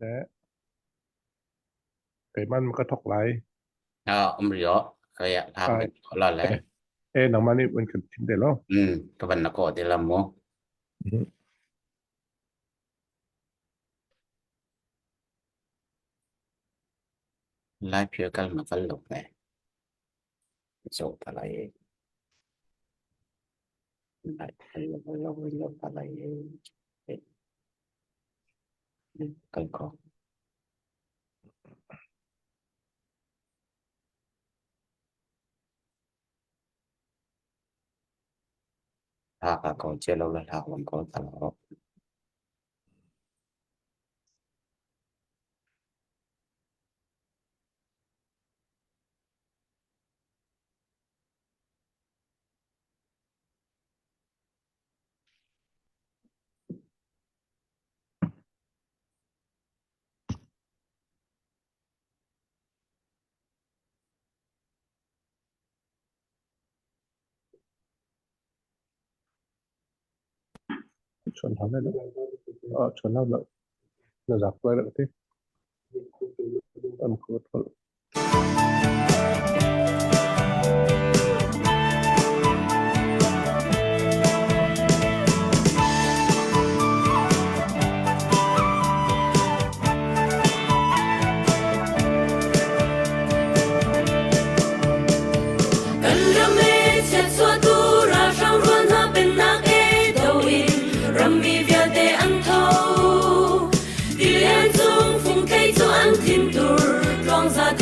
Le keimah na ka thawk lai. Ah, um rio. Kaya hla ka Ai, van ko la le. eh, eh, nangmah nih van kan thim te lo. Hmm, ka van na ko te la mu. Lai phir kal ma kal lo me. Zo ta lai. Lai phir lo lo lo ta lai. Kal ko. Hla ka ko che lo la hla wan ko ta lo. Chuan hau lai lo. Ah, chuan hau lo. Na zak lai lo ti. An khu thol. Kan ram e chiatchuahtu ralhrang rual hna pennak e do in rammi vialte an tho. Tilian cung fungthei cu an thintur tluangza.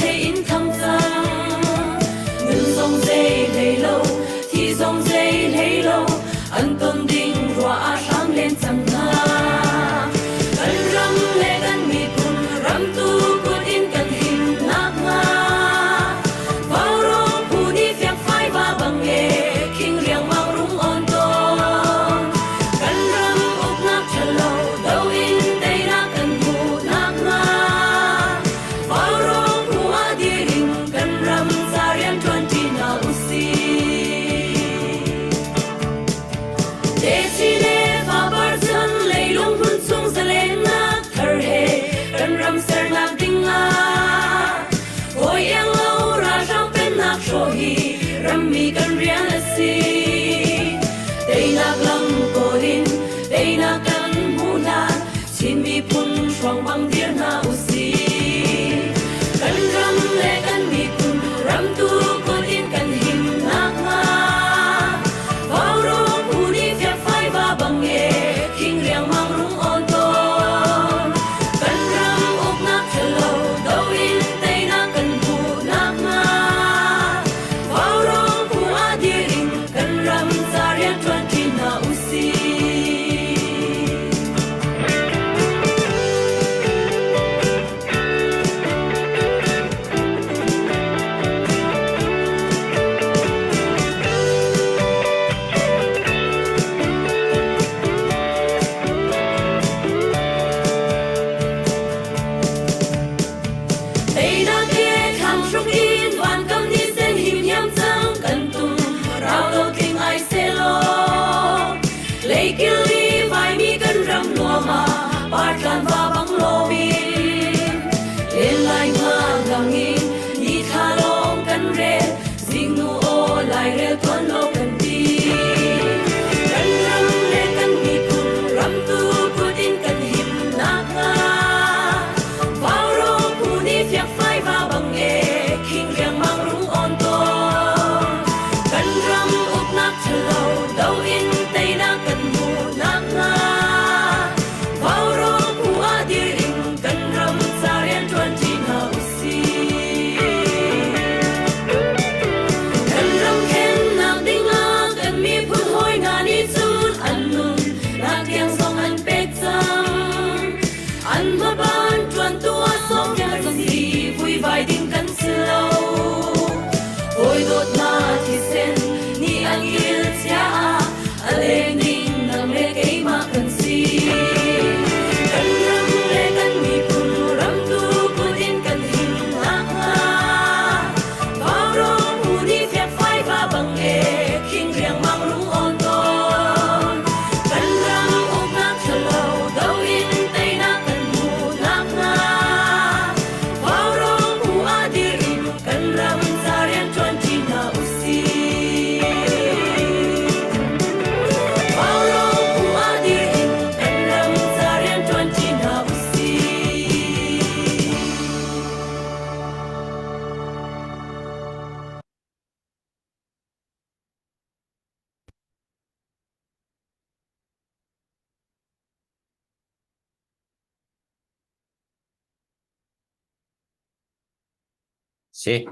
Si.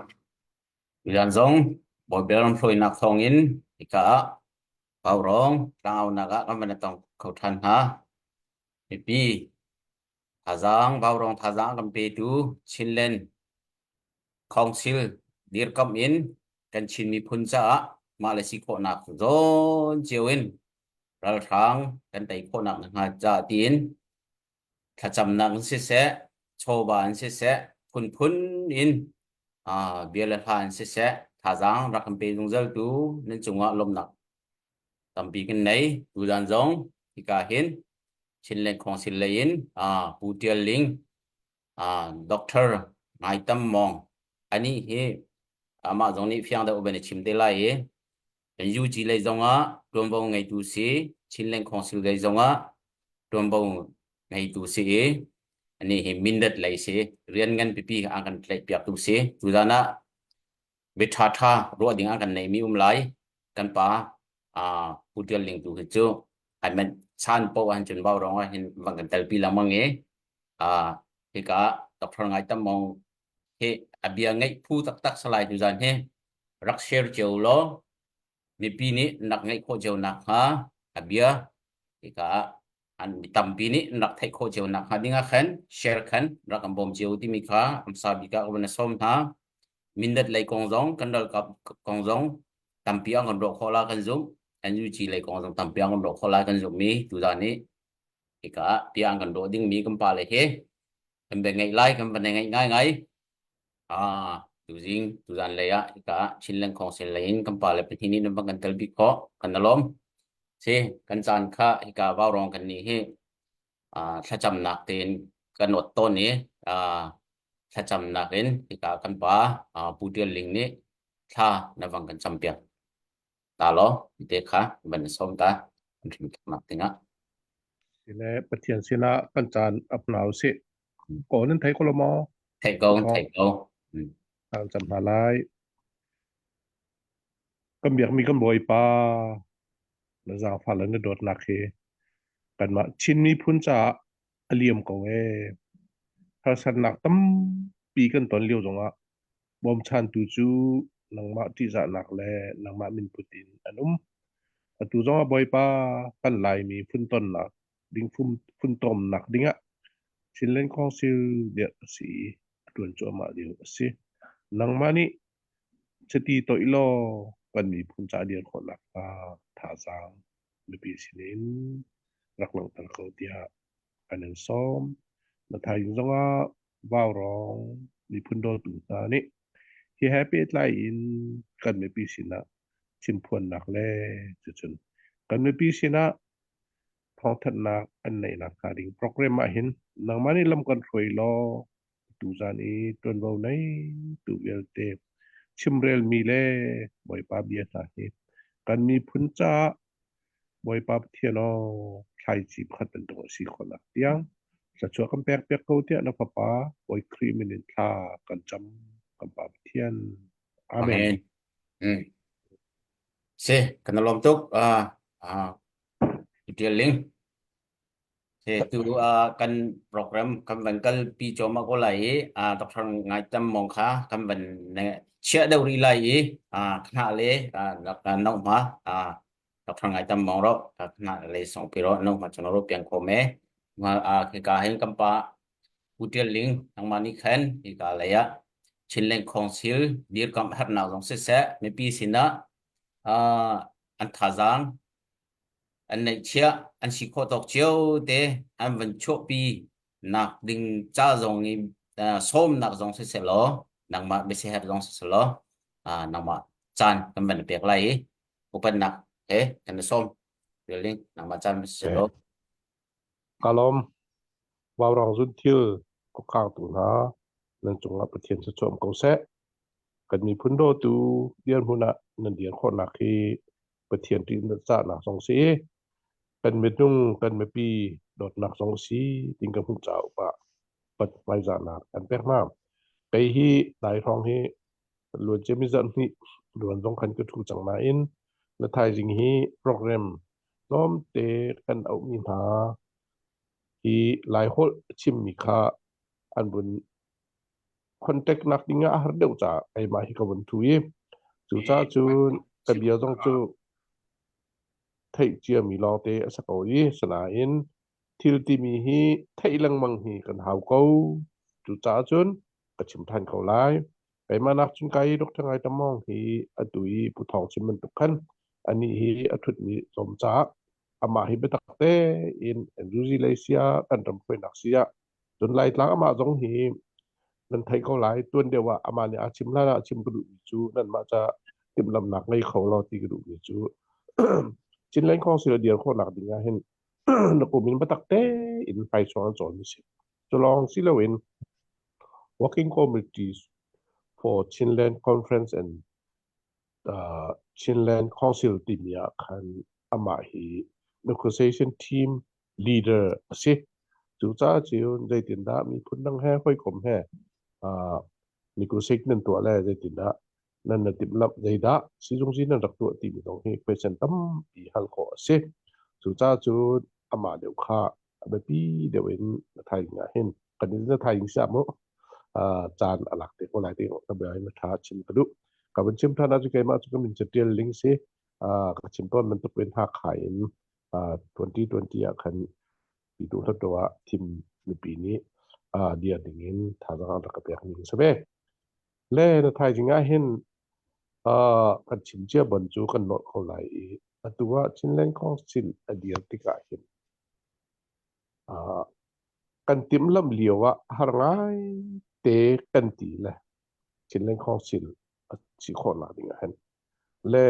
Tutan zong Bawipa lamhruainak thawngin hika ah Vaurawng tlangaunak ah kan van i tong kho ṭhan hna. Mipi thazaang Vaurawng thazaang kan petu Chinland Council dirkamh in kan Chin miphun caah mah le si khawhnak zawn cio in ralhrang kan tei khawhnak hnga ca tiin thlacamnak in siseh, chawva in siseh, phunphun in bia le hla in siseh, thazaang rak kan pe zungzaltu nan cungah lawmhnak tampi kan nei. Tuzan zong hika hin Chinland Council lei in Pu Tial Ling, Doctor Ngai Tam Mawng anih hi amah zong nih fiang deuh van i chim te lai i UG lei zongah ṭuanvo ngeitu si, Chinland Council lei zongah ṭuanvo ngeitu si i anih hi Mindat lei si, rian ngan pipi an kan tlaihpiaktu si. Tuzan ah bia ṭhaṭha ruah ding an kan neihmi um lai. Kan pa Pu Tial Ling tu hi cu ai manh chan paoh ahhin cun vaurawng ah hin van kan telpi lengmang i hika Dr. Ngai Tam Mawng hi a bia ngeih phu taktak salai tuzan hi rak share cio law mipi nih nak ngeih khawh cio nak hnga a bia hika ah an mi tampi nih rak theih khawh cio nak hnga ding ah khan share khan rak kan bawm cio timi kha amsa bik ah ka van sawm hna. Mindat lei kong zong kan ralkap kong zong tampi an kan ruah khawh la kan zumh. NUG lei kong zong tampi an kan ruah khawh lai kan zumh mi tuzan nih hika ah bia an kan ruah ding mi kan pa le hi kan bia ngeih lai kan van ngeih ngai ngai. Ah, tuzing tuzan lei ah hika ah Chinland Council lei in kan pa le pahnih nih nan van kan tel bik khawh kan alawm. Si kan caan kha hika vaurawng kan nih hi thlacamnak tein kan ot tawn i thlacamnak in hika kan pa Pu Tial Ling nih thla na vang kan campiak ta law te kha van sawm ta kan hrim nak dingah. Sile Pathian sinah kan caan ap hna usih. Ko nan thei ko lo maw? Theih ko, theih ko. Kan cam hna lai. Kan biakmi kan Bawipa na zaangfah le na dawtnak hi kanmah Chin miphun caah a liam ko ee. Harsatnak tampi kan ton lio zongah bawmchantu cu nangmah ṭihzahnak le nangmah minput in an um. Atu zongah Bawipa kan Laimi funtonnak ding funtomnak dingah Chinland Council dirh a si i a ṭuan cuahmah lio a si. Nangmah nih chiti toih law kan miphun ca dir khawhnak hnga thazaang mipi sinin rak langhter ko tiah kan in sawm. Na thaizing zongah vaurawng miphun dawtu hna nih hi he pehtlai in kan mipi sinah chimphuannak le cucun kan mipi sinah thawngthanhnak an neihnak hnga ding program ah hin nangmah nih lam kan hruai law tuzan i ṭuanvo nei tu vialte chimrelmi le Bawipa bia hna hi kan miphun caah Bawipa Pathian aw thlaici pakhat bantuk a si khawhnak tiang thluachuah kan pek piak ko tiah na Fapa Bawi Khrih min in thla kan cam kan Pa Pathian. Amen. Amen. Mm. Si, kan lawm tuk. Ah, ah, Tial Ling. Si, tu kan program kan van kal pi cuahmah ko lai i Dr. Ngai Tam Mong kha kan van chiah deuh rih lai i khna le no ma Dr. Ngai Tam Mong ro khna le song pi ro no ma chon ro piang kho me ma ka hin kam pa Pu Tial Ling nangmah nih khan hika lei ah Chinland Council dirkamh herhnak zong siseh mipi sinah an thazaang an neihchiah an si khawh tawk cio te an van chuahpi nak ding ca zong i sawmnak zong siseh law nangmah biasiherh zong siseh law nangmah caan kan van pek lai i upatnak he kan i sawm. Tial Ling nangmah caan siseh law. Ka lawm. Vaurawng zunthil khuakhangtu hna nan cungah Pathian thluachuah um ko seh. Kan miphun dawtu dirhmun ah nan dir khawhnak hi Pathian ṭih cahnak zong si i kan minung kan mipi dawtnak zong si ting ka hmuh caah upa pat hmaizahnak kan pek hna. Kei hi dai hrawng hi luan ciami zarh hnih luan zong khan ka ṭhu cang nain na thaizing hi program tlawmte kan auhmi hna hi Laiholh a chimmi kha an vun. Contact nak ding ah a har deuh caah keimah hi ka vun thu i cucaah cun ka bia zong cu theih ciami lawngte a si ko i sinain thil timi hi theih lengmang hi kan hau ko. Cucaah cun ka chim ṭhan ko lai. Keimah nak cun kai Dr. Ngai Tam Mawng hi atu i Pu Thawng chim bantuk khan anih hi a ṭhutmi tlawm caah amah hi biatak tein NUG lei siah kan ram hruainak siah cun Laitlang amah zong hi nan theih ko lai tuan deuh ah amah nih aa chim hlan ah chim ka duhmi cu nanmah ca timhlamhnak ngei kho law ti ka duhmi cu Chinland Council a dir khawhnak ding ah hin na kum in biatak tein hmaichuang an cawn mi si. Cu lawng si loin Working Committees for Chinland Conference and uh, Chinland Council timi ah khan amah hi negotiation team leader a si. Cucaah cun zeitindah miphun dang he hawikom he uh, negotiate nan tuah le zeitindah nan na timhlamh zeidah sizungzi nan rak tuah timi zong hi question tampi hal khawh a si. Cucaah cun amah deuh kha a biapi deuh in na thaizing ah hin kan in na thaizing siah mu caan a lak te ko lai ti ka bia in tha chim ka duh. Ka van chim than ahcun keimah cu ka min catial ling si ka chim tawn bantuk in Hakha in 2020 ah khan Pyithu Hluttaw ah thim mipi nih dir ding in thazaang an rak ka pek ning si ve. Le na thaizing ah hin kan chim cia bon cu kan nolh ko lai i atu ah Chinland Council a dir tikah hin kan timhlamh lio ah har ngai te kan ti le Chinland Council a si khawhnak ding ah hin le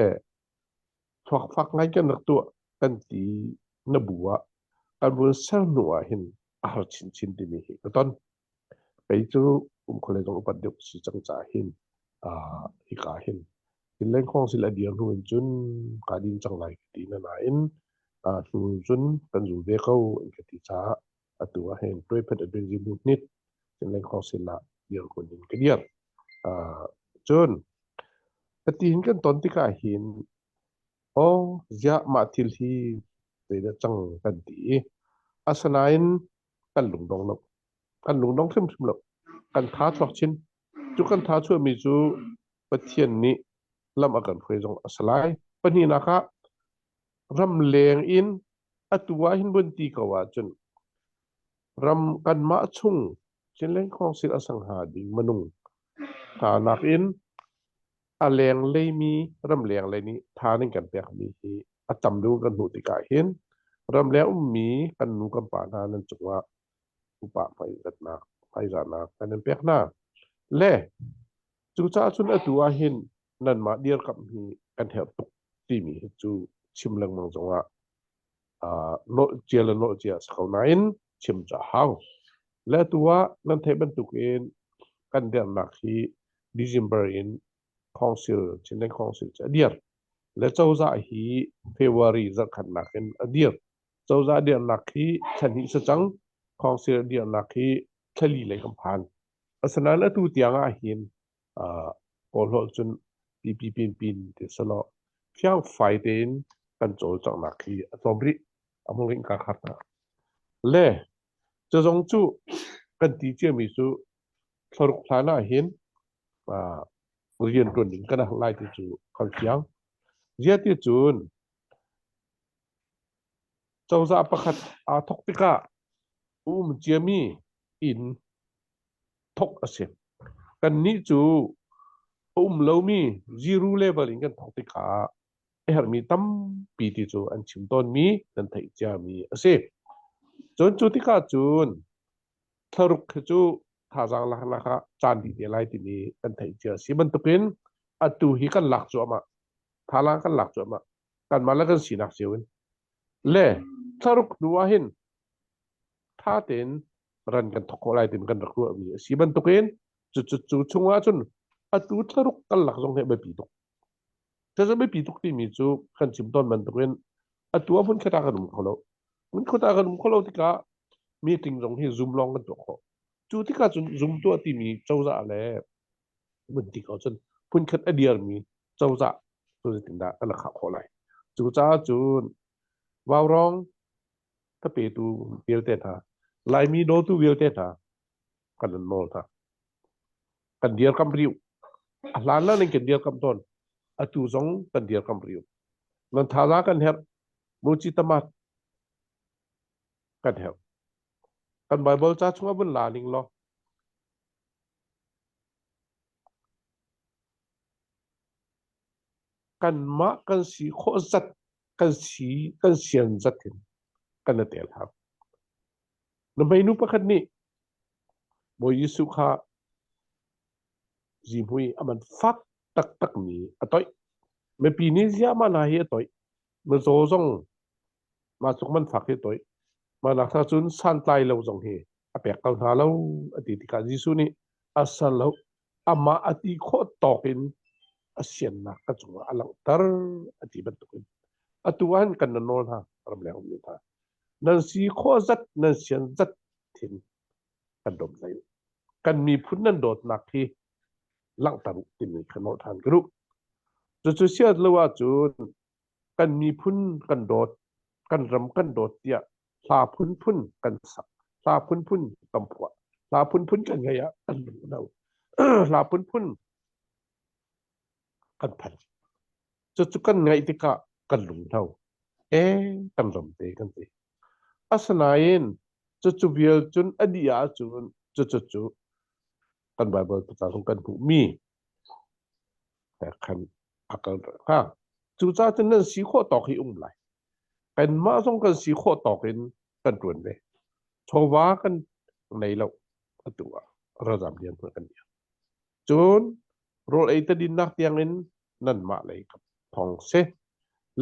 thluakfak ngai kan rak tuah kan ti na bu ah kan vun ser hnu ah hin a har chinchin timi hi ka ton. Kei cu kum khualei zong upat deuh si cang caah hin hika hin Chinland Council a dir hnu in cun kaa din cang lai ka ti na nain hnu cun kan zul ve ko an ka ti caah atu ah hin Tuaiphat Advenzi bu hnit Chinland Council ah dirhmun in ka dir. Cun hati hin kan ton tikah hin aw ziah mah thil hi zeidah cang kan ti i asinain kan lungdong lo. Kan lungdong hrimhrim lo. Kan tha chuak chin. Cu kan tha chuahmi cu Pathian nih lam a kan hruai zong a si lai. Pahnihnak ah ramleng in atu ah hin vun ti ko ahcun ram kanmah chung Chinland Council a sang hnga ding minung hna nakin a lenglei mi ramleng lei nih tha ning kan pekmi hi a tam deuh kan hmuh tikah hin ramleng ummi kan nu kan pa hna nan cungah upa hmaizatnak hmaizahnak kan in pek hna. Le cucaah cun atu ah hin nanmah dirkamh hi kan herh tuk timi hi cu chim lengmang zongah nolh cia le nolh cia a si ko nain chim cu a hau. Le atu ah nan theih bantukin kan dernak hi December in Council, Chinland Council cu a dir. Le cozah hi February zarhkhatnak in a dir. Cozah dirnak hi thla hnih si cang. Council dirnak hi thlali lei kan phan. Asinain atu tiang ah hin Kawlholh cun pipi pinpin ti selaw fiangfai tein kan cawlcanghnak hi a tlawm rih. A hmung in kaa khat. Le cazong cu kan ti ciami cu thlaruk hlan ah hin rian ṭuan ding kan herh lai ti cu kan fiang. Ziah ti cun cozah pakhat aa thawk tikah um ciami inn thawk a si. Kannih cu a um lomi zero level in kan thawk tikah a herhmi tampi ti cu an chim tawnmi nan theih ciami a si. Cun cu tikah cun thlaruk khi cu thazaang laknak ah caan dih te lai timi kan theih cia a si bantukin atu hi kan lak cuahmah. Thalang kan lak cuahmah. Kanmah le kan sinak cio in. Le thlaruk hnu ah hin tha tein ran kan thawk khawh lai timi kan rak ruahmi a si bantukin cu cu cu chungah cun atu thlaruk kan lak zong hi a biapi tuk. Cucu biapi tuk timi cu kan chim tawn bantukin atu ah hmunkhat ah kan um kho lo. Hmunkhat ah kan um kho lo tikah meeting zong hi Zoom lawng kan tuah khawh. Cu tikah cun Zoom tuah timi cozah le vun ti ko cun phunkhat a dirmi cozah cu zeitindah kan khah khawh lai. Cucaah cun vaurawng ka petu vialte hna, Laimi dawtu vialte hna kan in nawl hna. Kan dirkamh rih. A hlan lan in kan dirkamh tawn. Atu zong kan dirkamh rih. Nan thazaang kan herh. Muci tamat kan herh. Kan Bible ca chungah vun la ning law kanmah kan si khawh zat kan si kan sian zat in kan i tel hau. Na hmeinu pakhat nih Bawi Jesuh kha zihmui a man fak taktakmi a toih. Mipi nih ziah mah hna hi a toih. Mizaw zong mah tluk man fak hi a toih. Mah nak hna cun santlai lo zong hi a pek ko hna lo a ti tikah Jesuh nih a ser lo amah a ti khawh tawk in a siannak ka cungah a langhter a ti bantukin atu ah hin kan nawl hna ramleng ummi hna nan si khawh zat nan sian zat thin kan dawt lai kan miphun nan dawtnak hi langhter u timi kha nawl ṭhan ka duh cucu siat lo ahcun kan miphun kan dawt kan ram kan dawt tiah hla phunphun kan sak hla phunphun kan phuah hla phunphun kan ngei ah kan lung lo hla phunphun kan phan cucu kan ngaih tikah kan lung hno e kan ram te kan ti asinain cucu vial cun a dih ahcun cucu cu kan Bible ca zong kan hmuhmi he khan a kal hnga cucaah cun nan si khawh tawk hi um lai kanmah zong kan si khawh tawk in kan ṭuan ve chawva kan nei lo atu ah ralzam lian hmanh kan lian cun rawl ei tadinnak tiang in nanmah lei thong si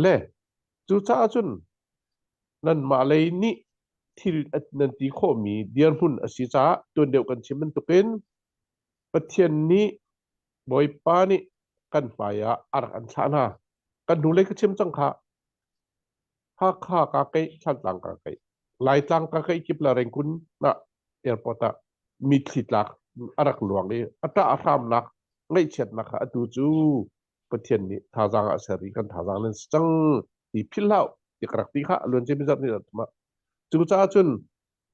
le cucaah cun nanmah lei nih thil nan ti khawhmi dirhmun a si caah tuan deuh kan chim bantukin Pathian nih Bawipa nih kan hmai ah a rak an thlah hna. Kan hnulei ka chim cang kha. Hakha ka keih, Thantlang ka keih, Laitlang ka keih kip le Rengkun ah airport ah mitthli tlak a rak luang i a ṭah a hramnak ngaihchiatnak kha atu cu Pathian nih thazaang ah ser i kan thazaang nan si cang ti philh hlah ti ka rak ti kha a luan cemi zarh ni ah cucaah cun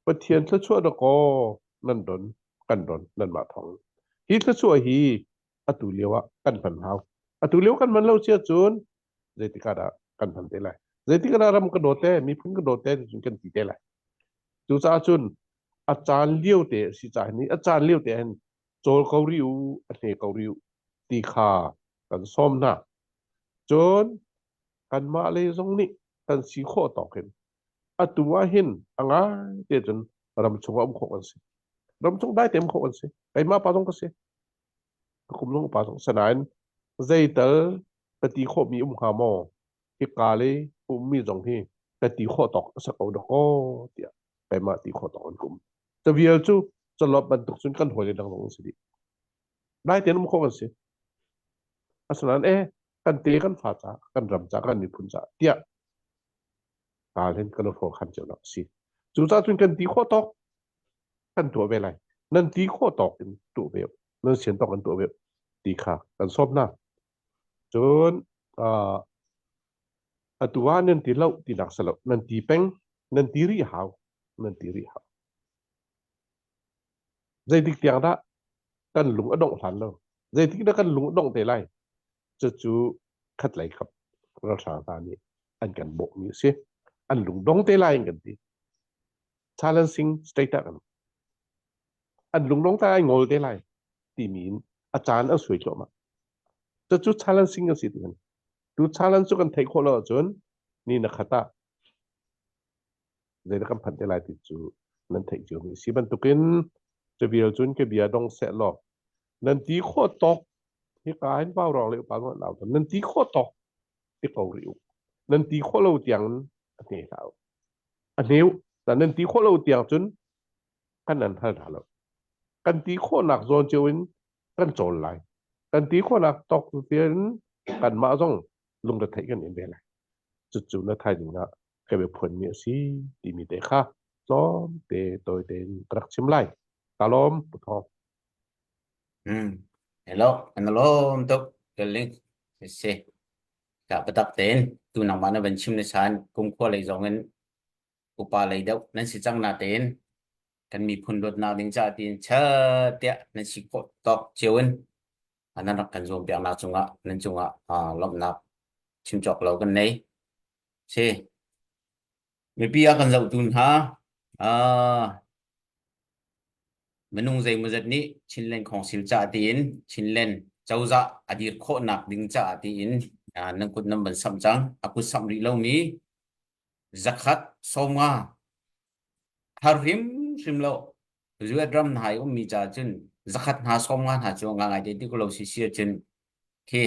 Pathian thluachuah dakaw nan don kan don nanmah thawng hi thluachuah hi atu lio ah kan hman hau atu lio kan hman lo sia cun zeitik ah dah kan hman te lai zeitik ah dah ram ka dawt te miphun ka dawt te cun kan ti te lai cucaah cun a caan lio te si ca ni a caan lio te hin cawl ko ri u a hne ko ri u ti kha kan sawm hna cun kanmah lei zong nih kan si khawh tawk in atu ah hin a ngai te cun ram chung ah um khawh kan si ram chung dai te um khawh kan si keimah pa zong ka si ka kum zong pa zong sanain zeital ka ti khawhmi um hnga maw hika le ummi zong hi ka ti khawh tawk a si ko dakaw tiah keimah ti khawh tawk an kum cavial cu calop bantuk cun kan hawi le dang zong an si dih dai tein um khawh kan si asinain e kan te kan fa ca kan ram ca kan miphun ca tiah tal hin kan hrawk khan cio nak a si cucaah cun kan ti khawh tawk kan tuah ve lai nan ti khawh tawk in tuah ve nan sian tawk in tuah ve ti kha kan sawm hna cun atu ah nan ti lo ti nak si lo nan ti peng nan ti rih hau nan ti rih hau zeitik tiang dah kan lung a dongh hlan lo zeitik dah kan lung a dongh te lai cucu khatlei kap ralhrang hna nih an kan bawhmi a si an lungdong te lai in kan ti challenging state ah kan an lungdong te ai ngol te lai timi in a caan an suai cuahmah cucu challenging a si ti kan tu challenge cu kan theih khawh lo ahcun ni na khat ah zeidah kan phanh te lai ti cu nan theih cio mi si bantukin cavial cun ka bia dong seh law nan ti khawh tawk hika hin pau rong le upa ngon lau nan ti khawh tawk ti ko rih u nan ti khawh lo tiang a hne hlah u a hneu nan ti khawh lo tiang cun kan nan hal hna lo kan ti khawhnak zawn cio in kan cawl lai kan ti khawhnak tawk tian kanmah zong lungretheih kan in ve lai cucu na thaizing ah ka biaphuanmi a si timi te kha tlawmte tawi tein ka rak chim lai. Ka lawm, Pu Thawng. Hmm. Hello, kan lawm tuk. Keling. Si. Ka patak tein tu nangmah na van chim ni san kum khua lei zong in upa lei deuh nan si cang na tein. Kan miphun dawtnak ding caah tiin chat tiah nan si khawh tawk cio in nan rak kan zuam piaknak cungah nan cungah lawmhnak chim cawk lo kan nei. Si. Mipi a kan zohtu hna minung zeimawzat nih Chinland Council caah tiin Chinland cozah a dir khawhnak ding caah tiin nan kut nan van samh cang. A kut samh rih lomi 150 har hrimhrim lo. US ram hna i ummi caah cun zakhat hna 50 hna cu nga ngai te ti ko lo si si ahcun khi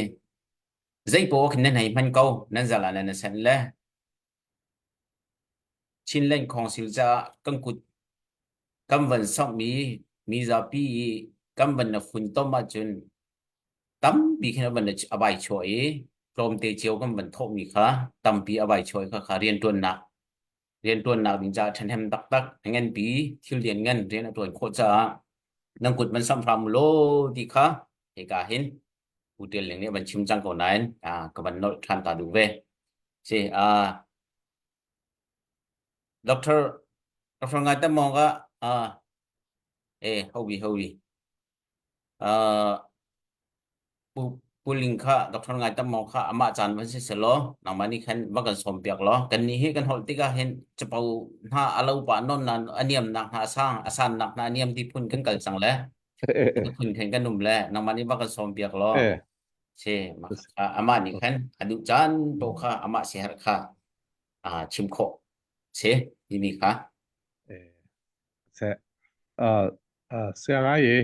zei poah khin nan hei hman ko nan zal ah nan sen le Chinland Council caah kan kut kan van samhmi mizapi i kan van na funtom ahcun tampi khin a van a vai chuah i tlawmte cio kan van thawhmi kha tampi a vai chuah i khakha rianṭuannak rianṭuannak ding caah ṭhahnem taktak a nganpi thil lian ngan rian a ṭuan khawh caah nan kut van samh hram law ti kha hika hin Pu Tial Ling nih a van chim cang ko nain ka van nolh ṭhan ta duh ve. Si, Doctor Doctor Ngai Tam Mawng ka hobi hobi Pu Pu Ling kha Doctor Ngai Tam Mawng kha amah caan van si selaw nangmah nih khan va kan sawm piak law kan nih hi kan holh tikah hin capo hna a lo pah non na a niam nak hna a sang a san nak hna a niam ti phun kan kal cang le phun khan kan um le nangmah nih va kan sawm piak law si amah nih khan a duh caan paoh kha amah siaherh kha chim khawh si timi kha. Se sia ngai ye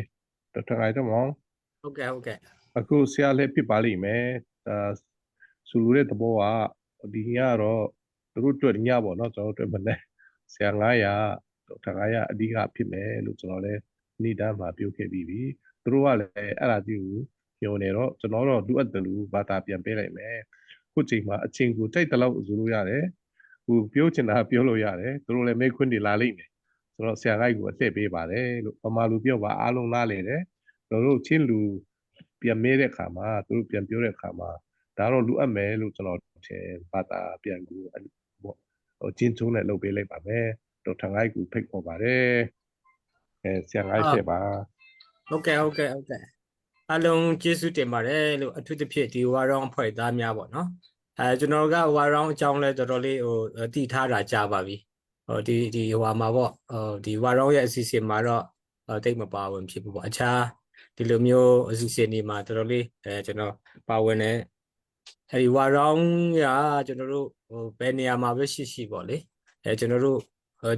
Dr. Ngai to mong ဟုတ်ကဲ့ဟုတ်ကဲ့ အခုဆရာလည်းဖြစ်ပါလိမ့်မယ်အာဆူလူတဲ့သဘောကဒီညတော့သူတို့တွေ့ညပေါ့နော်ကျွန်တော်တို့တွေ့မလဲဆရာ900ဒေါက်တာ900အဓိကဖြစ်မယ်လို့ကျွန်တော်လည်းနေ့တန်းမှာပြောခဲ့ပြီးပြီသူတို့ကလည်းအဲ့ဒါကြီးကိုညွန်နေတော့ကျွန်တော်တော့လူအပ်တယ်လို့ဘာသာပြန်ပေးလိုက်မယ်ခုချိန်မှာအချိန်ကိုတိုက်တလောက်ဇူလို့ရတယ်ဟိုပြောချင်တာပြောလို့ရတယ်သူတို့လည်းမေးခွန်းတွေလာလိမ့်မယ်ဆိုတော့ဆရာကိုအသက်ပေးပါတယ်လို့ပမာလူပြောပါအားလုံးနားလေတယ်ကျွန်တော်တို့ချင်းလူပြန်မေးတဲ့အခါမှာသူတို့ပြန်ပြောတဲ့အခါမှာဒါတော့လူအပ်မယ်လို့ကျွန်တော်ထင်ဘာသာပြန်ကူပေါ့ဟိုချင်းချုံးနဲ့လုပ်ပေးလိုက်ပါမယ်ဒေါက်တာငိုက်ကိုဖိတ်ခေါ်ပါတယ်အဲဆရာငိုက်ဖြစ်ပါ ဟုတ်ကဲ့ဟုတ်ကဲ့ဟုတ်ကဲ့အလုံးကျေးဇူးတင်ပါတယ်လို့အထူးသဖြင့်ဒီဝါရောင်းအဖွဲ့သားများပေါ့နော်အဲကျွန်တော်ကဝါရောင်းအကြောင်းလဲတော်တော်လေးဟိုတည်ထားတာကြာပါပြီဟိုဒီဒီဟိုဟာမှာပေါ့ဟိုဒီဝါရောင်းရဲ့အစီအစဉ်မှာတော့တိတ်မပါဝင်ဖြစ်ဘူးပေါ့အခြားဒီလိုမျိုးအစီအစဉ်တွေမှာတော်တော်လေးအဲကျွန်တော်ပါဝင်တယ်အဲဒီဝါရောင်းကကျွန်တော်တို့ဟိုဘယ်နေရာမှာပဲရှိရှိပေါ့လေအဲကျွန်တော်တို့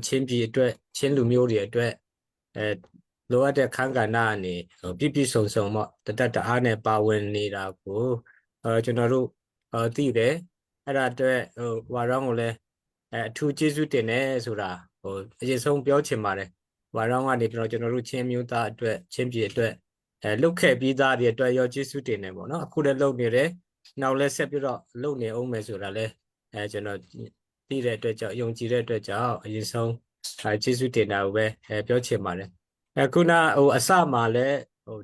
ချင်းပြည်အတွက်ချင်းလူမျိုးတွေအတွက်အဲလိုအပ်တဲ့ခန်းကဏ္ဍကနေပြည့်ပြည့်စုံစုံပေါ့တတတအားနဲ့ပါဝင်နေတာကိုအဲကျွန်တော်တို့သိတယ်အဲ့ဒါအတွက်ဟိုဝါရောင်းကိုလည်းအဲအထူးကျေးဇူးတင်တယ်ဆိုတာဟိုအရင်ဆုံးပြောချင်ပါတယ်ဝါရောင်းကနေပြီးတော့ကျွန်တော်တို့ချင်းမျိုးသားအတွက်ချင်းပြည်အတွက်အဲလုတ်ခဲ့ပြီးသားတွေအတွက်ရောကျေးဇူးတင်တယ်ပေါ့နော်အခုလည်းလုပ်နေတယ်နောက်လည်းဆက်ပြီးတော့လုပ်နေအောင်မယ်ဆိုတာလည်းအဲကျွန်တော်သိတဲ့အတွက်ကြောင့်ယုံကြည်တဲ့အတွက်ကြောင့်အရင်ဆုံးအဲကျေးဇူးတင်တာကိုပဲအဲပြောချင်ပါတယ်အခုနဟိုအစမှာလည်းဟို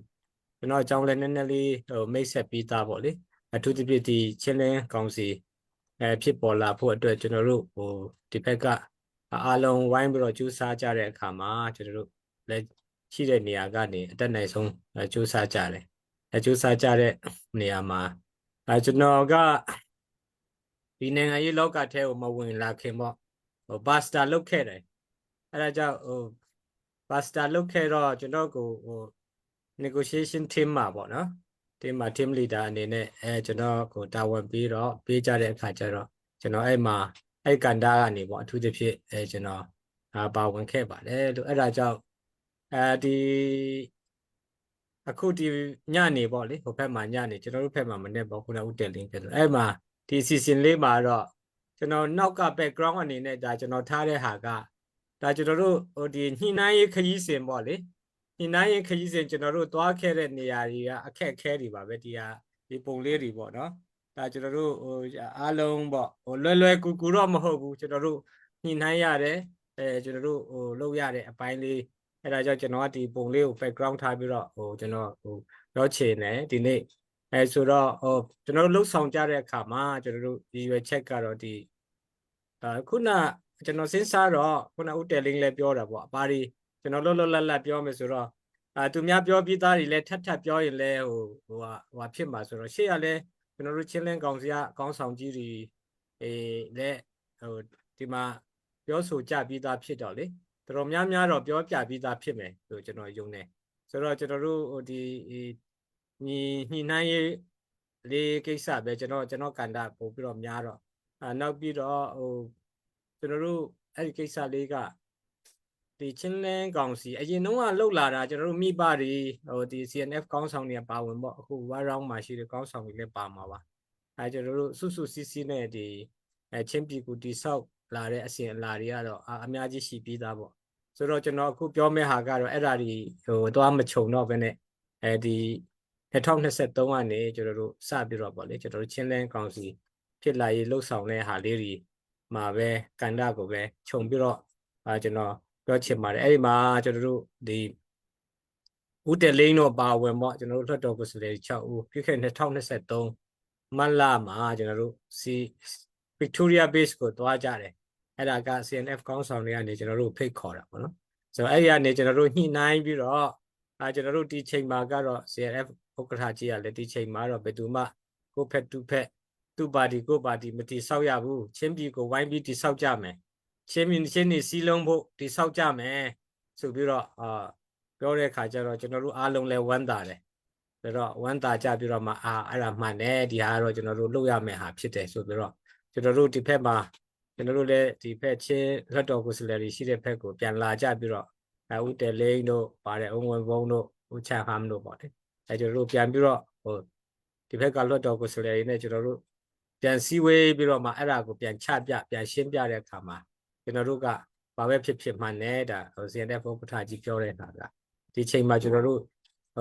ကျွန်တော်အကြောင်းလည်းနည်းနည်းလေးဟိုမိတ်ဆက်ပြီးသားပေါ့လေအထူးသဖြင့်ဒီချင်းလင်းကောင်စီအဲဖြစ်ပေါ်လာဖို့အတွက်ကျွန်တော်တို့ဟိုဒီဘက်ကအားလုံးဝိုင်းပြီးတော့ကြိုးစားကြတဲ့အခါမှာကျွန်တော်တို့လည်းရှိတဲ့နေရာကနေအတက်နိုင်ဆုံးကြိုးစားကြတယ်အဲကြိုးစားကြတဲ့နေရာမှာအဲကျွန်တော်ကဒီနိုင်ငံရေးလောကထဲကိုမဝင်လာခင်ပေါ့ဟိုပါစတာလုပ်ခဲ့တယ်အဲဒါကြောင့်ဟိုပါစတာလုပ်ခဲ့တော့ကျွန်တော်ကိုဟို negotiation team မှာပေါ့နော် team မှာ team leader အနေနဲ့အဲကျွန်တော်ကိုတာဝန်ပြီးတော့ပေးကြတဲ့အခါကျတော့ကျွန်တော်အဲ့မှာအဲ့ကန်တာကနေပေါ့အထူးသဖြင့်အဲကျွန်တော်ပါဝင်ခဲ့ပါတယ်လို့အဲ့ဒါကြောင့်အဲဒီအခုဒီညနေပေါ့လေဟိုဘက်မှာညနေကျွန်တော်တို့ဘက်မှာမနေ့ပေါ့ခုနဦးတယ်လင်းပြောတယ်အဲ့မှာဒီ season လေးမှာတော့ကျွန်တော်နောက်က background အနေနဲ့ဒါကျွန်တော်ထားတဲ့ဟာကဒါကျွန်တော်တို့ဟိုဒီညှိနှိုင်းရေးခရီးစဉ်ပေါ့လေညှိနှိုင်းရေးခရီးစဉ်ကျွန်တော်တို့သွားခဲ့တဲ့နေရာတွေကအခက်အခဲတွေပါပဲဒီဟာဒီပုံလေးတွေပေါ့နော်ဒါကျွန်တော်တို့ဟိုအားလုံးပေါ့ဟိုလွယ်လွယ်ကူကူတော့မဟုတ်ဘူးကျွန်တော်တို့ညှိနှိုင်းရတယ်အဲကျွန်တော်တို့ဟိုလုပ်ရတဲ့အပိုင်းလေးအဲ့ဒါကြောင့်ကျွန်တော်ကဒီပုံလေးကို background ထားပြီးတော့ဟိုကျွန်တော်ဟိုပြောချင်တယ်ဒီနေ့အဲဆိုတော့ဟိုကျွန်တော်တို့လှုပ်ဆောင်ကြတဲ့အခါမှာကျွန်တော်တို့ဒီရွယ်ချက်ကတော့ဒီအခုနကျွန်တော်စဉ်းစားတော့ခုနဦးတယ်လင်းလည်းပြောတာပေါ့ဘာဒီ ကျွန်တော်လွတ်လွတ်လပ်လပ်ပြောမယ်ဆိုတော့အာသူများပြောပြီးသားတွေလည်းထပ်ထပ်ပြောရင်လည်းဟိုဟိုဟာဟိုဟာဖြစ်မှာဆိုတော့ရှေ့ကလည်းကျွန်တော်တို့ချင်းလင်းကောင်စီကကောင်းဆောင်ကြီးတွေအေးလည်းဟိုဒီမှာပြောဆိုကြပြီးသားဖြစ်တော့လေတော်တော်များများတော့ပြောပြပြီးသားဖြစ်မယ်လို့ကျွန်တော်ယုံတယ်ဆိုတော့ကျွန်တော်တို့ဟိုဒီညီညှိနှိုင်းရေးလေးကိစ္စပဲကျွန်တော်ကျွန်တော်ကန်တာပို့ပြီးတော့များတော့အာနောက်ပြီးတော့ဟိုကျွန်တော်တို့အဲ့ဒီကိစ္စလေးကဒီချင်းလန်းကောင်စီအရင်တုန်းကလှုပ်လာတာကျွန်တော်တို့မိဘတွေဟိုဒီ CNF ကောင်းဆောင်တွေကပါဝင်ပေါ့အခုဝါရောင်းမှာရှိတဲ့ကောင်းဆောင်တွေလည်းပါမှာပါအဲကျွန်တော်တို့စုစုစည်းစည်းနဲ့ဒီအဲချင်းပြည်ကူတိဆောက်လာတဲ့အစဉ်အလာတွေကတော့အများကြီးရှိပြီးသားပေါ့ဆိုတော့ကျွန်တော်အခုပြောမယ့်ဟာကတော့အဲ့ဒါတွေဟိုသွားမခြုံတော့ဘဲနဲ့အဲဒီ2023ကနေကျွန်တော်တို့စပြီးတော့ပေါ့လေကျွန်တော်တို့ချင်းလန်းကောင်စီဖြစ်လာရေးလှုပ်ဆောင်တဲ့ဟာလေးတွေမှာပဲကန္တာကိုပဲခြုံပြီးတော့အာကျွန်တော်ပြောချင်ပါတယ်အဲ့ဒီမှာကျွန်တော်တို့ဒီဦးတလိန်းတော့ပါဝင်ပေါ့ကျွန်တော်တို့လွှတ်တော်ကိုယ်စားလှယ်6ဦးပြည့်ခဲ့2023မတ်လမှာကျွန်တော်တို့စီ Victoria Base ကိုသွားကြတယ်အဲ့ဒါက CNF ကောင်းဆောင်တွေကနေကျွန်တော်တို့ဖိတ်ခေါ်တာပေါ့နော်ဆိုတော့အဲ့ဒီကနေကျွန်တော်တို့ညှိနှိုင်းပြီးတော့အာကျွန်တော်တို့ဒီချိန်မှာကတော့ CNF ဥက္ကဋ္ဌကြီးကလည်းဒီချိန်မှာတော့ဘယ်သူမှကိုဖက်တူဖက်သူ့ပါတီကိုပါတီမတိဆောက်ရဘူးချင်းပြည်ကိုဝိုင်းပြီးတိဆောက်ကြမယ်ချင်းမြင်ချင်းနေစီးလုံးဖို့တိဆောက်ကြမယ်ဆိုပြီးတော့အာပြောတဲ့အခါကျတော့ကျွန်တော်တို့အားလုံးလည်းဝမ်းသာတယ်ဆိုတော့ဝမ်းသာကြပြီးတော့မှအာအဲ့ဒါမှန်တယ်ဒီဟာကတော့ကျွန်တော်တို့လုပ်ရမယ်ဟာဖြစ်တယ်ဆိုပြီးတော့ကျွန်တော်တို့ဒီဖက်မှာကျွန်တော်တို့လည်းဒီဖက်ချင်းလွှတ်တော်ကိုယ်စားလှယ်တွေရှိတဲ့ဖက်ကိုပြန်လာကြပြီးတော့အဲဦးတယ်လိန်တို့ပါတယ်အုံဝင်ဘုံတို့ဦးချန်ဟမ်တို့ပေါ့လေအဲကျွန်တော်တို့ပြန်ပြီးတော့ဟိုဒီဖက်ကလွှတ်တော်ကိုယ်စားလှယ်တွေနဲ့ကျွန်တော်တို့ပြန်စည်းဝေးပြီးတော့မှအဲ့ဒါကိုပြန်ချပြပြန်ရှင်းပြတဲ့အခါမှာကျွန်တော်တို့ကဘာပဲဖြစ်ဖြစ်မှန်တယ်ဒါဟို CNF ဥက္ကဋ္ဌကြီးပြောတဲ့အခါကဒီချိန်မှာကျွန်တော်တို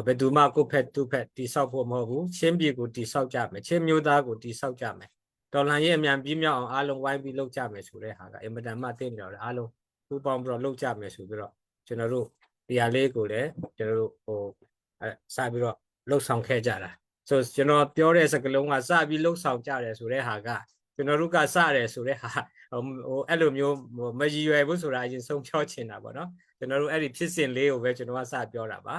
့ဘယ်သူမှကိုယ့်ဖက်သူ့ဖက်တိဆောက်ဖို့မဟုတ်ဘူးချင်းပြည်ကိုတိဆောက်ကြမယ်ချင်းမျိုးသားကိုတိဆောက်ကြမယ်တော်လန်ရဲ့အမြန်ပြီးမြောက်အောင်အားလုံးဝိုင်းပြီးလုပ်ကြမယ်ဆိုတဲ့ဟာကအင်မတန်မှတင့်တော်တယ်အားလုံးပူးပေါင်းပြီးတော့လုပ်ကြမယ်ဆိုပြီးတော့ကျွန်တော်တို့ဒီဟာလေးကိုလည်းကျွန်တော်တို့ဟိုအဲစပြီးတော့လှုပ်ဆောင်ခဲ့ကြတာဆိုကျွန်တော်ပြောတဲ့စကားလုံးကစပြီးလှုပ်ဆောင်ကြတယ်ဆိုတဲ့ဟာကကျွန်တော်တို့ကစတယ်ဆိုတဲ့ဟာဟိုဟိုအဲ့လိုမျိုးမရည်ရွယ်ဘူးဆိုတာအရင်ဆုံးပြောချင်တာပေါ့နော်ကျွန်တော်တို့အဲ့ဒီဖြစ်စဉ်လေးကိုပဲကျွန်တော်ကစပြောတာပါ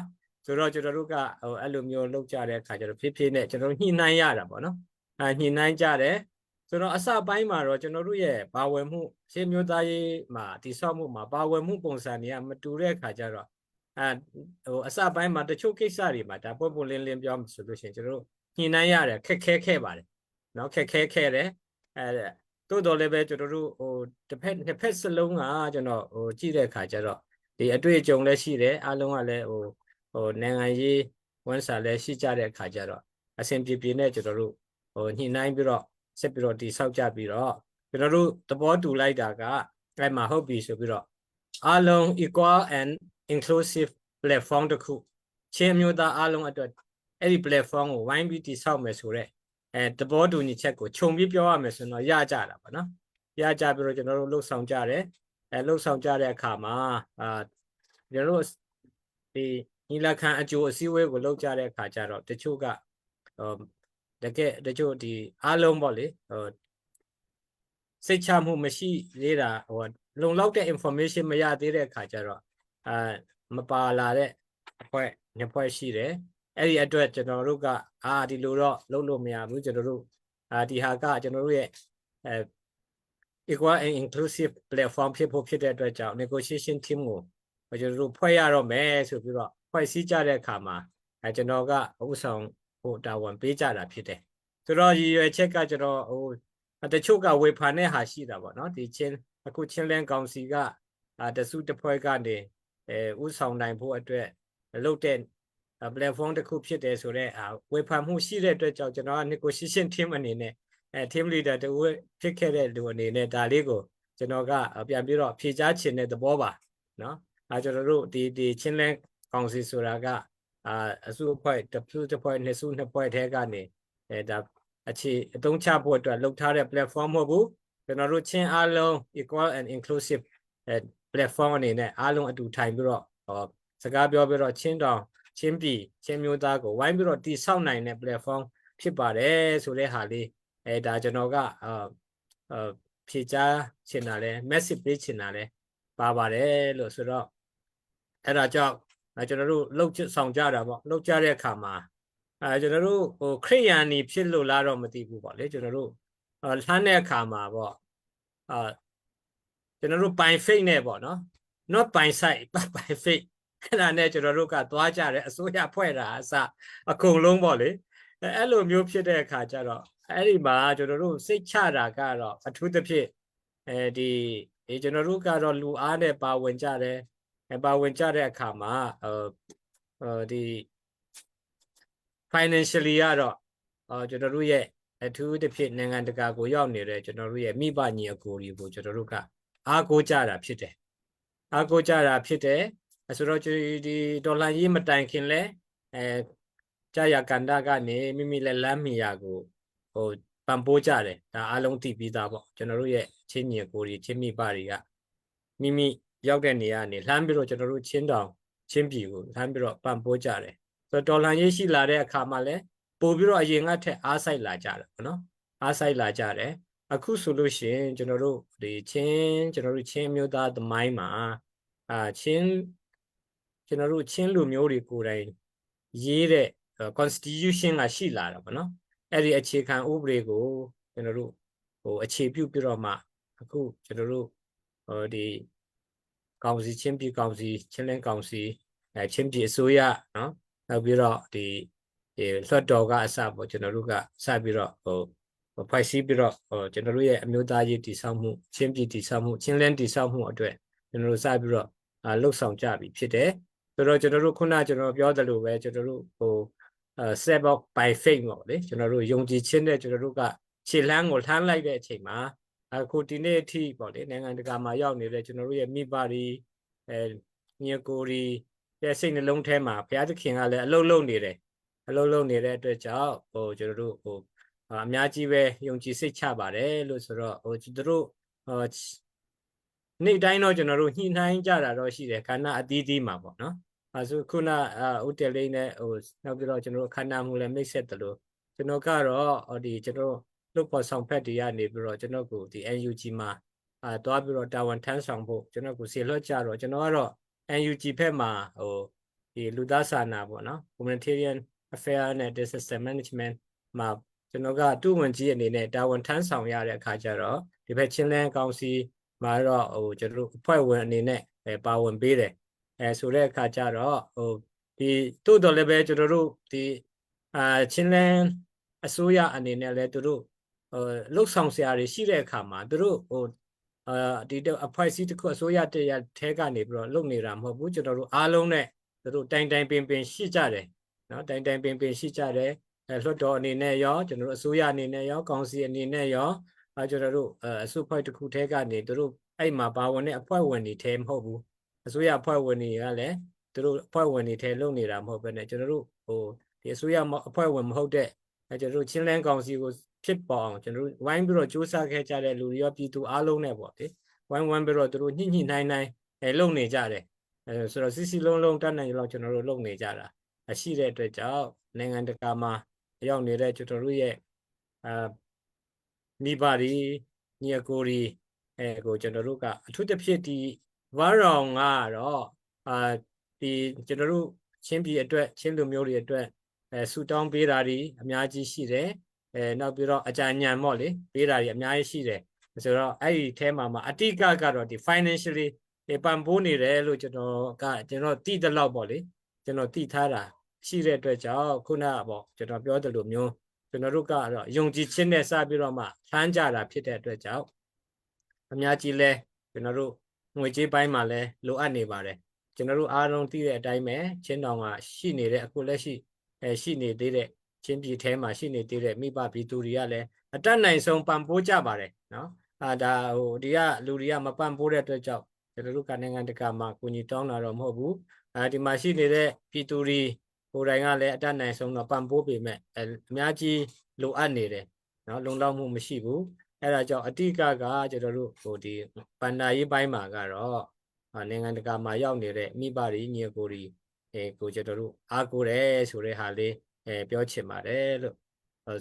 ဆိုတော့ကျွန်တော်တို့ကဟိုအဲ့လိုမျိုးလှုပ်ကြတဲ့အခါကျတော့ဖြည်းဖြည်းနဲ့ကျွန်တော်တို့ညှိနှိုင်းရတာပေါ့နော်အဲညှိနှိုင်းကြတယ်ဆိုတော့အစပိုင်းမှာတော့ကျွန်တော်တို့ရဲ့ပါဝင်မှုရှင်းမျိုးသားရေးမှာတိဆောက်မှုမှာပါဝင်မှုပုံစံတွေကမတူတဲ့အခါကျတော့အဲဟိုအစပိုင်းမှာတချို့ကိစ္စတွေမှာဒါပွင့်ပွင့်လင်းလင်းပြောမှဆိုလို့ရှိရင်ကျွန်တော်တို့ညှိနှိုင်းရတယ်ခက်ခဲခဲ့ပါတယ်နော်ခက်ခဲခဲ့တယ်အဲတိုးတော်လည်းပဲကျွန်တော်တို့ဟိုတစ်ဖက်နှစ်ဖက်စလုံးကကျွန်တော်ဟိုကြည့်တဲ့အခါကျတော့ဒီအတွေ့အကြုံလည်းရှိတယ်အားလုံးကလည်းဟိုဟိုနိုင်ငံရေးဝန်စာလည်းရှိကြတဲ့အခါကျတော့အဆင်ပြေပြေနဲ့ကျွန်တော်တို့ဟိုညှိနှိုင်းပြီးတော့ဆက်ပြီးတော့တိဆောက်ကြပြီးတော့ကျွန်တော်တို့သဘောတူလိုက်တာကအဲ့မှာဟုတ်ပြီဆိုပြီးတော့အားလုံး equal and inclusive platform တစ်ခုချင်းမျိုးသားအားလုံးအတွက်အဲ့ဒီ platform ကိုဝိုင်းပြီးတိဆောက်မယ်ဆိုတော့အဲသဘောတူညီချက်ကိုခြုံပြီးပြောရမယ်ဆိုတော့ရကြတာပါနော်ရကြပြီးတော့ကျွန်တော်တို့လှုပ်ဆောင်ကြတယ်အဲလှုပ်ဆောင်ကြတဲ့အခါမှာအာကျွန်တော်တို့ဒီညီလာခံအကျိုးအစည်းအဝေးကိုလှုပ်ကြတဲ့အခါကျတော့တချို့ကဟိုတကယ်တချို့ဒီအားလုံးပေါ့လေဟိုစိတ်ချမှုမရှိသေးတာဟိုလုံလောက်တဲ့ information မရသေးတဲ့အခါကျတော့အာမပါလာတဲ့အဖွဲ့နှစ်ဖွဲ့ရှိတယ်အဲ့ဒီအတွက်ကျွန်တော်တို့ကအာဒီလိုတော့လုပ်လို့မရဘူးကျွန်တော်တို့အာဒီဟာကကျွန်တော်တို့ရဲ့အဲ equal and inclusive platform ဖြစ်ဖို့ဖြစ်တဲ့အတွက်ကြောင့် negotiation team ကိုကျွန်တော်တို့ဖွဲ့ရတော့မယ်ဆိုပြီးတော့ဖွဲ့စည်းကြတဲ့အခါမှာအဲကျွန်တော်ကဥဆောင်ဟိုတာဝန်ပေးကြတာဖြစ်တယ်ဆိုတော့ရည်ရွယ်ချက်ကကျွန်တော်ဟိုတချို့ကဝေဖန်တဲ့ဟာရှိတာပေါ့နော်ဒီချင်းအခုချင်းလန်းကောင်စီကအာတစုတစ်ဖွဲ့ကနေအဲဥဆောင်နိုင်ဖို့အတွက်လုပ်တဲ့ platform တစ်ခုဖြစ်တယ်ဆိုတော့ဝေဖန်မှုရှိတဲ့အတွက်ကြောင့်ကျွန်တော်က negotiation team အနေနဲ့အဲ team leader တူဖြစ်ခဲ့တဲ့လူအနေနဲ့ဒါလေးကိုကျွန်တော်ကပြန်ပြီးတော့ဖြေကြားချင်တဲ့သဘောပါနော်အဲကျွန်တော်တို့ဒီဒီချင်းလန်းကောင်စီဆိုတာကအာအစုအဖွဲ့တစ်စုတစ်ဖွဲ့နှစ်စုနှစ်ဖွဲ့ထဲကနေအဲဒါအခြေအသုံးချဖို့အတွက်လုပ်ထားတဲ့ platform မဟုတ်ဘူးကျွန်တော်တို့ချင်းအားလုံး equal and inclusive အဲ platform အနေနဲ့အားလုံးအတူထိုင်ပြီးတော့ဟောစကားပြောပြီးတော့ချင်းတောင်ချင်းပြည်ချင်းမျိုးသားကိုဝိုင်းပြီးတော့တိဆောက်နိုင်တဲ့ platform ဖြစ်ပါတယ်ဆိုတဲ့ဟာလေးအဲဒါကျွန်တော်ကအာအာဖြေကြားချင်တာလဲ message ပေးချင်တာလဲပါပါတယ်လို့ဆိုတော့ အဲ့ဒါကြောင့်ကျွန်တော်တို့လှုပ်ဆောင်ကြတာပေါ့လှုပ်ကြတဲ့အခါမှာအဲကျွန်တော်တို့ဟိုခရိယန်နေဖြစ်လို့လားတော့မသိဘူးပေါ့လေကျွန်တော်တို့လှမ်းတဲ့အခါမှာပေါ့အာကျွန်တော်တို့ပိုင်ဖိတ်နဲ့ပေါ့နော် not ပိုင် site ပိုင်ဖိတ်အဲ့ဒါနဲ့ကျွန်တော်တို့ကသွားကြတယ်အစိုးရဖွဲ့တာအစအကုန်လုံးပေါ့လေအဲ့လိုမျိုးဖြစ်တဲ့အခါကျတော့အဲ့ဒီမှာကျွန်တော်တို့စိတ်ချတာကတော့အထူးသဖြင့်အဲဒီဒီကျွန်တော်တို့ကတော့လူအားနဲ့ပါဝင်ကြတယ်ပါဝင်ကြတဲ့အခါမှာဟိုဟိုဒီ financially ကတော့အော်ကျွန်တော်တို့ရဲ့အထူးသဖြင့်နိုင်ငံတကာကိုရောက်နေတဲ့ကျွန်တော်တို့ရဲ့မိဘညီအကိုတွေကိုကျွန်တော်တို့ကအားကိုးကြတာဖြစ်တယ်အားကိုးကြတာဖြစ်တယ်ဆိုတော့ဒီဒေါ်လာကြီးမတိုင်ခင်လဲအဲကြာရကန္တာကနေမိမိလက်လမ်းမီယာကိုဟိုပံပိုးကြတယ်ဒါအားလုံးသိပြီးသားပေါ့ကျွန်တော်တို့ရဲ့ချင်းညီကိုတွေချင်းမိဘတွေကမိမိရောက်တဲ့နေရာနေလှမ်းပြီးတော့ကျွန်တော်တို့ချင်းတောင်ချင်းပြည်ကိုလှမ်းပြီးတော့ပံပိုးကြတယ်ဆိုတော့ဒေါ်လာရေးရှိလာတဲ့အခါမှာလဲပို့ပြီးတော့အရင်ကထက်အားဆိုင်လာကြတယ်ပေါ့နော်အားဆိုင်လာကြတယ်အခုဆိုလို့ရှိရင်ကျွန်တော်တို့ဒီချင်းကျွန်တော်တို့ချင်းမျိုးသားသမိုင်းမှာအာချင်းကျွန်တော်တို့ချင်းလူမျိုးတွေကိုယ်တိုင်ရေးတဲ့ constitution ကရှိလာတာပေါ့နော်အဲ့ဒီအခြေခံဥပဒေကိုကျွန်တော်တို့ဟိုအခြေပြုပြီးတော့မှအခုကျွန်တော်တို့ဟိုဒီကောင်စီချင်းပြည်ကောင်စီချင်းလင်းကောင်စီအဲချင်းပြည်အစိုးရနော်နောက်ပြီးတော့ဒီဒီလွှတ်တော်ကအစပေါ့ကျွန်တော်တို့ကစပြီးတော့ဟိုဖွဲ့စည်းပြီးတော့ဟိုကျွန်တော်တို့ရဲ့အမျိုးသားရေးတည်ဆောက်မှုချင်းပြည်တည်ဆောက်မှုချင်းလင်းတည်ဆောက်မှုအတွက်ကျွန်တော်တို့စပြီးတော့လှုပ်ဆောင်ကြပြီဖြစ်တယ်ဆိုတော့ကျွန်တော်တို့ခုနကျွန်တော်ပြောသလိုပဲကျွန်တော်တို့ဟိုအဲ step up by faith ပေါ့လေကျွန်တော်တို့ယုံကြည်ခြင်းနဲ့ကျွန်တော်တို့ကခြေလှမ်းကိုလှမ်းလိုက်တဲ့အချိန်မှာအခုဒီနေ့အထိပေါ့လေနိုင်ငံတကာမှာရောက်နေတဲ့ကျွန်တော်တို့ရဲ့မိဘတွေအဲညီကိုတွေရဲ့စိတ်နှလုံးထဲမှာဘုရားသခင်ကလည်းအလုံးလုံးနေတယ်အလုံးလုံးနေတဲ့အတွက်ကြောင့်ဟိုကျွန်တော်တို့ဟိုအများကြီးပဲယုံကြည်စိတ်ချပါတယ်လို့ဆိုတော့ဟိုတို့ဟိုနေ့တိုင်းတော့ကျွန်တော်တို့ညှိနှိုင်းကြတာတော့ရှိတယ်ခန္ဓာအသီးသီးမှာပေါ့နော်အဲဆိုခုနဥတလေးနဲ့ဟိုနောက်ပြီးတော့ကျွန်တော်တို့ခန္ဓာမူလည်းမိတ်ဆက်တယ်လို့ကျွန်တော်ကတော့ဟိုဒီကျွန်တော်လုတ်ပေါ်ဆောင်ဖက်တွေကနေပြီးတော့ကျွန်တော်ကိုဒီ NUG မှာအာတွားပြီးတော့တာဝန်ထမ်းဆောင်ဖို့ကျွန်တော်ကိုဆေလွတ်ကြတော့ကျွန်တော်ကတော့ NUG ဖက်မှာဟိုဒီလူသားစာနာပေါ့နော် humanitarian affair နဲ့ disaster management မှာကျွန်တော်ကတူဝင်ကြီးအနေနဲ့တာဝန်ထမ်းဆောင်ရတဲ့အခါကျတော့ဒီဘက်ချင်းလန်းကောင်စီမှာတော့ဟိုကျွန်တော်တို့အဖွဲ့ဝင်အနေနဲ့ပါဝင်ပေးတယ်အဲဆိုတဲ့အခါကျတော့ဟိုဒီတိုးတော်လည်းပဲကျွန်တော်တို့ဒီအာချင်းလန်းအစိုးရအနေနဲ့လည်းသူတို့ဟိုလှုပ်ဆောင်စရာတွေရှိတဲ့အခါမှာသူတို့ဟိုအာဒီအဖွဲ့အစည်းတစ်ခုအစိုးရတရထဲကနေပြီးတော့လုပ်နေတာမဟုတ်ဘူးကျွန်တော်တို့အားလုံးနဲ့သူတို့တိုင်တိုင်ပင်ပင်ရှိကြတယ်နော်တိုင်တိုင်ပင်ပင်ရှိကြတယ်အဲလွှတ်တော်အနေနဲ့ရောကျွန်တော်တို့အစိုးရအနေနဲ့ရောကောင်စီအနေနဲ့ရောအဲကျွန်တော်တို့အစုဖွဲ့တစ်ခုထဲကနေသူတို့အဲ့မှာပါဝင်တဲ့အဖွဲ့ဝင်တွေထဲမဟုတ်ဘူးအစိုးရအဖွဲ့ဝင်တွေကလည်းသူတို့အဖွဲ့ဝင်တွေထဲလုပ်နေတာမဟုတ်ဘဲနဲ့ကျွန်တော်တို့ဟိုဒီအစိုးရအဖွဲ့ဝင်မဟုတ်တဲ့အဲကျွန်တော်တို့ချင်းလန်းကောင်စီကိုဖြစ်ပေါ်အောင်ကျွန်တော်တို့ဝိုင်းပြီးတော့စူးစမ်းခဲ့ကြတဲ့လူတွေရောပြည်သူအားလုံးနဲ့ပေါ့လေဝိုင်းဝန်းပြီးတော့သူတို့ညှိညှိနှိုင်းနှိုင်းအဲလုပ်နေကြတယ်အဲဆိုတော့စီစီလုံးလုံးတတ်နိုင်လောက်ကျွန်တော်တို့လုပ်နေကြတာအရှိတဲ့အတွက်ကြောင့်နိုင်ငံတကာမှာရောက်နေတဲ့ကျွန်တော်တို့ရဲ့အာမိဘတွေညီအကိုတွေအဲကိုကျွန်တော်တို့ကအထူးသဖြင့်ဒီဝါရောင်ကတော့အာဒီကျွန်တော်တို့ချင်းပြည်အတွက်ချင်းလူမျိုးတွေအတွက်အဲဆူတောင်းပေးတာတွေအများကြီးရှိတယ်အဲနောက်ပြီးတော့အကြံဉာဏ်ပေါ့လေပေးတာတွေအများကြီးရှိတယ်ဆိုတော့အဲ့ဒီအဲမှာမှာအတိကကတော့ဒီ financially ဒီပံ့ပိုးနေတယ်လို့ကျွန်တော်ကကျွန်တော်သိတဲ့လောက်ပေါ့လေကျွန်တော်သိထားတာရှိတဲ့အတွက်ကြောင့်ခုနကပေါ့ကျွန်တော်ပြောတယ်လို့မျိုးကျွန်တော်တို့ကတော့ယုံကြည်ခြင်းနဲ့စပြီးတော့မှလှမ်းကြတာဖြစ်တဲ့အတွက်ကြောင့်အများကြီးလဲကျွန်တော်တို့ငွေကြေးပိုင်းမှာလဲလိုအပ်နေပါတယ်ကျွန်တော်တို့အားလုံးသိတဲ့အတိုင်းပဲချင်းတောင်ကရှိနေတဲ့အခုလက်ရှိအဲရှိနေသေးတဲ့ချင်းပြည်ထဲမှာရှိနေသေးတဲ့မိဘပြည်သူတွေကလည်းအတတ်နိုင်ဆုံးပံ့ပိုးကြပါတယ်နော်အာဒါဟိုဒီကလူတွေကမပံ့ပိုးတဲ့အတွက်ကြောင့်ကျွန်တော်တို့ကနိုင်ငံတကာမှာကိုညီတောင်းတာတော့မဟုတ်ဘူးအဲဒီမှာရှိနေတဲ့ပြည်သူတွေကိုယ်တိုင်ကလည်းအတတ်နိုင်ဆုံးတော့ပံ့ပိုးပေမဲ့အများကြီးလိုအပ်နေတယ်နော်လုံလောက်မှုမရှိဘူးအဲ့ဒါကြောင့်အတိကကကျွန်တော်တို့ဟိုဒီပန္နာရေးပိုင်းမှာကတော့နိုင်ငံတကာမှာရောက်နေတဲ့မိဘတွေညီကိုတွေအဲကိုကျွန်တော်တို့အားကိုးတယ်ဆိုတဲ့ဟာလေးအဲပြောချင်ပါတယ်လို့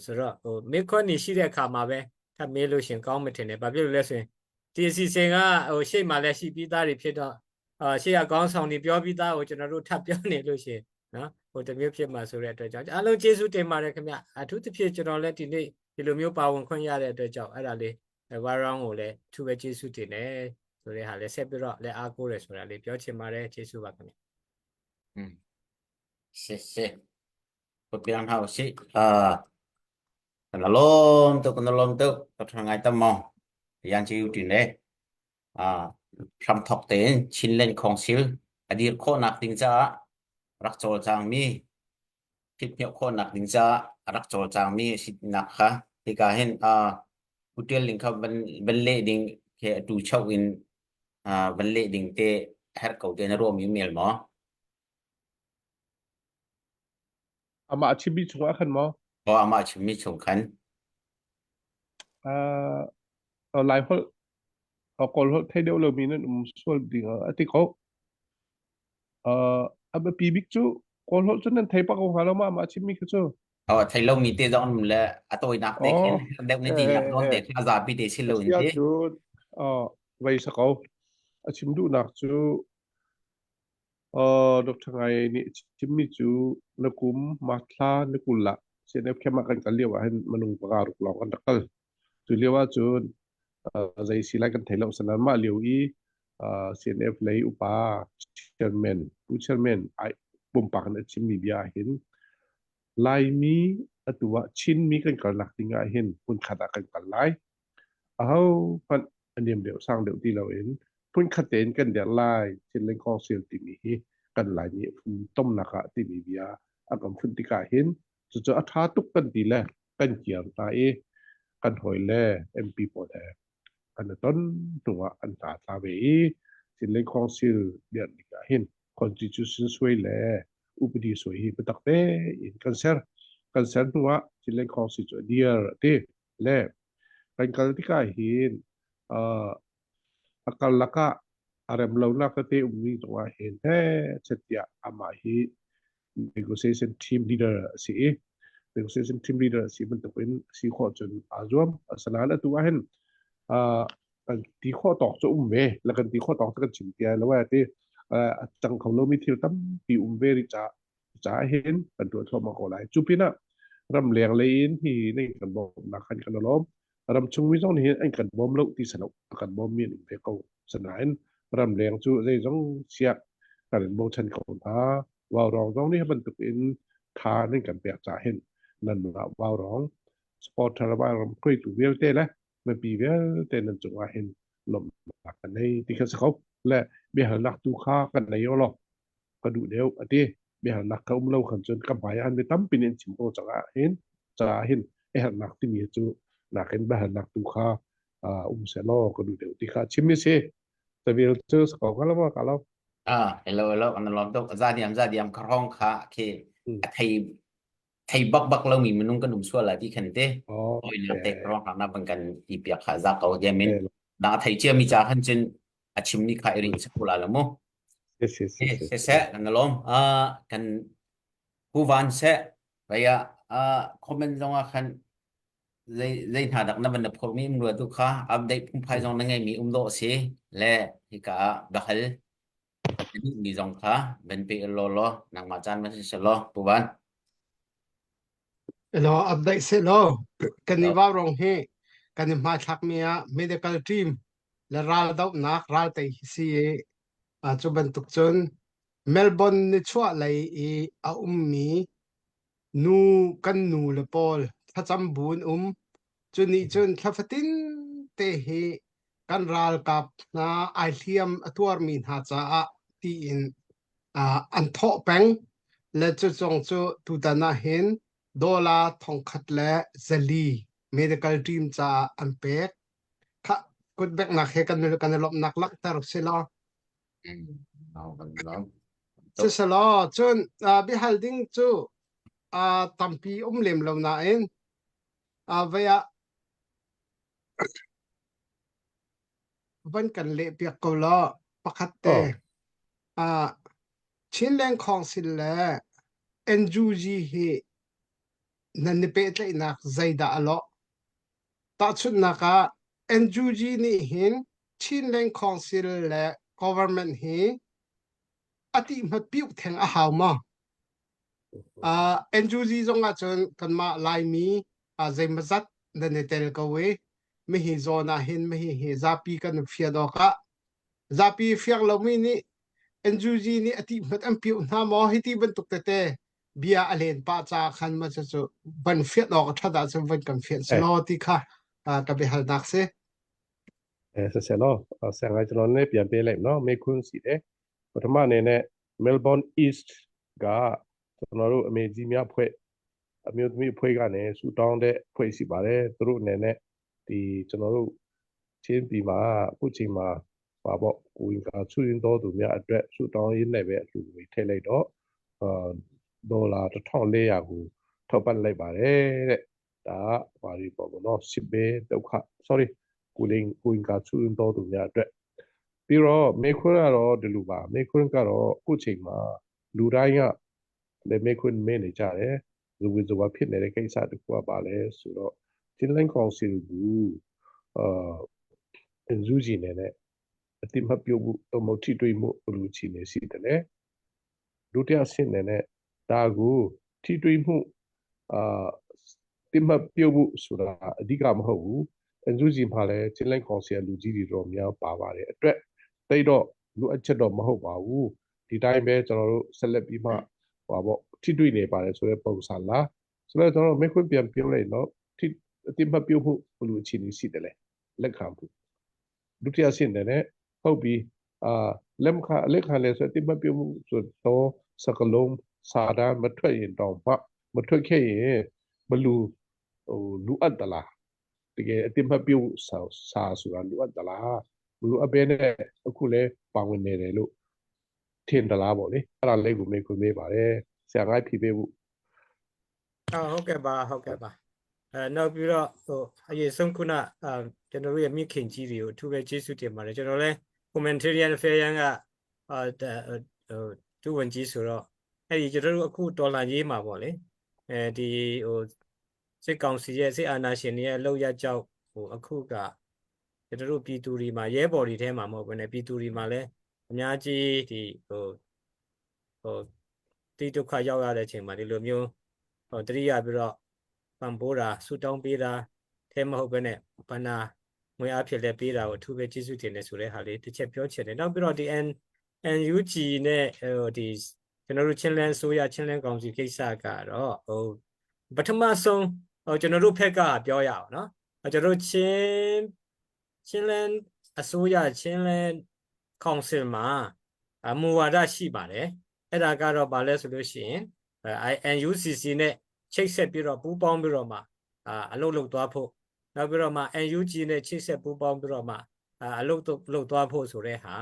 ဆိုတော့ဟိုမေခွန်းနေရှိတဲ့အခါမှာပဲထပ်မေးလို့ရှင်ကောင်းမထင်နဲ့ဘာဖြစ်လို့လဲဆိုရင်ဒီအစီအစဉ်ကဟိုရှေ့မှာလည်းရှိပြီးသားတွေဖြစ်တော့ အာရှေ့ကကောင်းဆောင်နေပြောပြီးသားကိုကျွန်တော်တို့ထပ်ပြောနေလို့ရှိရင်နော်ဟိုတမျိုးဖြစ်မှာဆိုတဲ့အတွက်ကြောင့်အားလုံးကျေးဇူးတင်ပါတယ်ခင်ဗျအထူးသဖြင့်ကျွန်တော်လည်းဒီနေ့ဒီလိုမျိုးပါဝင်ခွင့်ရတဲ့အတွက်ကြောင့်အဲ့ဒါလေးဝါရောင်းကိုလည်းအထူးပဲကျေးဇူးတင်တယ်ဆိုတဲ့ဟာလည်းဆက်ပြီးတော့လည်းအားကိုးတယ်ဆိုတာလေးပြောချင်ပါတယ်ကျေးဇူးပါခင်ဗျ อืม谢谢不变好是啊kan lom tu kan lom tu ka thangai tamong yan chi u tin le อ่า hramthok tein Chinland Council a dir khawhnak ding caah rak cawlcangmi phithmioh khawhnak ding caah a rak cawlcangmi a sinak kha hika hin uh, hotel ling kha van van leh ding he atu chau in uh, van leh ding te herh ko te na ruahmi mail maw? Amah a chimmi chungah khan maw? Aw amah chimmi chung khan. Uh, Lai holh Kawl holh thei deuh lomi nan um sual ding a ti ko. Uh, a biapi bik cu Kawl holh cu nan thei pak ko hnga lo ma amah chimmi kha cu. Oh, thei lomi te zong um le a tawinak te khin Oh, deuh ni ti nak nawn te kha zapi te si lo in Asia ti. cu uh, vei sa ko. A chim duhnak cu Uh, Dr. Ngai nih chimmi cu na kum mathla na kul ah CNF camp ah kan kal lio ah hin minung panga ruk lawng kan rak kal. Cu lio ah cun uh, zei si lai kan thei lo sanan mah lio i uh, CNF lei upa chairman pu chairman ai pumpak in a chimmi bia ah hin Laimi atu ah Chinmi kan kalnak ding ah hin hmunkhat ah kan kal lai. Ahohmanh a niam deuh sang deuh ti loin phunkhat tein kan der lai Chinland Council timi hi kan Laimi funtomnak ah timi bia a kan funh tikah hin cucu a ṭha tuk kan ti le kan kiar hna i kan hawile MP pawl he kan i ton hnuah an hna tla ve i Chinland Council dirh tikah hin Constitution suai le upadi suai hi biatak tein kan ser. Kan ser hnuah Chinland Council cu a dir a ti. Le kan kal tikah hin uh, a karlak ah a rem lonak tete ummi zongah hin he tiah amah hi negotiation team leader a si i negotiation team leader a si bantukin a si khawh cun aa zuam. Asinain atu ah hin uh, kan ti khawh tawk cu um ve le kan ti khawh tawk cu kan chim ti lo ai ti a cang kho lomi thil tampi um ve rih caah caah hin kan tuah thluahmah ko lai. Cu pinah ramleng lei in hi nan kan bawmhnak khan kan lawm. Ramchung mi zong nih an kan bawm lo ti si lo, a kan bawm mi an um ve ko. Sinain ramleng cu zeizong siak kan in bochan ko hna. Vaurawng zong nih bantuk in tha nan kan pek caah hin nanmah vaurawng supporter vaurawng hruaitu vialte le mipi vialte nan cungah hin lawmhnak kan nei ti kha si ko. Le biahalnak tu kha kan nei law ka duh deuh a ti. Biahalnak ka um lo khan cun ka hmai ah mi tampi nih an chim ko caah hin caah hin a herhnak timi cu nakin biahalnak tu kha um sehlaw ka duh deuh ti kha chim mi si. Tawil cu sa ko hnga lo ka lo. Ah, hello hello kan lawm tuk. Za diam za diam ka rong kha khi a thei thei bak bak lomi minung kan um sual lai ti khan te. Oi na te rong na bang kan ti piak kha za ko diamin. Na thei cia mi cha khan cun a chim ni kha iring sa kula lo mu. Siseh kan lawm. Kan pu Van seh vaya comment zong ah khan zei zei hna dak na van na phormi um rua tu kha update phungphai zong na ngeimi um dawh si le hika ah bahal mi zong kha van pe law law nangmah caan van si law pu Van. Elaw update seh law kan i vau rong hi kan i hmaithlak mi ah medical team le raldohnak raltei hi si i cu bantuk cun Melbourne nichuah lei i a ummi nu kan nu le pawl thlacam bu an um. Cu nih cun thla fatin te hi kan ralkap hna ai hliam a tuarmi hna caah tiin an thawh peng. Le cu zong cu tutan ah hin dollar thongkhat le zali medical team caah an pek. Khah kutbeknak he kan kan i lawmhnak langhter si law. Siselaw cun biahal ding cu tampi um lem lo nain vei ah van kan leh piak ko law pakhat te Chinland Council le NUG hi nan i pehtlaihnak zeidah a lawh? Tahchunhnak ah NUG nih hin Chinland Council le government hi. A ti hmat piuh theng a hau maw? NUG zong ah cun kanmah Laimi zeimawzat nan i tel ko i mihi zawn ah hin mihi hi zapi kan fian awk ah zapi fiang lomi nih NUG nih a ti hmat an piuh hna maw hi ti bantuk tete bia a len pah caah khan ma cu van fian awk a ṭhat ahcun van kan fian selaw ti kha ka biahalnak si. ဆက်ဆက်နော်ဆန်ကကျွန်တော်လည်းပြန်ပေးလိုက်နော်မေခွန်းစီတယ်ပထမအနေနဲ့ Melbourne East ကကျွန်တော်တို့အမေကြီးများဖွဲ့အမျိုးသမီးအဖွဲ့ကနေဆူတောင်းတဲ့ဖွဲ့ရှိပါတယ်သူတို့အနေနဲ့ဒီကျွန်တော်တို့ချင်းပြည်မှာအခုချိန်မှာပါပေါ့ကိုရင်ကချွရင်တော်သူများအတွက်ဆူတောင်းရင်းနဲ့ပဲအလှူငွေထည့်လိုက်တော့အာဒေါ်လာ1400ကိုထောက်ပံ့လိုက်ပါတယ်တဲ့ဒါကဘာလို့ပေါ့နော်စစ်ဘေးဒုက္ခ sorry ကိုလင်းကိုင်ကချွရင်တော်သူများအတွက်ပြီးတော့မေခွန်းကတော့ဒီလိုပါမေခွန်းကတော့အခုချိန်မှာလူတိုင်းကလည်းမေခွန်းမေးနေကြတယ်ဇဝေဇဝဖြစ်နေတဲ့ကိစ္စတခုကပါလဲဆိုတော့ Chinland Council ကိုအာအန်ဇူဂျီနေနဲ့အတိမတ်ပြုတ်မှုတမထိတွေ့မှုဘယ်လိုချီနေရှိတယ်လဲဒုတိယဆင့်နေနဲ့ဒါကိုထိတွေ့မှုအာတိမတ်ပြုတ်မှုဆိုတာအဓိကမဟုတ်ဘူးအန်ဇူဂျီမှာလည်း Chinland Council လူကြီးတွေတော့များပါပါတယ်အတွက်တိတ်တော့လူအချက်တော့မဟုတ်ပါဘူးဒီတိုင်းပဲကျွန်တော်တို့ဆက်လက်ပြီးမှဟိုပါပေါ့ထိတွေ့နေပါတယ်ဆိုတဲ့ပုံစံလားဆိုတော့ကျွန်တော်တို့မေခွန်းပြန်ပြောလိုက်တော့ထိအတိမတ်ပြုတ်မှုဘယ်လိုအခြေအနေရှိတယ်လဲလက်ခံဖို့ဒုတိယဆင့်တယ်နဲ့ဟုတ်ပြီအာလက်မခလက်ခံလဲဆိုအတိမတ်ပြုတ်မှုဆိုတော့စကလုံးစာတမ်းမထွက်ရင်တော့မှမထွက်ခဲ့ရင်ဘလူဟိုလူအပ်တလားတကယ်အတိမတ်ပြုတ်စာစာဆိုတာလူအပ်တလားဘလူအပ်ပဲနဲ့အခုလဲပါဝင်နေတယ်လို့ထင်သလားပေါ့လေအဲ့ဒါလေးကိုမေးခွန်းမေးပါတယ်ဆရာငိုက်ဖြေပေးဖို့ အော်ဟုတ်ကဲ့ပါဟုတ်ကဲ့ပါအဲနောက်ပြီးတော့ဟိုအရေးဆုံးခုနအာကျွန်တော်တို့ရဲ့မိခင်ကြီးတွေကိုအထူးပဲကျေးဇူးတင်ပါတယ်ကျွန်တော်လည်း humanitarian affair ကအာဟိုဒုဝန်ကြီးဆိုတော့အဲ့ဒီကျွန်တော်တို့အခုဒေါ်လာရေးမှာပေါ့လေအဲဒီဟိုစစ်ကောင်စီရဲ့စစ်အာဏာရှင်တွေရဲ့လှုပ်ရကြောက်ဟိုအခုကကျွန်တော်တို့ပြည်သူတွေမှာရဲဘော်တွေထဲမှာမဟုတ်ဘဲနဲ့ပြည်သူတွေမှာလည်းအများကြီးဒီဟိုဟိုတိဒုက္ခရောက်ရတဲ့အချိန်မှာဒီလိုမျိုးဟိုတတိယပြီးတော့ပံပိုးတာဆူတောင်းပေးတာထဲမဟုတ်ဘဲနဲ့ဘဏ္ဍာငွေအဖြစ်လည်းပေးတာကိုအထူးပဲကျေးဇူးတင်တယ်ဆိုတဲ့ဟာလေးတစ်ချက်ပြောချင်တယ်နောက်ပြီးတော့ဒီ N NUG နဲ့ဟိုဒီကျွန်တော်တို့ချင်းလန်းဆိုရချင်းလန်းကောင်စီကိစ္စကတော့ဟိုပထမဆုံးဟိုကျွန်တော်တို့ဖက်ကပြောရအောင်နော်ကျွန်တော်တို့ချင်းချင်းလန်းအစိုးရချင်းလန်း council မှာအမူဝါဒရှိပါတယ်အဲ့ဒါကတော့ဗာလဲဆိုလို့ရှိရင်အဲ NUCC နဲ့ချိတ်ဆက်ပြီးတော့ပူးပေါင်းပြီးတော့မှအာအလုပ်လုပ်သွားဖို့နောက်ပြီးတော့မှ NUG နဲ့ချိတ်ဆက်ပူးပေါင်းပြီးတော့မှအာအလုပ်လုပ်သွားဖို့ဆိုတဲ့ဟာ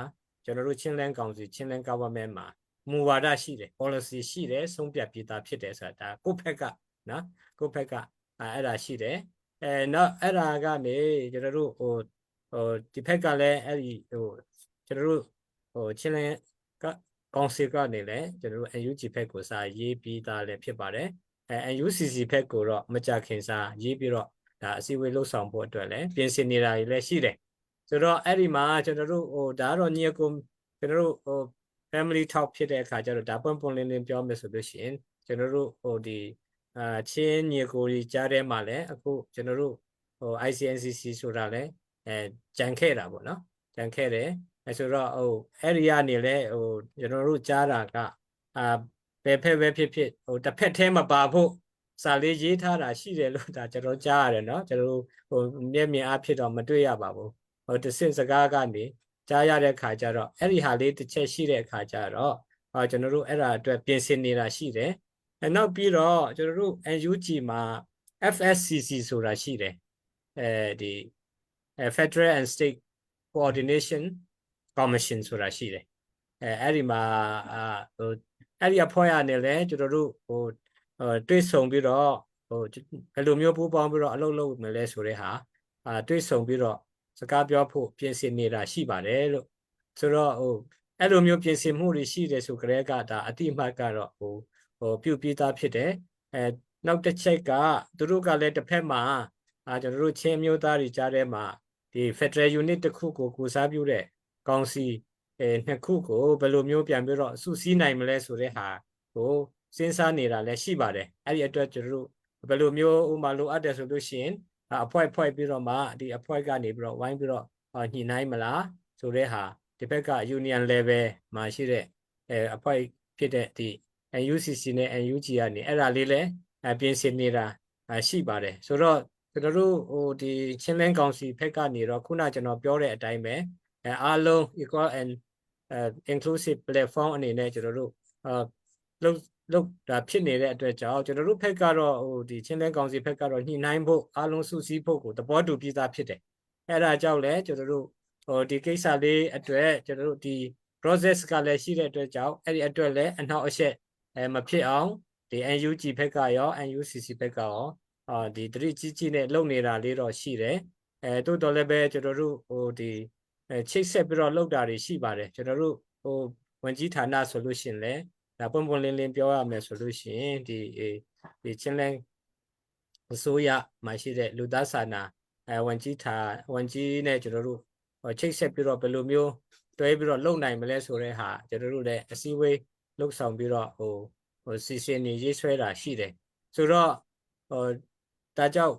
ကျွန်တော်တို့ချင်းလန်းကောင်စီချင်းလန်း government မှာမူဝါဒရှိတယ် policy ရှိတယ်ဆုံးဖြတ်ပြီးသားဖြစ်တယ်ဆိုတာဒါကိုယ့်ဖက်ကနော်ကိုယ့်ဖက်ကအဲအဲ့ဒါရှိတယ်အဲနောက်အဲ့ဒါကနေကျွန်တော်တို့ဟိုဟိုဒီဖက်ကလည်းအဲ့ဒီဟိုကျွန်တော်တို့ဟိုချင်းလန်းကကောင်စီကနေလည်းကျွန်တော်တို့ NUG ဖက်ကိုစာရေးပြီးသားလည်းဖြစ်ပါတယ်အဲ NUCC ဖက်ကိုတော့မကြခင်စာရေးပြီးတော့ဒါအစည်းအဝေးလှုပ်ဆောင်ဖို့အတွက်လည်းပြင်ဆင်နေတာတွေလည်းရှိတယ်ဆိုတော့အဲ့ဒီမှာကျွန်တော်တို့ဟိုဒါကတော့ညီအကိုကျွန်တော်တို့ဟို family talk ဖြစ်တဲ့အခါကျတော့ဒါပွင့်ပွင့်လင်းလင်းပြောမယ်ဆိုလို့ရှိရင်ကျွန်တော်တို့ဟိုဒီအာချင်းညီကိုကြီးကြားထဲမှာလည်းအခုကျွန်တော်တို့ဟို ICNCC ဆိုတာလည်းအဲကြံခဲ့တာပေါ့နော်ကြံခဲ့တယ်အဲဆိုတော့ဟိုအဲ့ဒီကနေလည်းဟိုကျွန်တော်တို့ကြားတာကအာဘယ်ဖက်ပဲဖြစ်ဖြစ်ဟိုတစ်ဖက်တည်းမပါဖို့စာလေးရေးထားတာရှိတယ်လို့ဒါကျွန်တော်ကြားရတယ်နော်ကျွန်တော်တို့ဟိုမျက်မြင်အားဖြစ်တော့မတွေ့ရပါဘူးဟိုတဆင့်စကားကနေကြားရတဲ့ခါကျတော့အဲ့ဒီဟာလေးတစ်ချက်ရှိတဲ့အခါကျတော့အာကျွန်တော်တို့အဲ့ဒါအတွက်ပြင်ဆင်နေတာရှိတယ်အဲနောက်ပြီးတော့ကျွန်တော်တို့ NUG မှာ FSCC ဆိုတာရှိတယ်အဲဒီ Federal and State Coordination Commission ဆိုတာရှိတယ်အဲအဲ့ဒီမှာအာဟိုအဲ့ဒီအဖွဲ့ကနေလည်းကျွန်တော်တို့ဟိုဟိုတွေ့ဆုံပြီးတော့ဟိုဘယ်လိုမျိုးပူးပေါင်းပြီးတော့အလုပ်လုပ်မလဲဆိုတဲ့ဟာအာတွေ့ဆုံပြီးတော့စကားပြောဖို့ပြင်ဆင်နေတာရှိပါတယ်လို့ဆိုတော့ဟိုအဲ့လိုမျိုးပြင်ဆင်မှုတွေရှိတယ်ဆိုကြတဲ့ကဒါအတိအမှတ်ကတော့ဟိုဟိုပြုပြီးသားဖြစ်တယ်အဲနောက်တစ်ချက်ကသူတို့ကလည်းတစ်ဖက်မှာအာကျွန်တော်တို့ချင်းမျိုးသားတွေကြားထဲမှာဒီ Federal Unit တစ်ခုကိုကိုစားပြုတဲ့ကောင်စီ အဲနှစ်ခုကိုဘယ်လိုမျိုးပြန်ပြီးတော့စုစည်းနိုင်မလဲဆိုတဲ့ဟာကိုစဉ်းစားနေတာလည်းရှိပါတယ်အဲ့ဒီအတွက်ကျွန်တော်တို့ဘယ်လိုမျိုးဥမာလိုအပ်တယ်ဆိုလို့ရှိရင်အဖွဲ့ဖွဲ့ပြီးတော့မှဒီအဖွဲ့ကနေပြီးတော့ဝိုင်းပြီးတော့ညှိနှိုင်းမလားဆိုတဲ့ဟာဒီဘက်က union level မှာရှိတဲ့အဲအဖွဲ့ဖြစ်တဲ့ဒီ NUCC နဲ့ NUG ကနေအဲ့ဒါလေးလည်းပြင်ဆင်နေတာရှိပါတယ်ဆိုတော့ကျွန်တော်တို့ဟိုဒီချင်းလင်းကောင်စီဖက်ကနေတော့ခုနကျွန်တော်ပြောတဲ့အတိုင်းပဲအဲအားလုံး equal and inclusive platform အနေနဲ့ကျွန်တော်တို့အာလုပ်လုပ်ဒါဖြစ်နေတဲ့အတွက်ကြောင့်ကျွန်တော်တို့ဖက်ကတော့ဟိုဒီချင်းလင်းကောင်စီဖက်ကတော့ညှိနှိုင်းဖို့အားလုံးစုစည်းဖို့ကိုသဘောတူပြီးသားဖြစ်တယ်အဲ့ဒါကြောင့်လည်းကျွန်တော်တို့ဟိုဒီကိစ္စလေးအတွက်ကျွန်တော်တို့ဒီ process ကလည်းရှိတဲ့အတွက်ကြောင့်အဲ့ဒီအတွက်လည်းအနှောက်အယှက်အဲမဖြစ်အောင်ဒီ NUG ဘက်ကရော NUCC ဘက်ကရောအာဒီတတိကြီးကြီးနဲ့လုပ်နေတာလေးတော့ရှိတယ်အဲတိုးတော်လည်းပဲကျွန်တော်တို့ဟိုဒီအဲချိတ်ဆက်ပြီးတော့လုပ်တာတွေရှိပါတယ်ကျွန်တော်တို့ဟိုဝန်ကြီးဌာနဆိုလို့ရှိရင်လည်းဒါပွင့်ပွင့်လင်းလင်းပြောရမယ်ဆိုလို့ရှိရင်ဒီဒီချင်းလန်းအစိုးရမှာရှိတဲ့လူသားစာနာအဲဝန်ကြီးဌာဝန်ကြီးနဲ့ကျွန်တော်တို့ချိတ်ဆက်ပြီးတော့ဘယ်လိုမျိုးတွဲပြီးတော့လုပ်နိုင်မလဲဆိုတဲ့ဟာကျွန်တော်တို့လည်းအစည်းအဝေးလုပ်ဆောင်ပြီးတော့ဟိုဟိုစီစဉ်နေရေးဆွဲတာရှိတယ်ဆိုတော့ဟိုဒါကြောင့်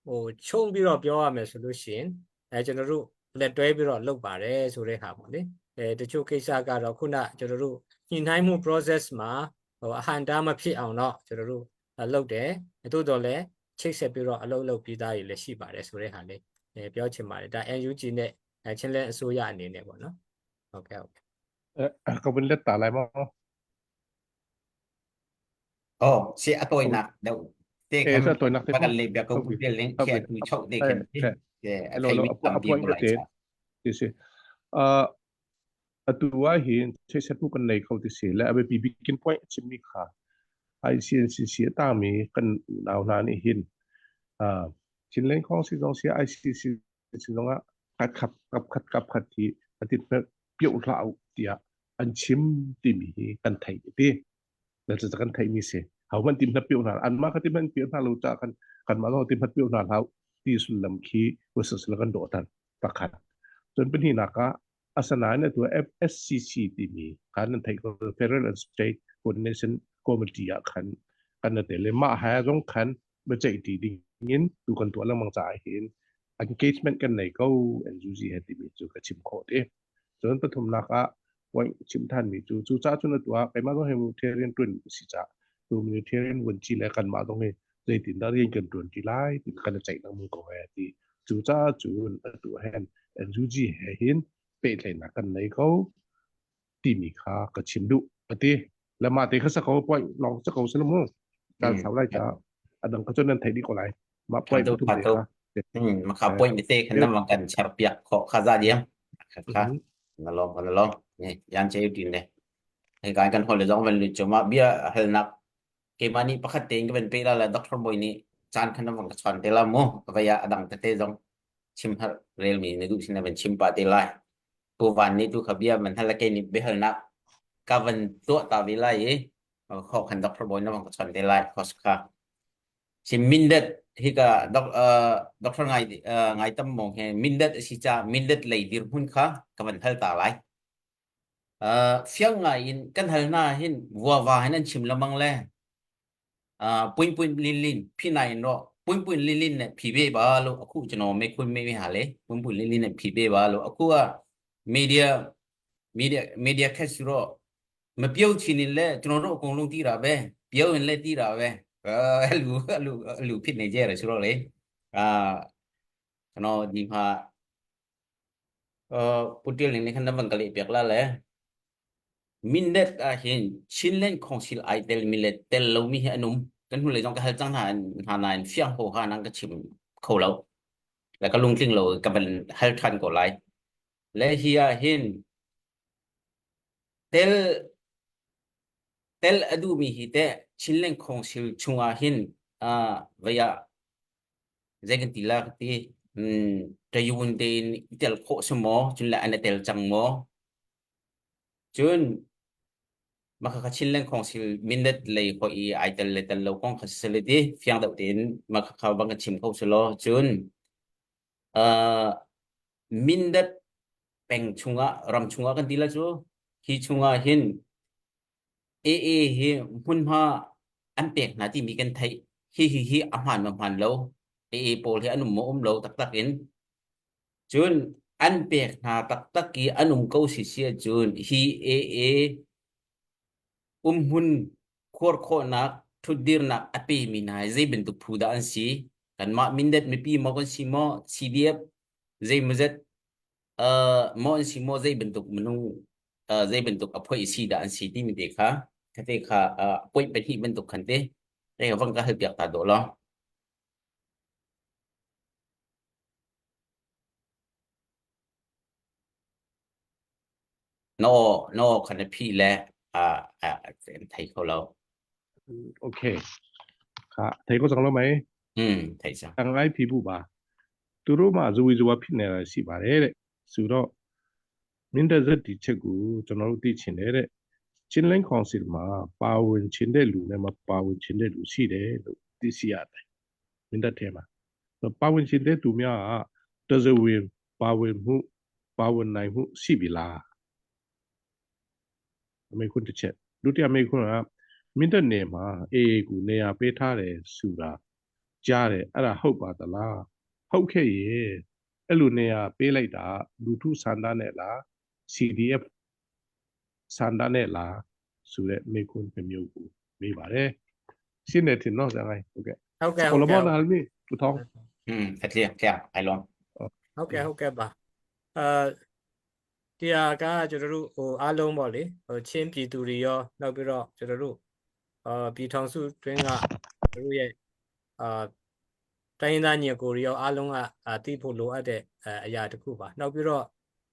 ဟိုခြုံပြီးတော့ပြောရမယ်ဆိုလို့ရှိရင်အဲကျွန်တော်တို့လက်တွဲပြီးတော့လုပ်ပါတယ်ဆိုတဲ့ဟာပေါ့လေအဲတချို့ကိစ္စကတော့ခုနကျွန်တော်တို့ညှိနှိုင်းမှု process မှာဟိုအဟန့်တားမဖြစ်အောင်တော့ကျွန်တော်တို့လုပ်တယ်သို့တော်လည်းချိတ်ဆက်ပြီးတော့အလုပ်လုပ်ပြီးသားတွေလည်းရှိပါတယ်ဆိုတဲ့ဟာလေးအဲပြောချင်ပါတယ်ဒါ NUG နဲ့ချင်းလဲအစိုးရအနေနဲ့ပေါ့နော်ဟုတ်ကဲ့ဟုတ်ကဲ့ အဲကဝင်လက်တာလိုက်မော အော်ရှေ့အတော်နာတော့တေ အဲ ခ ဆိုတော့นัก ပကလေးပြကောပပြလင်းခဲတူချုပ်တေခင်အဲအ လော ထိုင် လောအ မိတံ ပွင့် ပြ တဲ့ဒီစီအာအတူဝဟင်ချိဆက်မှုกันในเขาที่สิและเอาไปบิกิน point ชิมิค่ะ ICNCC ตามีกันนาวนานี่หินอ่าชินเล่นของสิจงเสีย ICC สิจงอ่ะกัดขับกับขัดกับขัดที่อติดเปียวเหล่าเตียอันชิมติมีกันไทยตีแล้วจะกันไทยมีเสเขามันติมนับเปียวนาอันมาคติมันเปียวนาเราจะกันกันมาเราติมพัดเปียวนาเขาตีสุลำคีวสสลกันโดตันประคัดจนเป็นที่นักอาสนะเนี่ยตัว FSCC ที่มีการนั้นไทยก็ Federal and State Coordination Committee อ่ะคันกันนั่นแต่เลยมาหาตรงคันมาใจตีดิ่งดูกันตัวแล้วมังจ่ายเห็น engagement กันในก็ NUG เฮติมีจูกชิมโคดเอจนปฐมนักอ่ะวันชิมท่านมีจูจูจ้าจุนตัวไปมาต้องให้ humanitarian ตุนสิจ้า humanitarian วันจีและกันมาต้องให้ใจตินดาเรียนกันตุนจีไลติกันใจนังมึงก็แฮตีจูจ้าจูนตัวแฮน NUG เฮหินเปเลยนะกันในเขาตีมีค่ากระชิมดุปฏิแล้วมาตีเขาสักเขาปล่อยลองสักเขาสนมุการสาวไล่จ้าอันนั้นเขาจนนั้นไทยดีกว่าไรมาปล่อยทุกเลยค่ะ อืมมาขับป่วยไม่เตะขันน้ำมันกันชาเปียกขอข้าซาเดียมค่ะนลองกันลองนี่ยันเจดินเลยให้การกันคนเลยต้องเป็นจมาเบียเฮลนักเกมานี่ปกติก็เป็นปีละแล้วด็อกเตอร์บอยนี่จานขันน้ำมันกันชอนเตละโมไปยาอดังเตเตจงชิมฮเรลมีในดูชินเป็นชิมปาเตไลปูวันนี้ดูขเบียมันฮัลละเกนี่เบลนักกาวันตัวตาวิไลขอขันด็อกเตอร์บอยน้ำมันกันชอนเตไลขอสค่ะ Si Mindat hika dok uh, Dr. Ngai uh, Ngai Tam Mong he Mindat a si ca Mindat lei dirhmun kha ka van hal ta lai. Uh, fiang ngai in kan hal na hin vuava hin an chim lamang le uh, puin puin lin lin phi nai in ro puin puin lin lin နဲ့ဖြီပေးပါလို့အခုကျွန်တော်မေခွန်းမေးမိဟာလေပွင့်ပွင့်လင်းလင်းနဲ့ဖြီပေးပါလို့အခုက media media media ခက်ဆိုတော့မပြုတ်ချင်ရင်လည်းကျွန်တော်တို့အကုန်လုံးသိတာပဲပြုတ်ရင်လည်းသိတာပဲအဲလူလူလူဖြစ်နေကြရတယ်ဆိုတော့လေအာကျွန်တော်ဒီမှာအာပုတိလင်းနေခန္ဓာဘင်္ဂလိပြက်လာလေ mindet အဟင်ချင်းလန်ခေါစီအိုက်တယ်မီလက်တယ်လုံးမီဟအနုံကန်ဟုလေကြောင့်ကဟလจังหาหานายฟิยงโหหานังก็ชิมเขาแล้วแล้วก็ลุงทิ้งโลกับเป็นฮัลทันก็ไลและเฮียหินเตล tel adu mi hi te Chinland Council chungah hin uh, vaya zeikan ti la ti um tayun tein i tel khawh si maw cun le an i tel cang maw cun maka kha Chinland Council minute lei hoi i ai tel le tel lo kong kha si ti fiang deuh tein maka kha bang ka chim kho si law cun uh, minute. Peng chungah ram chungah kan ti la cu hi chungah hin AA hi hmunhma an pek hna timi kan theih. Hi hi hi a hmaan ma hmaan lo. AA pawl hi an um maw um lo taktak in. Cun an pek hna taktak i an um ko si si ahcun hi AA umhmun khuar khawhnak ṭhutdirnak a pemi hna hi zei bantuk phu dah an si? Kanmah Mindat mipi maw kan si maw? CDF zeimawzat maw an si maw zei bantuk minung zei bantuk a phoih si dah an si timi te kha te kha point pahnih bantuk khan te te vang ka hal piak ta dawh law. No no khan na phi le thei kho lo. Okay. Kha thei ko cang lo mei. သိချာ အငိုင်းဖြီဖို့ပါသူတို့မှဇဝေဇဝဖြစ်နေတာရှိပါတယ်တဲ့ဆိုတော့မင်းတပ်ဇက်ဒီချက်ကိုကျွန်တော်တို့သိချင်တယ်တဲ့ချင်းလင်းကောင်စီမှာပါဝင်ချင်တဲ့လူနဲ့မပါဝင်ချင်တဲ့လူရှိတယ်လို့သိရှိရတယ်မင်းတပ်ထဲမှာပါဝင်ချင်တဲ့သူများကတဇဝင်ပါဝင်မှုပါဝင်နိုင်မှုရှိပြီလားအမေခွန်းတစ်ချက်ဒုတိယမေခွန်းကမင်းတပ်နယ်မှာအေအေကိုနေရာပေးထားတယ်ဆိုတာကြားတယ်အဲ့ဒါဟုတ်ပါသလားဟုတ်ခဲ့ရင်အဲ့လိုနေရာပေးလိုက်တာလူထုဆန္ဒနဲ့လား CDF ဆန္ဒနဲ့လားဆိုတဲ့မေခွန်းတစ်မျိုးကိုမေးပါတယ်ရှင်းတယ်ထင်နော်ဆရာကြီးဟုတ်ကဲ့ ဟုတ်ကဲ့ ဟိုလ ဟုတ်ကဲ့ ဘောနာလမီတူထောင်း อืมအထက်ဖျားအိုင်လွန် ဟုတ်ကဲ့ဟုတ်ကဲ့ပါအာတရားကကျွန်တော်တို့ဟိုအားလုံးပေါ့လေဟိုချင်းပြည်သူတွေရောနောက်ပြီးတော့ကျွန်တော်တို့အာပြည်ထောင်စုတွင်းကတို့ရဲ့အာတိုင်းရင်းသားညီကိုတွေရောအားလုံးကအာသိဖို့လိုအပ်တဲ့အရာတစ်ခုပါနောက်ပြီးတော့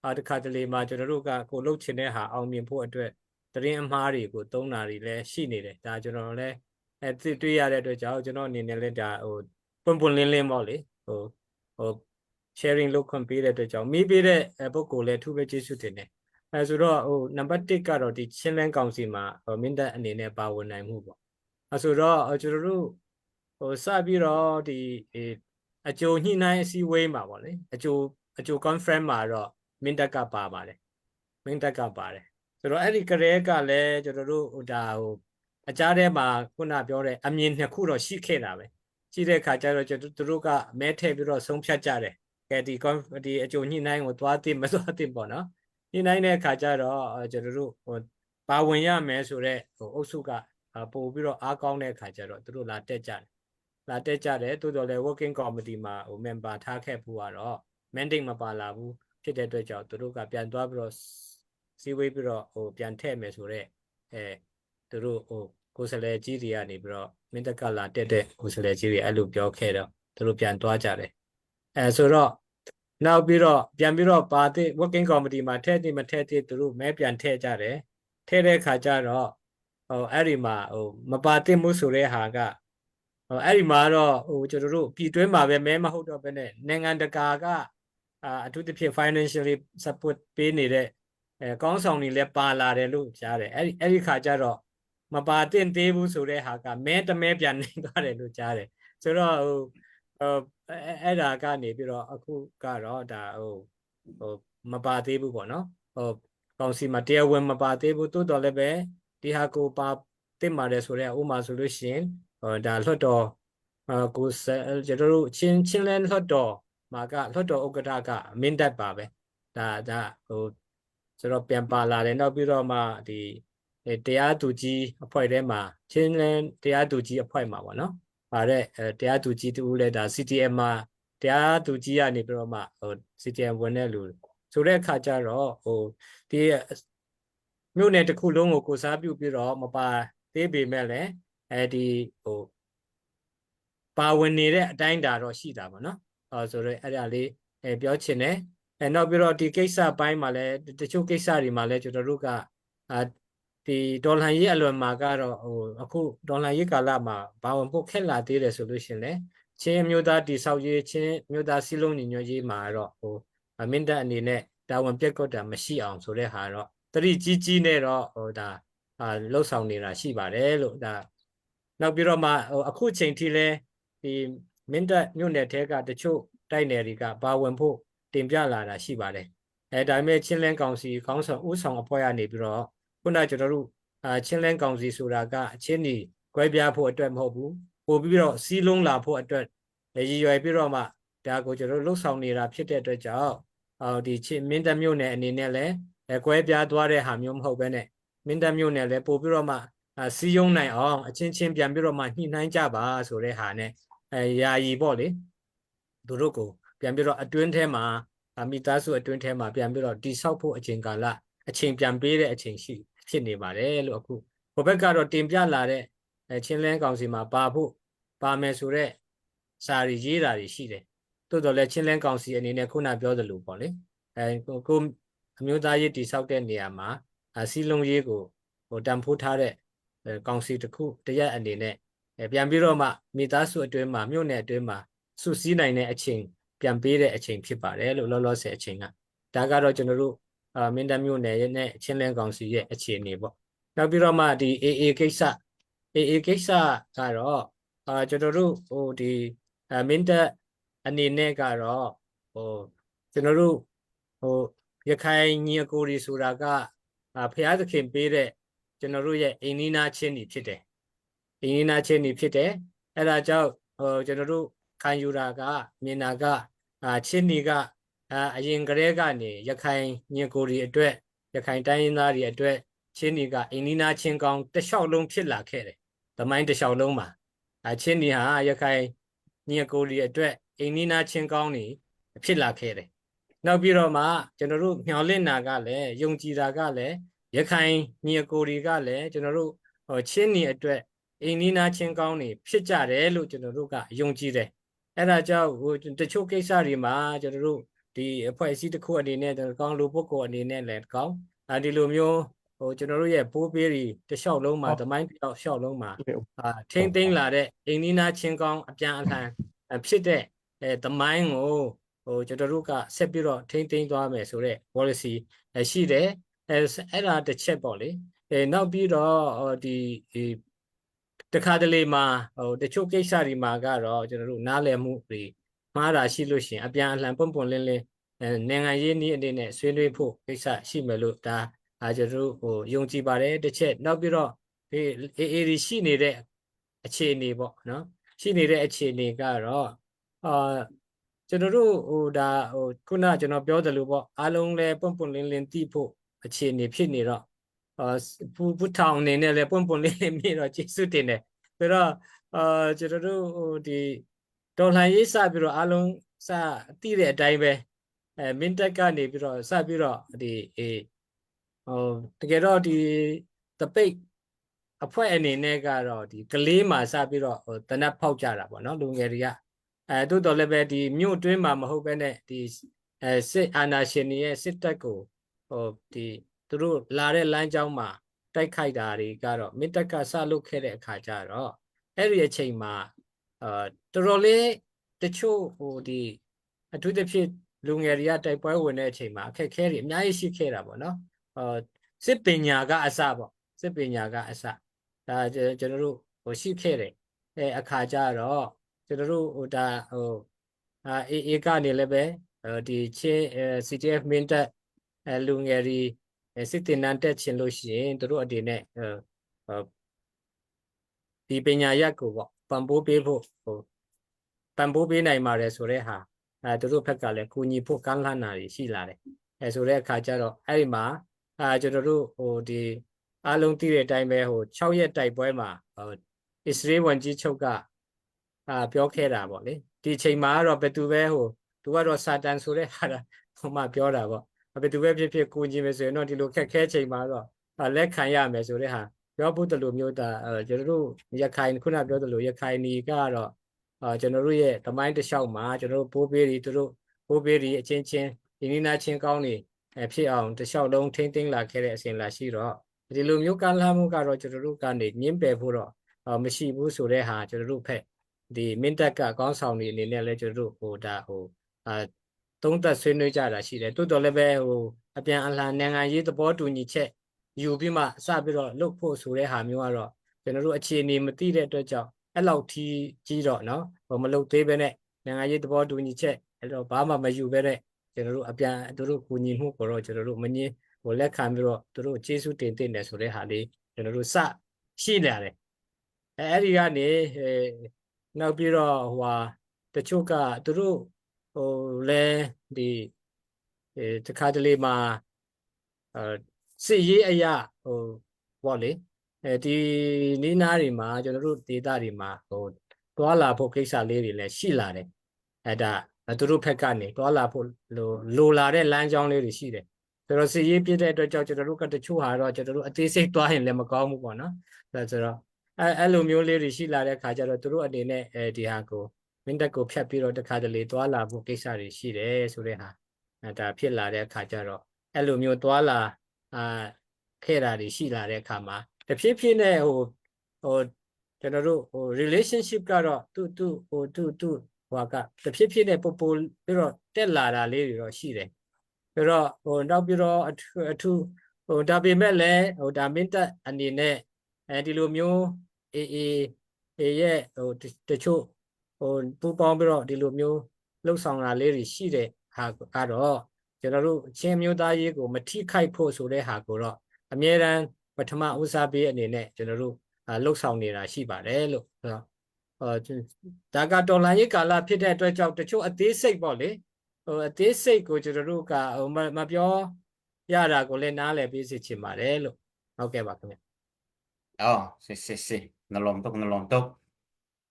အာတစ်ခါတလေမှာကျွန်တော်တို့ကကိုလှုပ်ချင်တဲ့ဟာအောင်မြင်ဖို့အတွက်တရင်အမှားတွေကိုသုံးတာတွေလည်းရှိနေတယ်ဒါကျွန်တော်လည်းအဲသိတွေ့ရတဲ့အတွက်ကြောင့်ကျွန်တော်အနေနဲ့လည်းဒါဟိုပွန့်ပွန့်လင်းလင်းပေါ့လေဟိုဟို sharing လုပ်ခွင့်ပေးတဲ့အတွက်ကြောင့်မိပေးတဲ့ပုဂ္ဂိုလ်လည်းအထူးပဲကျေးဇူးတင်တယ်အဲဆိုတော့ဟိုနံပါတ်1ကတော့ဒီချင်းလန်းကောင်စီမှာမင်းတပ်အနေနဲ့ပါဝင်နိုင်မှုပေါ့အဲဆိုတော့ကျွန်တော်တို့ဟိုစပြီးတော့ဒီအကြိုညှိနှိုင်းအစည်းအဝေးမှာပေါ့လေအကြိုအကြို conference မှာတော့မင်းတပ်ကပါပါတယ်မင်းတပ်ကပါတယ်ဆိုတော့အဲ့ဒီကလေးကလည်းကျွန်တော်တို့ဟိုဒါဟိုအကြားထဲမှာခုနပြောတဲ့အမြင်နှစ်ခုတော့ရှိခဲ့တာပဲရှိတဲ့အခါကျတော့ကျွန်တော်တို့ကမဲထည့်ပြီးတော့ဆုံးဖြတ်ကြတယ်ကဲဒီဒီအကြိုညှိနှိုင်းကိုသွားသိမသွားသိပေါ့နော်ညှိနှိုင်းတဲ့အခါကျတော့ကျွန်တော်တို့ဟိုပါဝင်ရမယ်ဆိုတော့ဟိုအုပ်စုကပို့ပြီးတော့အားကောင်းတဲ့အခါကျတော့သူတို့လာတက်ကြတယ်လာတက်ကြတယ်တိုးတော်လည်း working committee မှာဟို member ထားခဲ့ဖို့ကတော့ mandate မပါလာဘူးဖြစ်တဲ့အတွက်ကြောင့်သူတို့ကပြန်သွားပြီးတော့စီဝေးပြီးတော့ဟိုပြန်ထည့်မယ်ဆိုတော့အဲသူတို့ဟိုကိုယ်စလဲကြီးတွေကနေပြီးတော့မင်းတက်ကလာတက်တဲ့ကိုယ်စလဲကြီးတွေအဲ့လိုပြောခဲ့တော့သူတို့ပြန်သွားကြတယ်အဲဆိုတော့နောက်ပြီးတော့ပြန်ပြီးတော့ပါတဲ့ working committee မှာထည့်တယ်မထည့်တဲ့သူတို့မဲပြန်ထည့်ကြတယ်ထည့်တဲ့အခါကျတော့ဟိုအဲ့ဒီမှာဟိုမပါတဲ့မှုဆိုတဲ့ဟာကဟိုအဲ့ဒီမှာတော့ဟိုကျွန်တော်တို့ပြည်တွင်းမှာပဲမဲမဟုတ်တော့ဘဲနဲ့နိုင်ငံတကာကအာအထူးသဖြင့် financially support ပေးနေတဲ့အဲကောင်းဆောင်တွေလည်းပါလာတယ်လို့ကြားတယ်အဲ့ဒီအဲ့ဒီခါကျတော့မပါတင့်သေးဘူးဆိုတဲ့ဟာကမဲတမဲပြန်နေသွားတယ်လို့ကြားတယ်ဆိုတော့ဟိုဟိုအဲ့ဒါကနေပြီးတော့အခုကတော့ဒါဟိုဟိုမပါသေးဘူးပေါ့နော်ဟိုကောင်စီမှာတရားဝင်မပါသေးဘူးတိုးတော်လည်းပဲဒီဟာကိုပါတင်ပါတယ်ဆိုတော့ဥမာဆိုလို့ရှိရင်ဟိုဒါလွတ်တော်အကိုကျွန်တော်တို့ချင်းချင်းလဲလွတ်တော်မှာကလွတ်တော်ဥက္ကဋ္ဌကမင်းတပ်ပါပဲဒါဒါဟိုဆိုတော့ပြန်ပါလာတယ်နောက်ပြီးတော့မှဒီတရားသူကြီးအဖွဲ့ထဲမှာချင်းလန်းတရားသူကြီးအဖွဲ့မှာပေါ့နော်ပါတဲ့တရားသူကြီးတူလဲဒါ CTM မှာတရားသူကြီးကနေပြီးတော့မှဟို CTM ဝင်တဲ့လူဆိုတဲ့အခါကျတော့ဟိုဒီမြို့နယ်တစ်ခုလုံးကိုကိုစားပြုပြီးတော့မပါသေးပေမဲ့လည်းအဲဒီဟိုပါဝင်နေတဲ့အတိုင်းတာတော့ရှိတာပေါ့နော်အဲဆိုတော့အဲ့ဒါလေးအဲပြောချင်တယ်အဲနောက်ပြီးတော့ဒီကိစ္စပိုင်းမှာလည်းတချို့ကိစ္စတွေမှာလည်းကျွန်တော်တို့ကအာဒီဒေါ်လာရေးအလွန်မှာကတော့ဟိုအခုဒေါ်လာရေးကာလမှာဘာဝင်ဖို့ခက်လာသေးတယ်ဆိုလို့ရှင်လေချင်းမျိုးသားတိဆောက်ရေးချင်းမျိုးသားစီလုံးညီညွတ်ရေးမှာတော့ဟိုမင်းတပ်အနေနဲ့တာဝန်ပြက်ကွက်တာမရှိအောင်ဆိုတဲ့ဟာတော့တတိကြီးကြီးနဲ့တော့ဟိုဒါအာလှုပ်ဆောင်နေတာရှိပါတယ်လို့ဒါနောက်ပြီးတော့မှဟိုအခုချိန်ထိလဲဒီမင်းတပ်မြို့နယ်ထဲကတချို့တိုက်နယ်တွေကပါဝင်ဖို့တင်ပြလာတာရှိပါတယ်။ အဲဒါပေမဲ့ချင်းလန်းကောင်စီခေါင်းဆောင်ဦးဆောင်အဖွဲ့ကနေပြီးတော့ခုနကျွန်တော်တို့အာချင်းလန်းကောင်စီဆိုတာကအချင်းဒီကွဲပြားဖို့အတွက်မဟုတ်ဘူးပို့ပြီးတော့စီးလုံးလာဖို့အတွက်ရည်ရွယ်ပြီးတော့မှဒါကိုကျွန်တော်တို့လှုပ်ဆောင်နေတာဖြစ်တဲ့အတွက်ကြောင့်အော်ဒီချင်းမင်းတပ်မြို့နယ်အနေနဲ့လည်းကွဲပြားသွားတဲ့ဟာမျိုးမဟုတ်ဘဲနဲ့မင်းတပ်မြို့နယ်လည်းပို့ပြီးတော့မှစီးရုံးနိုင်အောင်အချင်းချင်းပြန်ပြီးတော့မှညှိနှိုင်းကြပါဆိုတဲ့ဟာနဲ့အဲယာယီပေါ့လေသူတို့ကိုပြန်ပြီးတော့အတွင်းထဲမှာမိသားစုအတွင်းထဲမှာပြန်ပြီးတော့တိဆောက်ဖို့အချိန်ကာလအချိန်ပြန်ပေးတဲ့အချိန်ရှိဖြစ်နေပါတယ်လို့အခုဟိုဘက်ကတော့တင်ပြလာတဲ့ချင်းလန်းကောင်စီမှာပါဖို့ပါမယ်ဆိုတော့စာရီရေးတာတွေရှိတယ်တိုးတော်လည်းချင်းလန်းကောင်စီအနေနဲ့ခုနပြောသလိုပေါ့လေအဲကိုအမျိုးသားရေးတိဆောက်တဲ့နေရာမှာစီလုံးရေးကိုဟိုတန်ဖိုးထားတဲ့ကောင်စီတစ်ခုတရက်အနေနဲ့ပြန်ပြီးတော့မှမိသားစုအတွင်းမှာမြို့နယ်အတွင်းမှာစုစည်းနိုင်တဲ့အချိန်ပြန်ပေးတဲ့အချိန်ဖြစ်ပါတယ်လို့လောလောဆယ်အချိန်ကဒါကတော့ကျွန်တော်တို့အာမင်းတပ်မြို့နယ်ရဲ့နဲ့ချင်းလန်းကောင်စီရဲ့အခြေအနေပေါ့နောက်ပြီးတော့မှဒီ AA ကိစ္စ AA ကိစ္စကတော့အာကျွန်တော်တို့ဟိုဒီမင်းတပ်အနေနဲ့ကတော့ဟိုကျွန်တော်တို့ဟိုရခိုင်ညီအကိုတွေဆိုတာကအာဖျားသခင်ပေးတဲ့ကျွန်တော်တို့ရဲ့အိန္ဒိနာချင်းတွေဖြစ်တယ်အိန္ဒိနာချင်းတွေဖြစ်တယ်အဲ့ဒါကြောင့်ဟိုကျွန်တော်တို့ခံယူတာကမြင်တာကအာချင်းတွေကအာအရင်ကတည်းကနေရခိုင်ညီကိုတွေအတွက်ရခိုင်တိုင်းရင်းသားတွေအတွက်ချင်းတွေကအိန္ဒိနာချင်းကောင်းတစ်လျှောက်လုံးဖြစ်လာခဲ့တယ်။သမိုင်းတစ်လျှောက်လုံးမှာအချင်းတွေဟာရခိုင်ညီကိုတွေအတွက်အိန္ဒိနာချင်းကောင်းတွေဖြစ်လာခဲ့တယ်။နောက်ပြီးတော့မှကျွန်တော်တို့မျှော်လင့်တာကလည်းယုံကြည်တာကလည်းရခိုင်ညီကိုတွေကလည်းကျွန်တော်တို့ဟိုချင်းတွေအတွက်အိန္ဒိနာချင်းကောင်းတွေဖြစ်ကြတယ်လို့ကျွန်တော်တို့ကယုံကြည်တယ်။အဲ့ဒါကြောင့်ဟိုတချို့ကိစ္စတွေမှာကျွန်တော်တို့ဒီအဖွဲ့အစည်းတစ်ခုအနေနဲ့ကောင်းလူပုဂ္ဂိုလ်အနေနဲ့လည်းကောင်းအဲဒီလိုမျိုးဟိုကျွန်တော်တို့ရဲ့ပိုးပေးတွေတလျှောက်လုံးမှာသမိုင်းတလျှောက်လုံးမှာအာထိမ့်သိမ့်လာတဲ့အိန္ဒိနာချင်းကောင်းအပြန်အလှန်ဖြစ်တဲ့အဲသမိုင်းကိုဟိုကျွန်တော်တို့ကဆက်ပြီးတော့ထိမ့်သိမ့်သွားမယ်ဆိုတော့ policy ရှိတယ်အဲအဲ့ဒါတစ်ချက်ပေါ့လေအဲနောက်ပြီးတော့ဒီတခါတလေမှာဟိုတချို့ကိစ္စတွေမှာကတော့ကျွန်တော်တို့နားလည်မှုတွေမှားတာရှိလို့ရှိရင်အပြန်အလှန်ပွန့်ပွန့်လင်းလင်းနိုင်ငံရေးနည်းအနေနဲ့ဆွေးနွေးဖို့ကိစ္စရှိမယ်လို့ဒါအဲကျွန်တော်တို့ဟိုယုံကြည်ပါတယ်တစ်ချက်နောက်ပြီးတော့ဒီအေအေဒီရှိနေတဲ့အခြေအနေပေါ့နော်ရှိနေတဲ့အခြေအနေကတော့အာကျွန်တော်တို့ဟိုဒါဟိုခုနကျွန်တော်ပြောသလိုပေါ့အားလုံးလဲပွန့်ပွန့်လင်းလင်းသိဖို့အခြေအနေဖြစ်နေတော့အာပူပူထောင်အနေနဲ့လဲပွန့်ပွန့်လင်းလင်းမြင်တော့ကျေးဇူးတင်တယ်ဆိုတော့အာကျွန်တော်တို့ဟိုဒီတော်လှန်ရေးစပြီးတော့အားလုံးစသိတဲ့အတိုင်းပဲအဲမင်းတက်ကနေပြီးတော့စပြီးတော့ဒီအေးဟိုတကယ်တော့ဒီတပိတ်အဖွဲ့အနေနဲ့ကတော့ဒီကလေးမှာစပြီးတော့ဟိုတနက်ဖောက်ကြတာပေါ့နော်လူငယ်တွေကအဲတိုးတော်လည်းပဲဒီမြို့တွင်းမှာမဟုတ်ဘဲနဲ့ဒီအဲစစ်အာဏာရှင်တွေရဲ့စစ်တပ်ကိုဟိုဒီသူတို့လာတဲ့လမ်းကြောင်းမှာတိုက်ခိုက်တာတွေကတော့မင်းတပ်ကစလုပ်ခဲ့တဲ့အခါကျတော့အဲ့ဒီအချိန်မှာအာတော်တော်လေးတချို့ဟိုဒီအထူးသဖြင့်လူငယ်တွေကတိုက်ပွဲဝင်တဲ့အချိန်မှာအခက်အခဲတွေအများကြီးရှိခဲ့တာပေါ့နော်အာစစ်ပညာကအစပေါ့စစ်ပညာကအစဒါကျွန်တော်တို့ဟိုရှိခဲ့တယ်အဲအခါကျတော့ကျွန်တော်တို့ဟိုဒါဟိုအာအေအေကနေလည်းပဲဒီချင်း CTF မင်းတပ်အဲလူငယ်တွေစစ်တင်နန်းတက်ချင်လို့ရှိရင်တို့အနေနဲ့ဒီပညာရပ်ကိုပေါ့ပံ့ပိုးပေးဖို့ဟိုပံ့ပိုးပေးနိုင်ပါတယ်ဆိုတဲ့ဟာအဲတို့ဘက်ကလည်းကူညီဖို့ကမ်းလှမ်းတာတွေရှိလာတယ်အဲဆိုတဲ့အခါကျတော့အဲ့ဒီမှာအာကျွန်တော်တို့ဟိုဒီအားလုံးသိတဲ့အတိုင်းပဲဟို6ရက်တိုက်ပွဲမှာဟိုအစ္စရေးဝန်ကြီးချုပ်ကအာပြောခဲ့တာပေါ့လေဒီအချိန်မှာတော့ဘယ်သူပဲဟိုသူကတော့စာတန်ဆိုတဲ့ဟာဟိုမှပြောတာပေါ့ဘယ်သူပဲဖြစ်ဖြစ်ကူညီမယ်ဆိုရင်တော့ဒီလိုခက်ခဲချိန်မှာတော့လက်ခံရမယ်ဆိုတဲ့ဟာပြောဖို့တလူမျိုးဒါကျွန်တော်တို့ရခိုင်ခုနပြောသလိုရခိုင်နီကတော့အာကျွန်တော်တို့ရဲ့သမိုင်းတစ်လျှောက်မှာကျွန်တော်တို့ပိုးပေးတွေသူတို့ပိုးပေးတွေအချင်းချင်းဒီနိနာချင်းကောင်းတွေဖြစ်အောင်တစ်လျှောက်လုံးထိမ့်သိမ်းလာခဲ့တဲ့အစဉ်လာရှိတော့ဒီလိုမျိုးကမ်းလှမ်းမှုကတော့ကျွန်တော်တို့ကနေညှင်းပယ်ဖို့တော့မရှိဘူးဆိုတဲ့ဟာကျွန်တော်တို့ဖက်ဒီမင်းတပ်ကကောင်းဆောင်တွေအနေနဲ့လည်းကျွန်တော်တို့ဟိုဒါဟိုအာသုံးသက်ဆွေးနွေးကြတာရှိတယ်တိုးတော်လည်းပဲဟိုအပြန်အလှန်နိုင်ငံရေးသဘောတူညီချက်ယူပြီးမှစပြီးတော့လုပ်ဖို့ဆိုတဲ့ဟာမျိုးကတော့ကျွန်တော်တို့အခြေအနေမသိတဲ့အတွက်ကြောင့်အဲ့လောက်ထီးကြီးတော့နော်ဟိုမလုပ်သေးပဲနဲ့နိုင်ငံရေးသဘောတူညီချက်အဲ့တော့ဘာမှမယူပဲနဲ့ ကျွန်တော်တို့အပြန်သူတို့ကူညီမှုကိုတော့ကျွန်တော်တို့မငင်းဟိုလက်ခံပြီးတော့သူတို့ကျေးဇူးတင်တင်တယ်ဆိုတဲ့ဟာလေးကျွန်တော်တို့စရှိလာတယ်အဲအဲ့ဒီကနေအဲနောက်ပြီးတော့ဟိုဟာတချို့ကသူတို့ဟိုလဲဒီအဲတခါတလေမှာအဲစစ်ရေးအရာဟိုပေါ့လေအဲဒီနီးနားတွေမှာကျွန်တော်တို့ဒေတာတွေမှာဟိုတွာလာဖို့ကိစ္စလေးတွေလည်းရှိလာတယ်အဲဒါသူတို့ဘက်ကနေတွာလာဖို့လိုလိုလာတဲ့လမ်းကြောင်းလေးတွေရှိတယ်ဆိုတော့စီရေးပြတဲ့အတွက်ကြောင့်ကျွန်တော်တို့ကတချို့ဟာတော့ကျွန်တော်တို့အသေးစိတ်သွားရင်လည်းမကောင်းဘူးပေါ့နော်ဒါဆိုတော့အဲအဲ့လိုမျိုးလေးတွေရှိလာတဲ့ခါကျတော့သူတို့အနေနဲ့အဲဒီဟာကိုမင်းတက်ကိုဖြတ်ပြီးတော့တခါတလေတွာလာဖို့ကိစ္စတွေရှိတယ်ဆိုတဲ့ဟာအဲဒါဖြစ်လာတဲ့အခါကျတော့အဲ့လိုမျိုးတွာလာအာခဲ့တာတွေရှိလာတဲ့အခါမှာတဖြည်းဖြည်းနဲ့ဟိုဟိုကျွန်တော်တို့ဟို relationship ကတော့သူ့သူ့ဟိုသူ့သူ့ဟိုကတဖြည်းဖြည်းနဲ့ပိုပိုပြီးတော့တက်လာတာလေးတွေတော့ရှိတယ်ဆိုတော့ဟိုနောက်ပြီးတော့အထူးအထူးဟိုဒါပေမဲ့လည်းဟိုဒါမင်းတက်အနေနဲ့အဲဒီလိုမျိုးအေးအေးအေးရဲ့ဟိုတချို့ဟိုပူပေါင်းပြီးတော့ဒီလိုမျိုးလှုပ်ဆောင်တာလေးတွေရှိတဲ့ဟာကတော့ကျွန်တော်တို့ချင်းမျိုးသားရေးကိုမထိခိုက်ဖို့ဆိုတဲ့ဟာကိုတော့အမြဲတမ်းပထမဦးစားပေးအနေနဲ့ကျွန်တော်တို့လှုပ်ဆောင်နေတာရှိပါတယ်လို့ဆိုတော့ဟိုဒါကတော်လန်ရေးကာလဖြစ်တဲ့အတွက်ကြောင့်တချို့အသေးစိတ်ပေါ့လေဟိုအသေးစိတ်ကိုကျွန်တော်တို့ကဟိုမပြောရတာကိုလည်းနားလည်ပေးစေချင်ပါတယ်လို့ဟုတ်ကဲ့ပါခင်ဗျ အော်စစ်စစ်စစ်နလုံးတုတ်နလုံးတုတ်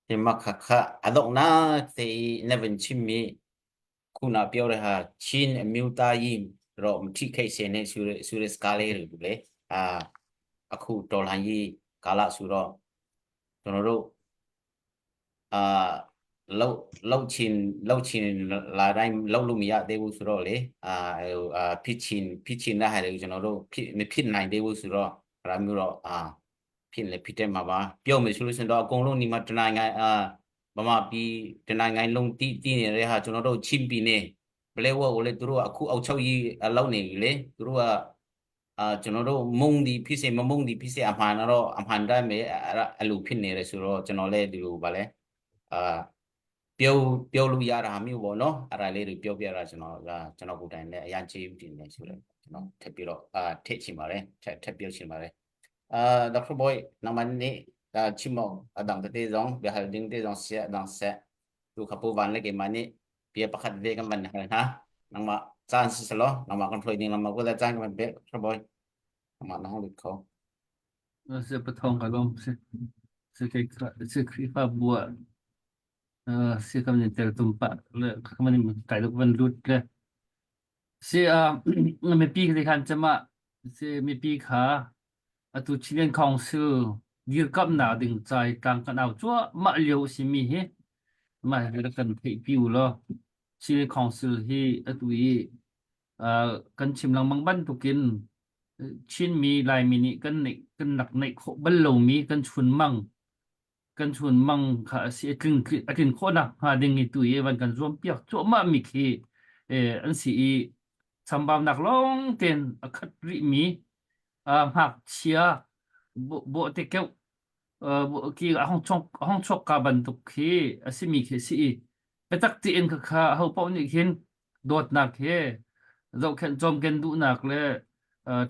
ဒီမခခအတော့နာတေနဗင်ချီမီခုနပြောတဲ့ဟာချင်းအမျိုးသားရေးတော့မထိခိုက်စေနဲ့ဆိုရဆိုရစကားလေးတွေလေအာအခုတော်လှန်ရေးကာလဆိုတော့ကျွန်တော်တို့အာလောက်လောက်ချင်းလောက်ချင်းလာတိုင်းလောက်လို့မရသေးဘူးဆိုတော့လေအာဟိုအာဖြစ်ချင်းဖြစ်ချင်းတဲ့ဟာတွေကိုကျွန်တော်တို့ဖြစ်မဖြစ်နိုင်သေးဘူးဆိုတော့အဲ့ဒါမျိုးတော့အာဖြစ်လေဖြစ်တဲ့မှာပါပြောမယ်ဆိုလို့ရှိရင်တော့အကုန်လုံးဒီမှာတနိုင်ငံအာဗမာပြည်တနိုင်ငံလုံးတီးတီးနေတဲ့ဟာကျွန်တော်တို့ချင်းပြည်နေဘလဲဝကိုလေသူတို့ကအခုအောက်ချုပ်ကြီးအလောက်နေပြီလေသူတို့ကအာကျွန်တော်တို့မုံဒီဖြစ်စေမမုံဒီဖြစ်စေအမှန်တော့အမှန်တမ်းပဲအဲ့လိုဖြစ်နေတယ်ဆိုတော့ကျွန်တော်လည်းဒီလိုပါလဲအာပြောပြောလို့ရတာမျိုးပေါ့နော်အဲ့ဒါလေးတွေပြောပြတာကျွန်တော်ကကျွန်တော်ကိုယ်တိုင်လည်းအရင်ကျေးဇူးတင်နေဆိုတော့ကျွန်တော်ထပ်ပြီးတော့အာထည့်ချင်ပါတယ်ထပ်ထပ်ပြောချင်ပါတယ်အာဒေါက်တာဘွိုင်နံပါတ်နေဒါချီမောအဒန်တေဇောင်းဘဟယ်ဒင်းတေဇောင်းဆက်ဒန်ဆက်သူခပူဝန်လေကေမနီပြပခတ်ဒေကမန်ဟာနံမချန်စလောနံမကွန်ဖလိုင်းနံမကိုဒါချန်ကမဘေဒေါက်တာဘွိုင်နံမနောလိခေါ Se pathong ka lom se se ke se Khrihfa bu ah se kam ni tel tum pa le kam ni kai duk van lut le se a mipi khi khan chama se mipi kha atu Chilean Council dirkamnak ding ca i tlang kan au cuahmah lio a simi hi mah hi rak kan theihpi u law Chilean Council hi atu i uh, kan chim lengmang bantukin Chinmi Laimi nih kan neih kan rak neih khawh bal lomi kan chunmang kan chunmang kha a si a tling a tlin khawhnak hnga ding i tu i van kan zuam piak cuahmah mi khi eh, an si i chambaunak lawng tein a khat rihmi uh, ngakchia bawhte keuh uh, ki a hong chok a hong chok ka bantuk khi a simi khi si i biatak tein kha kha ho paoh nih khin dawtnak he zohkhenh cawmken duhnak le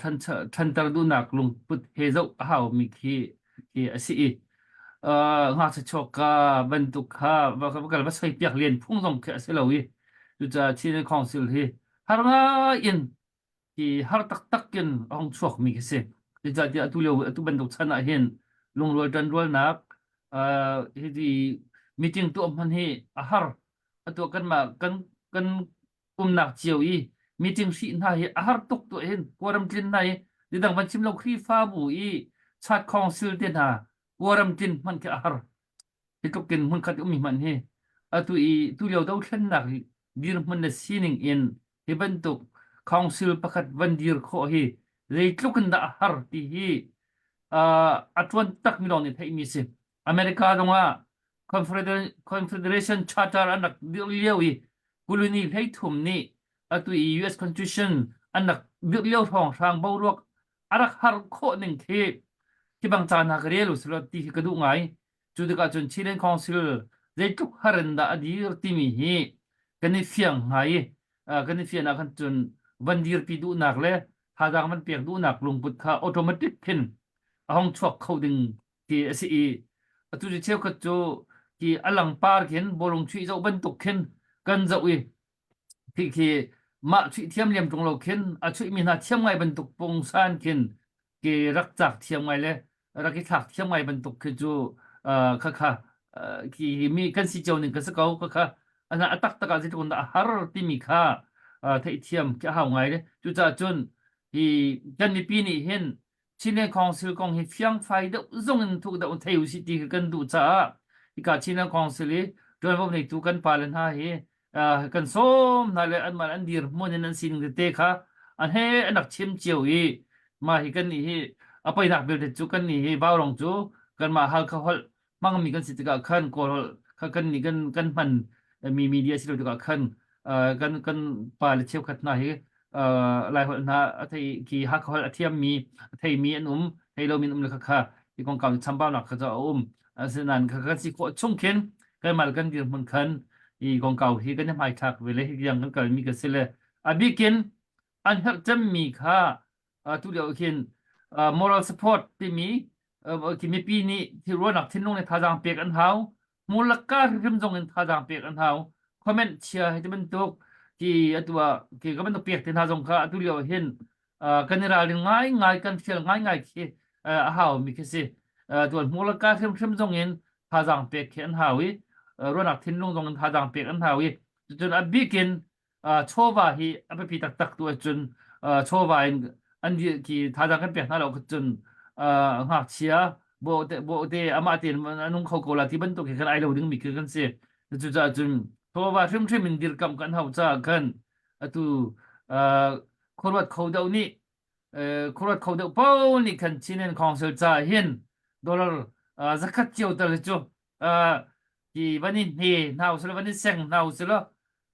ṭhanter duhnak lungput he zoh a haumi khi khi a si i ngakchia chuakka bantuk kha va kal va soi piak len phung zong khi a si lo i cucaah Chin Council hi har ngai in hi har taktak in a hung chuakmi khi si. Zeicahtiah atu lio atu bantuk chan ah hin lungrual ṭanrualnak uh, hi meeting tuah hman hi a har. Atu kanmah kan kan umnak cio i meeting hrih hna hi a har tuk tuah hin quorum tlin hna hi didang van chim lo Khrihfabu i chat council te hna quorum tlin hman khi a har. Hi tluk in hmunkhat i ummi hmanh hi atu i tulio dothlennak dirhmun le sining in hi bantuk council pakhat van dir khawh hi zeitluk in dah a har ti hi uh, a ṭuan takmi lawng nih theihmi si. America zongah Confederation Charter an rak dirh lio i colony 13 nih atu i US Constitution an rak dirh lio hrawnghrang boruak a rak har khawh ning khi khi bang caan ha ka rel usulaw ti hi ka duh ngai. Cu tikah cun Chilean Council zeitluk har in dah a dir timi hi kan i fiang hnga i. kan i fian ah khan cun van dirpi duhnak le thazaang van pek duhnak lungput kha automatic khin a hong chuak kho ding ti a si i atu cu cheukhat cu ki a langpar khin bawlung chuih zoh bantuk khin kan zoh i khi khi mah chuih thiam liam ṭung lo khin a chuih mi hna thiam ngai bantuk pungsan khin ki rak cak thiam ngai le rak i thlak thiam ngai bantuk khi cu kha kha khi mi kan si cio ning ka si ko kha kha ana a taktak ah zeitluk in dah a har timi kha theihthiam khi a hau ngai le cucaah cun hi kan mipi nih hin Chinland Council kong hi fiangfai deuh zong in thuk deuh in thei usih ti khi kan duh caah hika Chinland Council i ṭuanvo neitu kan pale hna hi kan sawm hna le anmah an dirhmun in an sining tete kha an he an rak chim cio i mah hi kan nih hi a poinak belte cu kan nih hi Vaurong cu kanmah Halkha holh hmangmi kan si tikah khan Kawl holh kha kan nih kan kan hman mi media si lo tikah khan kan kan pa le cheukhat hna hi Laiholh hna a thei khi Hakha holh a thiammi a theimi an um thei lomi an um le khakha hi kongkau chambaunak kha cu a um asinain kha kan si khawh chung khin kanmah le kan dirhmun khan hi kongkau hi kan i hmaithlak ve le hi tiang kan kalmi ka si le a bikin an herh cemmi kha tu lio khin moral support timi khi mipi nih ruahnak thinlung le thazaang pek an hau mulaka hrim zong in thazaang pek an hau comment chia hi ti bantuk ki atu ah ki ka bantuk pek te hna zong kha atu lio hin kan i ralring ngai ngai kan fial ngai ngai khi a hau mi khi si tuan mulaka hrimhrim zong in thazaang pek khi an hau i ruahnak thinlung zong in thazaang pek an hau i cun a bikin chawva hi a biapi taktak tu ahcun chawva in an ki thazaang kan pek hna lo cun ngakchia bawhte bawhte amah tein a nung kho ko la ti bantuk hi khan ai lo ding mi khi kan si cucaah cun chawva hrimhrim in dirkamh kan hau caah khan atu khuaruat kho deuh nih khuaruat kho deuh paoh nih khan Chin Council ca hin dollar zakhat cio tal hi cu ti van i hne hna usila van i seng hna usila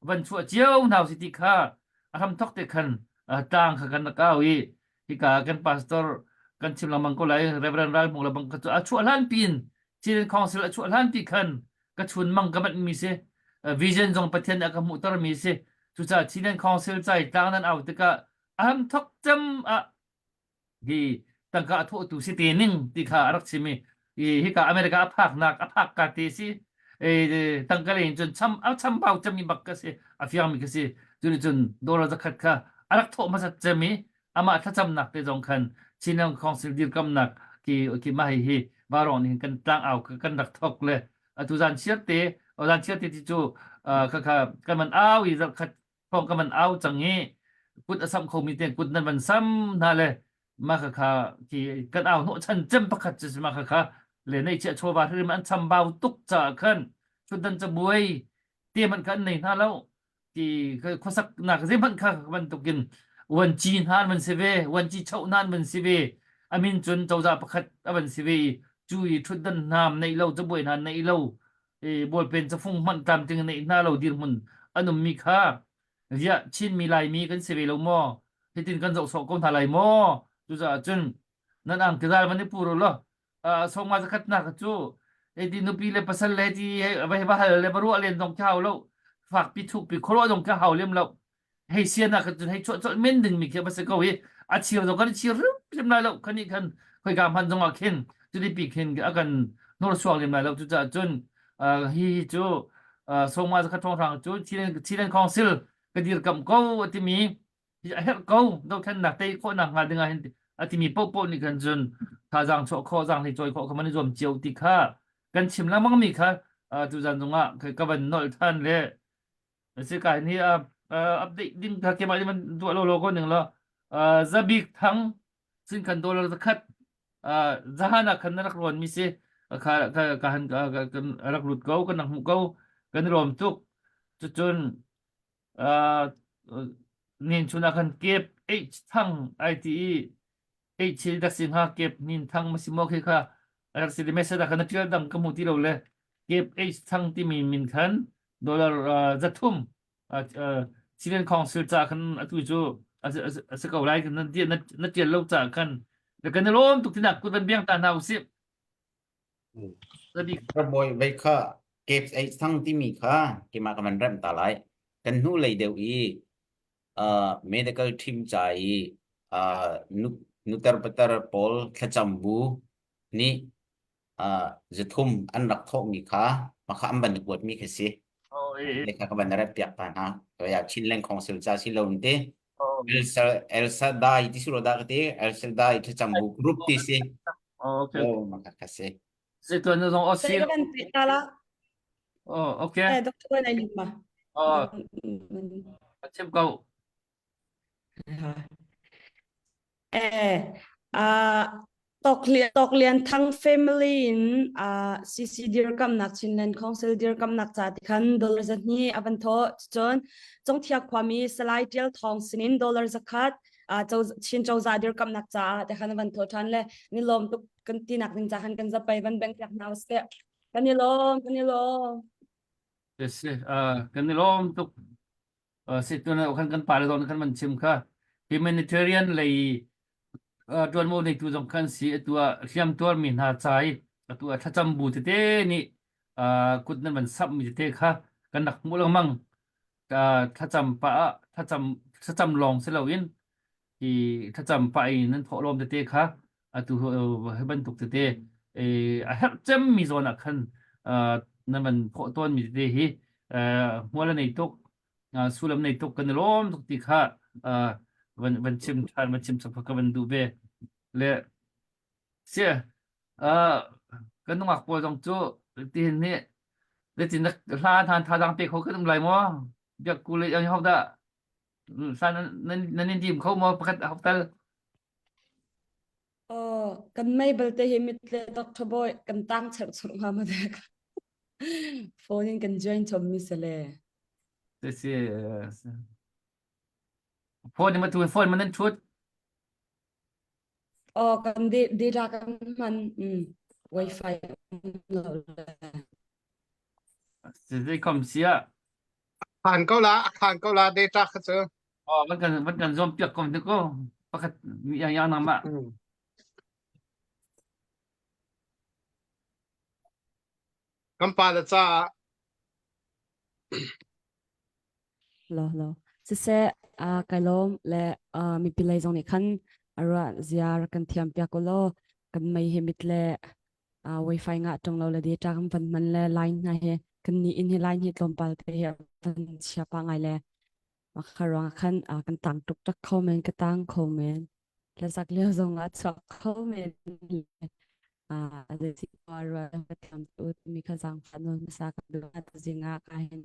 van chuah cio hna usi ti kha a hramthok te khan tlang kha kan rak au i hika kan pastor kan chim lengmang ko lai Reverend Ral Hmung lebang kha cu a chuah hlan pin Chin Council a chuah hlan pi khan ka chun mang ka manh mi si vision zong Pathian a ka hmuhter mi si cucaah Chin Council cai tlang nan au tikah a hramthok cem ah hi tangka a thawhtu si te ning ti kha a rak chim i hika America a phaknak a phak ka te si tangka lei in cun cham a chambau cemmi bak ka si a fiangmi ka si cun cun dollar zakhat kha a rak thawh hmasat cem i amah thlacamnak te zong khan Chinland Council dirkamnak ki ki mah hi hi varong nih kan tlang au kan rak thok le atu zan chiar te zan chiar te ti cu kha kha kan man au i zakhat thawng ka van au cang i kut a samh khomi te kut nan van sam hna le mah kha kha khi kan au hnawh chan cem pakhat cu mah kha kha le nei chia chawva hrim an chambau tuk caah khan thutdan cabuai te hmanh kha an nei hna lo ti khuasak nak zeihmanh kha bantukin uanci hna an van si ve uanci choh hna an van si ve amin cun cozah pakhat a van si ve i cu i thutdan hna neih lo cabuai hna neih lo i bawlpen cafung hmanh tlamtling neih hna lo dirhmun an ummi kha ziah Chinmi Laimi kan si ve lo maw hitin kan zoh sawh ko hna lai maw cucaah cun nan angkizal van i pur u law sawma zakhat nak cu eti nupi le pasal le ti va va hal le va ruah len zong khi hau lo fakpi thukpi khuaruah zong khi hau lem lo hei sian ah khan cun hei chuah colh men ding mi khi va si ko hi a chir zong kan i chir hrimhrim lai lo khani khan khoika hman zong ah khin cuti pi khin a kan hnursuang lem lai lo cucaah cun hi hi cu sawma zakhat hrang cu Chinland Council ka dirkamh ko a timi a herh ko dothlennak tei khawhnak hnga ding ah hin a timi paohpaoh nih khan cun thazaang chuah khawh zaang hlei cawi khawh kha man i zuam cio ti kha kan chim lengmang mi kha tuzan zong ah ka van nolh than le Si ka hi update ding kha keimah nih man tuah lo lo ko ning law Zabik Thang sin khan dollar zakhat zahan ah khan na rak ruan mi si kha ka ka han kan rak lut ko kan rak hmuh ko kan rom tuk cucun nin chun ah khan kep H Thang ai ti i H hi dak si hnga kep nin thang ma si maw khi kha rak si message ah khan na tial dang ka hmu ti lo le kep H Thang timi min khan dollar 300 Civil Council ca khan atu cu a si ko lai na na tial lo ca khan kan i lawm tuk tinak kut van biang ta hna usih Rabawi vei kha Cape Ei Thang timi kha keimah ka van remh ta lai. Kan hnu lei deuh i. Uh, medical team ca i uh, nu, nutar patar pawl thlacam bu nih uh, zathum an rak thawhmi kha makha an van i kuatmi khi si. Oh, eh, Le kha ka van rep piak pa hna. Ya Chinland Council ca si lo te. oh, El El Shaddai ti suro da ka ti El Shaddai thlacam bu group ti si. oh, okay. Oh, makha kha si. Si tuan na zong Sai si. ka van pe ta la. Oh, okay. Eh, doctor na lim ma. Oh, chim ko. Eh, ah Toklian Toklian Thang family in ah CC dirkamnak Chinland Council dirkamnak ca ti khan dollar zahnih a van thawh cun Congthia khuami Salai Tial Thawng sinin dollar zakhat ah Chin cozah dirkamnak caah ti khan a van thawh ṭhan le ni lawm tuk kan tinak ding ca khan kan zapai van beng piak hna usih. Kan i lawm, kan i lawm. Yes, uh, kan i lawm tuk. Uh, si tuna khan kan pa le zong khan man chim kha humanitarian lei uh, ṭuanvo neitu zong khan si atu ah hliam tuarmi hna ca i atu ah thlacam bu tete nih uh, kut nan van samh mi tete kha kan rak hmuh lengmang. Uh, thlacam pah ah thlacam thlacam lawng si loin hi thlacam pah i nan thawhlawm tete kha atu hi bantuk tete a herh cemmi zawn ah khan nan van thawh tawnmi tete hi hmual a nei tuk sullam nei tuk kan i lawm tuk ti kha van van chim ṭhan van chim sak ka van duh ve le sia kan nungak pawl zong cu tihin nih zeitin hla hna thazaang pe kho kan um lai maw biak ku le ho dah Sa nan nan in dim kho maw pakhat hok tal? Oh, kan mei balte hi mit le Dr. Boy kan tang cherh churh hnga ma dek. Phone in kan join chom mi sale. Si si. Phone ma tu phone man nan thut. Oh, kan data kan hman. Mm. Wi-Fi lo le. Si si kom sia. Khan ko la, khan ko la data kha cu. Oh, van kan van kan zom piak kom te ko. Pakhat mi yang yang nang ma. Kan pa le caah Lo lo. Siseh uh, kai lawm le uh, mipi lei zong nih khan a ruah zia rak kan thiam piak u law kan mei hi mit le uh, wifi ngah ṭung lo le data kan van hman le line hna hi kan ni inn hi line hi tlawmpal te hi a van chia pa ngai le makha ruang ah khan uh, kan tang tuk tak kho men ka tang kho men le sak lio zong ah chuak kho men uh, zei pa ruah ka thiam tu mi kha zang fa nawl hmasa ka duh tu zingah ka hin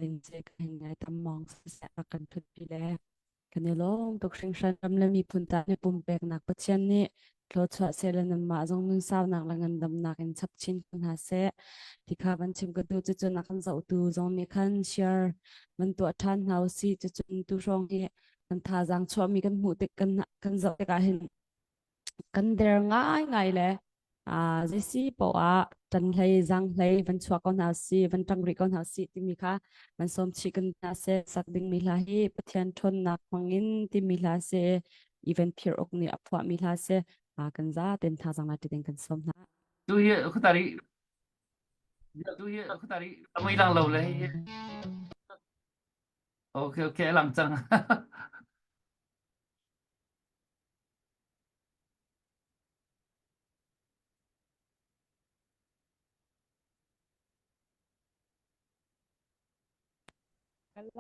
Lingce kan ngai tam mawng siseh rak kan ṭhutpi le kan i lawm tuk hringhran ram le miphun ta nih pumpeknak Pathian nih thluachuah seh le nanmah zong nunsaunak le ngandamnak in chap chin ko hna seh ti kha van chim ka duh cucun a kan zohtu zong nih khan share van tuah ṭhan hna usih cucun tu hrawng hi kan thazaang chuahmi kan hmuh tik kan kan zoh tikah hin kan der ngaingai le uh, zeisi poah ṭan hlei zang hlei van chuak ko hna si van ṭang rih ko hna si timi kha van sawm chih kan hna seh sak dingmi hla hi Pathian ṭhawnnak hmangin timi hla si even phir uk nih a phuahmi hla si uh, kan za ten thazaang la ti ding kan sawm hna Tu hi khutari tu hi khutari amui lang lo le hi. Okay okay lang cang.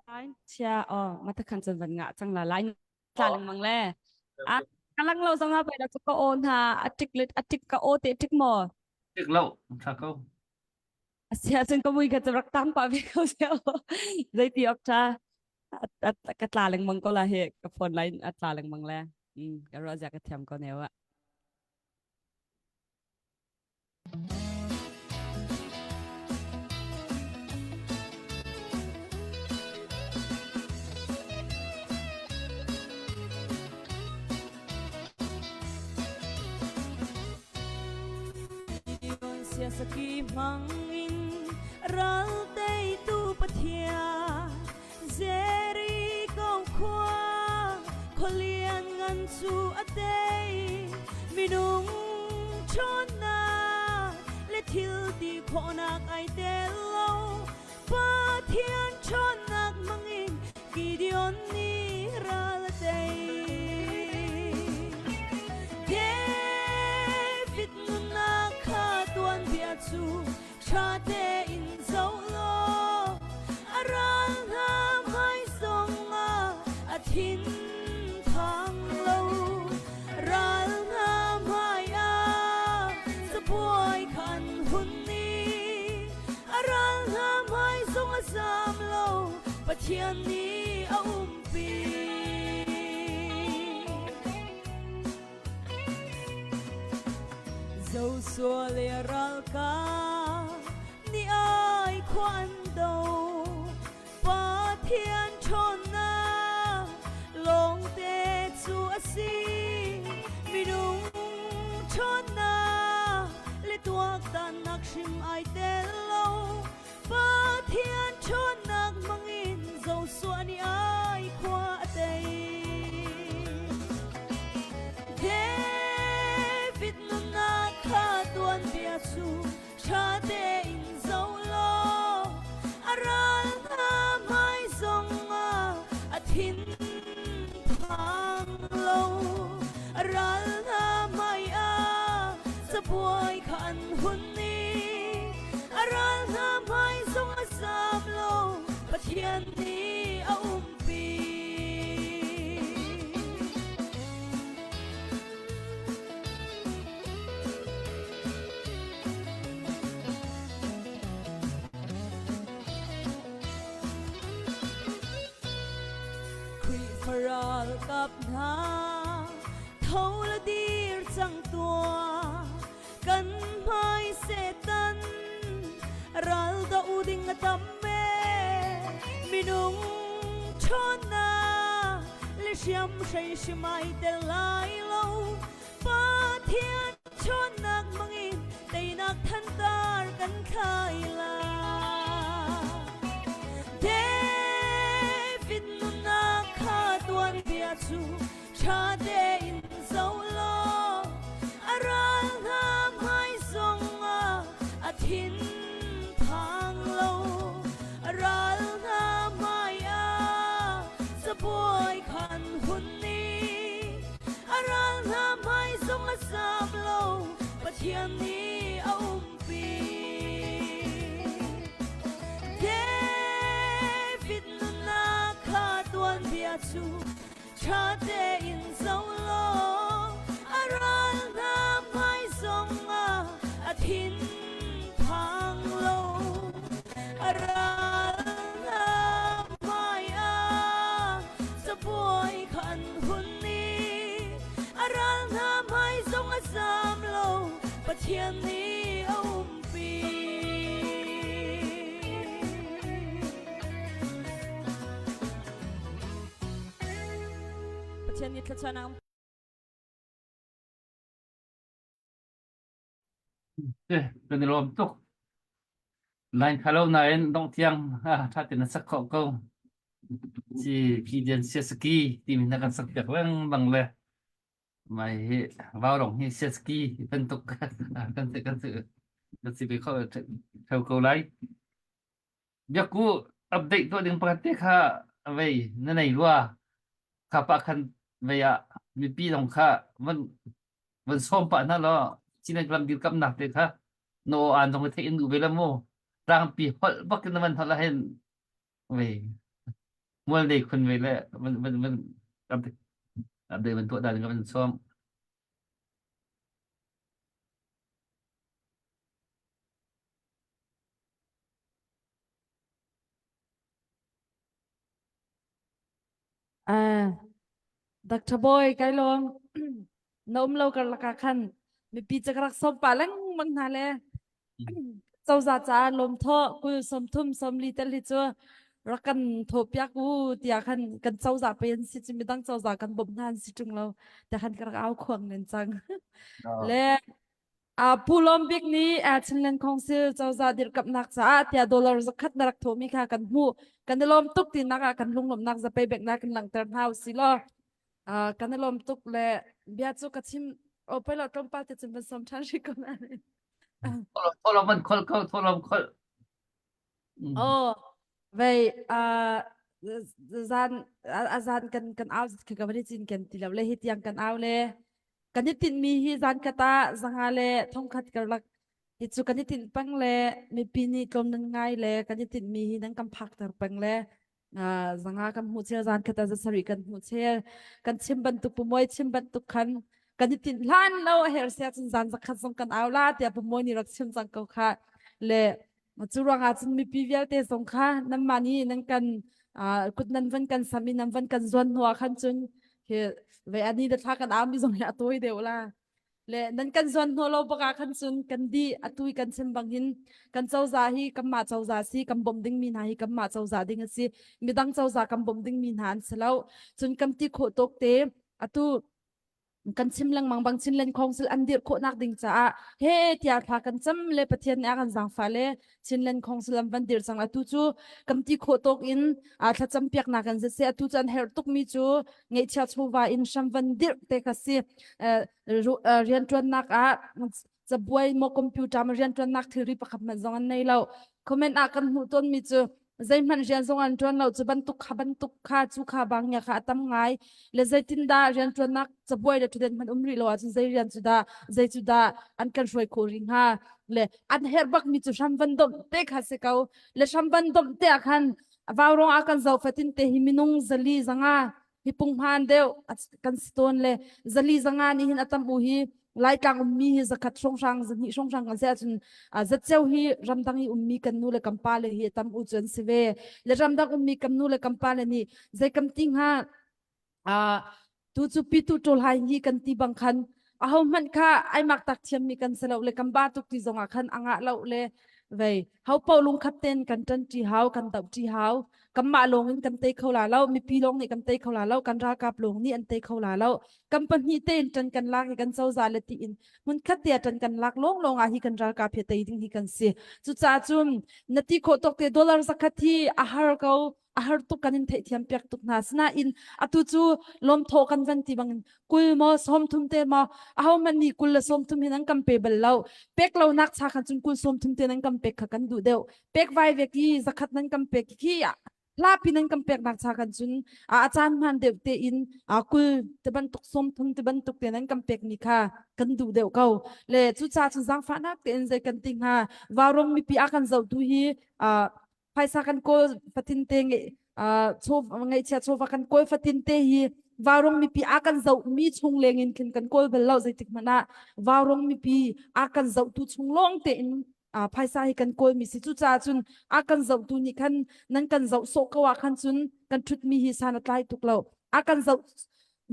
Line chia oh mata khan chan van nga chang la line tla lengmang le a kalang lo zong ha pai da ka on ha atik lit atik ka o te tik mo Tik lo tha ko. Asia cun ka mui kha cu rak tang pah ve ko seh zeiti ok tha ka tla lengmang ko la hi ka phone line a tla lengmang le ka ruah zia ka thiam ko ne wa Siasaki hmangin ral teitu Pathian Jericho khua khualian ngan cu a tei minung ṭhawnnak le thil ti khawhnak ai tel lo Pathian ṭhawnnak hmangin Gideon. cu ṭha tein zoh law a ral hna hmai zongah a thin phang lo. Ral hna hmai ah cabuai kha an hun i a ral hna hmai zong a zam lo. Pathian nih a umpi. Joshua le a ralkap nih ai khua an do. Pathian ṭhawnnak lawngte cu a si. Minung ṭhawnnak le tuaktannak hrim ai tel lo. Pathian ṭhawnnak hmangin Joshua nih ai khua a tei. David nunnak kha tuanbia cu ṭha tein zoh law a ral hna hmai zongah a thin phang lo. A ral hna hmai ah cabuai kha an hun i a ral hna hmai zong a zam lo. Pathian nih a umpi. Khrihfa ralkap hna tho la dir cang tuah kan hmai Satan ral do ding a tam e minung ṭhawnnak le hriamhrei hrimai tel lai lo Pathian ṭhawnnak hmangin teinak thantar kan thlai lai. David nunnak kha tuanbia cu ṭha tein zoh law a ral hna hmai zongah a thin phang lo. A ral hna hmai ah cabuai khan hun i a ral hna hmai zong a zam lo. Pathian nih a umpi. David nunnak kha tuanbia cu ṭha tein zoh law a ral hna hmai zongah a thin phang lo. A ral hna hmai ah cabuai kha an hun i a ral hna hmai zong a zam lo. Pathian nih a umpi. Pathian nih thluachuahnak Eh, kan i lawm tuk. Line kha lo nain dongh tiang ah ṭha tein na sak khawh ko. Ci Gideon Siasaki timi na kan sak piak lengmang le mai hi vaurong hi Siasaki bantuk kan si kan si kan si ve kho theo ko lai. Biakku update tuah ding pakhat te kha vei na nei rua. Kha pa khan vei ah mipi zong kha van van sawm pah hna law Chin ram dirkamnak te kha no an zong theih in duh ve la mu. Tlangpi holh bak in na van holh ah hin vei mual nei khun ve le van van van update update van tuah dan ka van sawm. Ah, Dr. Boy kai lawm. Na um lo karlak ah khan mipi ca ka rak sawm pah lengmang hna le cozah caah lawmthawh 20 30 40 tel hi cu rak kan thawh piak u tiah khan kan cozah pe an si cu midang cozah kan bawmh hna an si ṭung lo tiah khan ka rak au khuang len cang. Le Pu Lawm Bik nih Chinland Council cozah dirkamhnak caah tiah dollar zakhat na rak thawhmi kha kan hmuh. Kan i lawm tuk tinak ah kan lunglawmhnak zapei beknak kan langhter hna usih law kan i lawm tuk le bia cu ka chim o pei lo tlawmpal te cun van sawm ṭhan rih ko na. Thawlawm van kholh ko thawlawm kholh. Oh, vei zan a zan kan kan au ka ka van i cin kan ti lo le hi tiang kan au le kan i tinhmi hi zan khat ah zanga le thongkhat karlak. Hi cu kan i tinh peng le mipi nih tlawm nan ngai le kan i tinhmi hi nan kan phakter peng le zanga kan hmuh chel zan khat ah zasarih kan hmuh chel kan chim bantuk pumawi chim bantuk khan kan i tinh hlan lo a her sia cun zan zakhat zong kan au la tiah pumawi nih rak chim cang ko kha le cu ruangah cun mipi vialte zong kha nanmah nih nan kan kut nan van kan sam i nan van kan zuan hnu ah khan cun hi ve ani le thla kan au mi zong hi a tawi deuh la Le nan kan zuan hnawh lo bak ah khan cun kan dih atu i kan chim bang hin kan cozah hi kanmah cozah si kan bawmh dingmi hna hi kanmah cozah ding a si midang cozah kan bawmh dingmi hna an si lo cun kan ti khawh tawk te atu kan chim lengmang bang Chinland Council an dirh khawhnak ding caah he tiah thla kan cam le Pathian nih a kan zaangfah le Chinland Council an van dirh cang atu cu kan ti khawh tawk in thlacam piaknak kan si atu cu an herh tukmi cu ngeihchia chawva in hram van dirh te kha si rianṭuannak ah cabuai maw computer ma rianṭuannak thilri pakhat hmanh zong an nei lo comment ah kan hmuh tawnmi cu zeihmanh rian zong an ṭuan lo cu bantuk kha bantuk kha cu kha bang ya kha a tam ngai le zeitindah rianṭuannak cabuai le ṭhutden hmanh um rih lo ahcun zei rian cu dah zei cu dah an kan hruai khawh rih hnga le an herh bakmi cu hram van domh te kha si ko le hram van domh te ah khan vaurong ah kan zoh fatin te hi minung zali zanga hi punghman deuh kan si tawn le zali zanga nih hin a tam u hi Laitlang ummi hi zakhat hrawnghrang zahnih hrawnghrang kan si ahcun zatceo hi ramdang i ummi kan nu le kan pa le hi a tam u cu an si ve le ramdang ummi kan nu le kan pa le nih zei kam ti hnga tu cu pitu ṭawl hai hi kan ti bang khan aho hmanh kha ai mak tak thiammi kan si lo le kan ba tuk ti zongah khan a ngah lo le vei ho paoh lungkhat ten kan ṭan ṭi hau kan doh ṭi hau kanmah lawng in kan tei kho la lo mipi lawng nih kan tei kho la lo kan ralkap lawng nih an tei kho la lo kan pahnih tein ṭan kan lak i kan cozah le tiin hmunkhat te ṭan kan lak lawng lawng ah hi kan ralkap hi tei ding hi kan si cucaah cun na ti khawh tawk te dollar zakhat hi a har ko a har tuk kan in theihthiam piak tuk hna sinain atu cu lawmthawh kan van ti bangin kul maw 30 te maw aho hmanh nih kul le 30 hin an kan pe bal lo pek lo nak cha khan cun kul 30 te nan kan pek kha kan duh deuh pek vai vek i zakhat nan kan pek khi hlapi nan kan pek nak cha khan cun a caan hman deuh te in kul te bantuk 30 te bantuk te nan kan pek mi kha kan duh deuh ko le cu ca cun zaangfahnak tein zei kan ti hnga vaurong mipi a kan zohtu hi phaisa kan kawl fatin te chaw ngaihchia chawva kan kawl fatin te hi vaurong mipi a kan zoh mi chung leng in khin kan kawl bal lo zeitik hmanh ah vaurong mipi a kan zohtu chung lawng te in phaisa hi kan kawl mi si cucaah cun a kan zohtu nih khan nan kan zoh sawh ko ah khan cun kan thut mi hi san a tlai tuk lo a kan zoh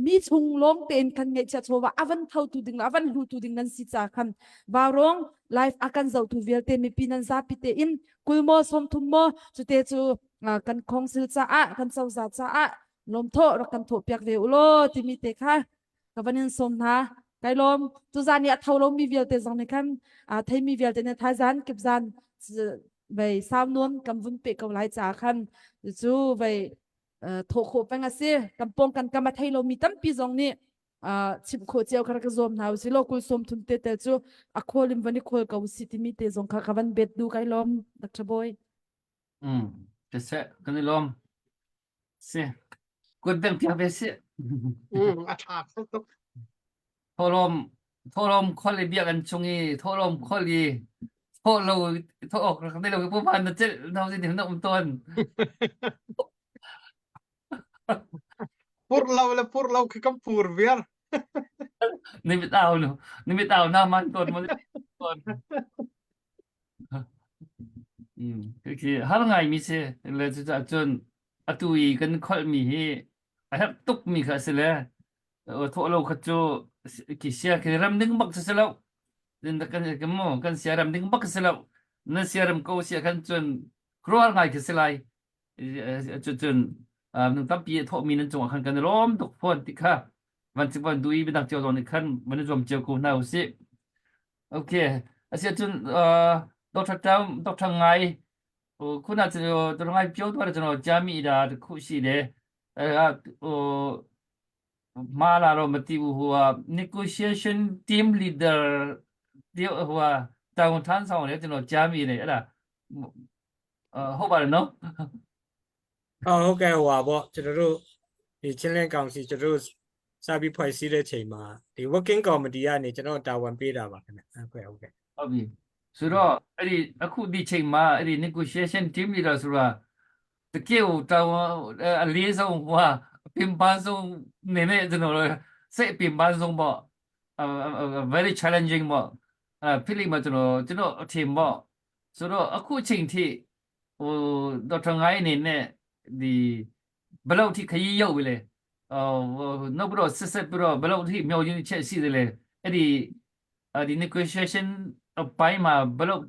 mi chung lawng tein kan ngaihchia chawva a van thotu ding le a van hlutu ding nan si ca khan vaurong life a kan zohtu vialte mipi nan zapi te in kul maw 30 maw cute cu kan council caah kan cozah caah lawmthawh rak kan thawh piak ve u law timi te kha ka van in sawm hna kai lawm tuzan i a tho lomi vialte zong nih khan theimi vialte nih thaizan kipzan vei sau nuam kan vun pe ko lai caah khan cu vei thawh khawh peng a si kan pawng kan kam a thei lomi tampi zong nih chimh khawh cio kha ka zuam hna usih law kul 30 te tel cu a khawl in van i khawl ko si timi te zong kha ka van bet du kai lawm Dr. Boy. Mm, te se kan i lawm. Si. Kut beng piak ve si. Mm, a tha kho tuk. Thawhlawm thawhlawm khol i biak an chung i thawhlawm khol i thawh lo thawh awk rak nei lo pu van na celh no sin na um tawn. Pur lo le pur lo khi kan pur viar. Ni mit au nu ni mit au na man tawn mo tawn. Mm, khi har ngai mi si le cu cun atu i kan kholh mi hi a herh tuk mi kha a si le thawh lo kha cu ki sia khi ram ding bak si lo kan kan mu kan sia ram ding bak si lo na sia ram ko sia khan cun krual ngai khi si lai cu cun nung tampi thawh mi nan cungah khan kan lawm tuk fawn ti kha van cik van dui bidang cio zong nih khan van i zuam cio ko hna usih okay asiahcun Dr. Tam Dr. Ngai ခုနကျွန်တော်တော်ငါပြောသွားတယ်ကျွန်တော်ကြားမိတာတခုရှိတယ်အဲဟိုမှားလာတော့မသိဘူးဟိုက negotiation team leader တယောက်ဟိုကတာဝန်ထမ်းဆောင်တယ်ကျွန်တော်ကြားမိတယ်အဲ့ဒါဟုတ်ပါတယ်နော် ဟုတ်ဟုတ်ကဲ့ဟိုပါပေါ့ကျွန်တော်တို့ဒီချင်းလင်းကောင်စီကျွန်တော်တို့စပြီးဖွဲ့စည်းတဲ့ချိန်မှာဒီ working committee ကနေကျွန်တော်တာဝန်ပေးတာပါခင်ဗျဟုတ်ကဲ့ဟုတ်ကဲ့ ဟုတ်ပြီ။ ဆိုတော့အဲ့ဒီအခုဒီချိန်မှာအဲ့ဒီ negotiation team leader ဆိုတာတကယ်ကိုတာဝန်အလေးဆုံးဟိုဟာအပင်ပန်းဆုံးနေနဲ့ကျွန်တော်တို့စိတ်အပင်ပန်းဆုံးပေါ့ very challenging ပေါ့အဲဖြစ်လိမ့်မယ်ကျွန်တော်ကျွန်တော်အထင်ပေါ့ဆိုတော့အခုချိန်ထိဟိုဒေါက်တာငိုင်းအနေနဲ့ဒီဘယ်လောက်ထိခရီးရောက်ပြီလဲဟိုနောက်ပြီးတော့ဆက်ဆက်ပြီးတော့ဘယ်လောက်ထိမျှော်လင့်ချက်ရှိတယ်လဲအဲ့ဒီဒီ negotiation အပိုင်းမှာဘယ်လောက်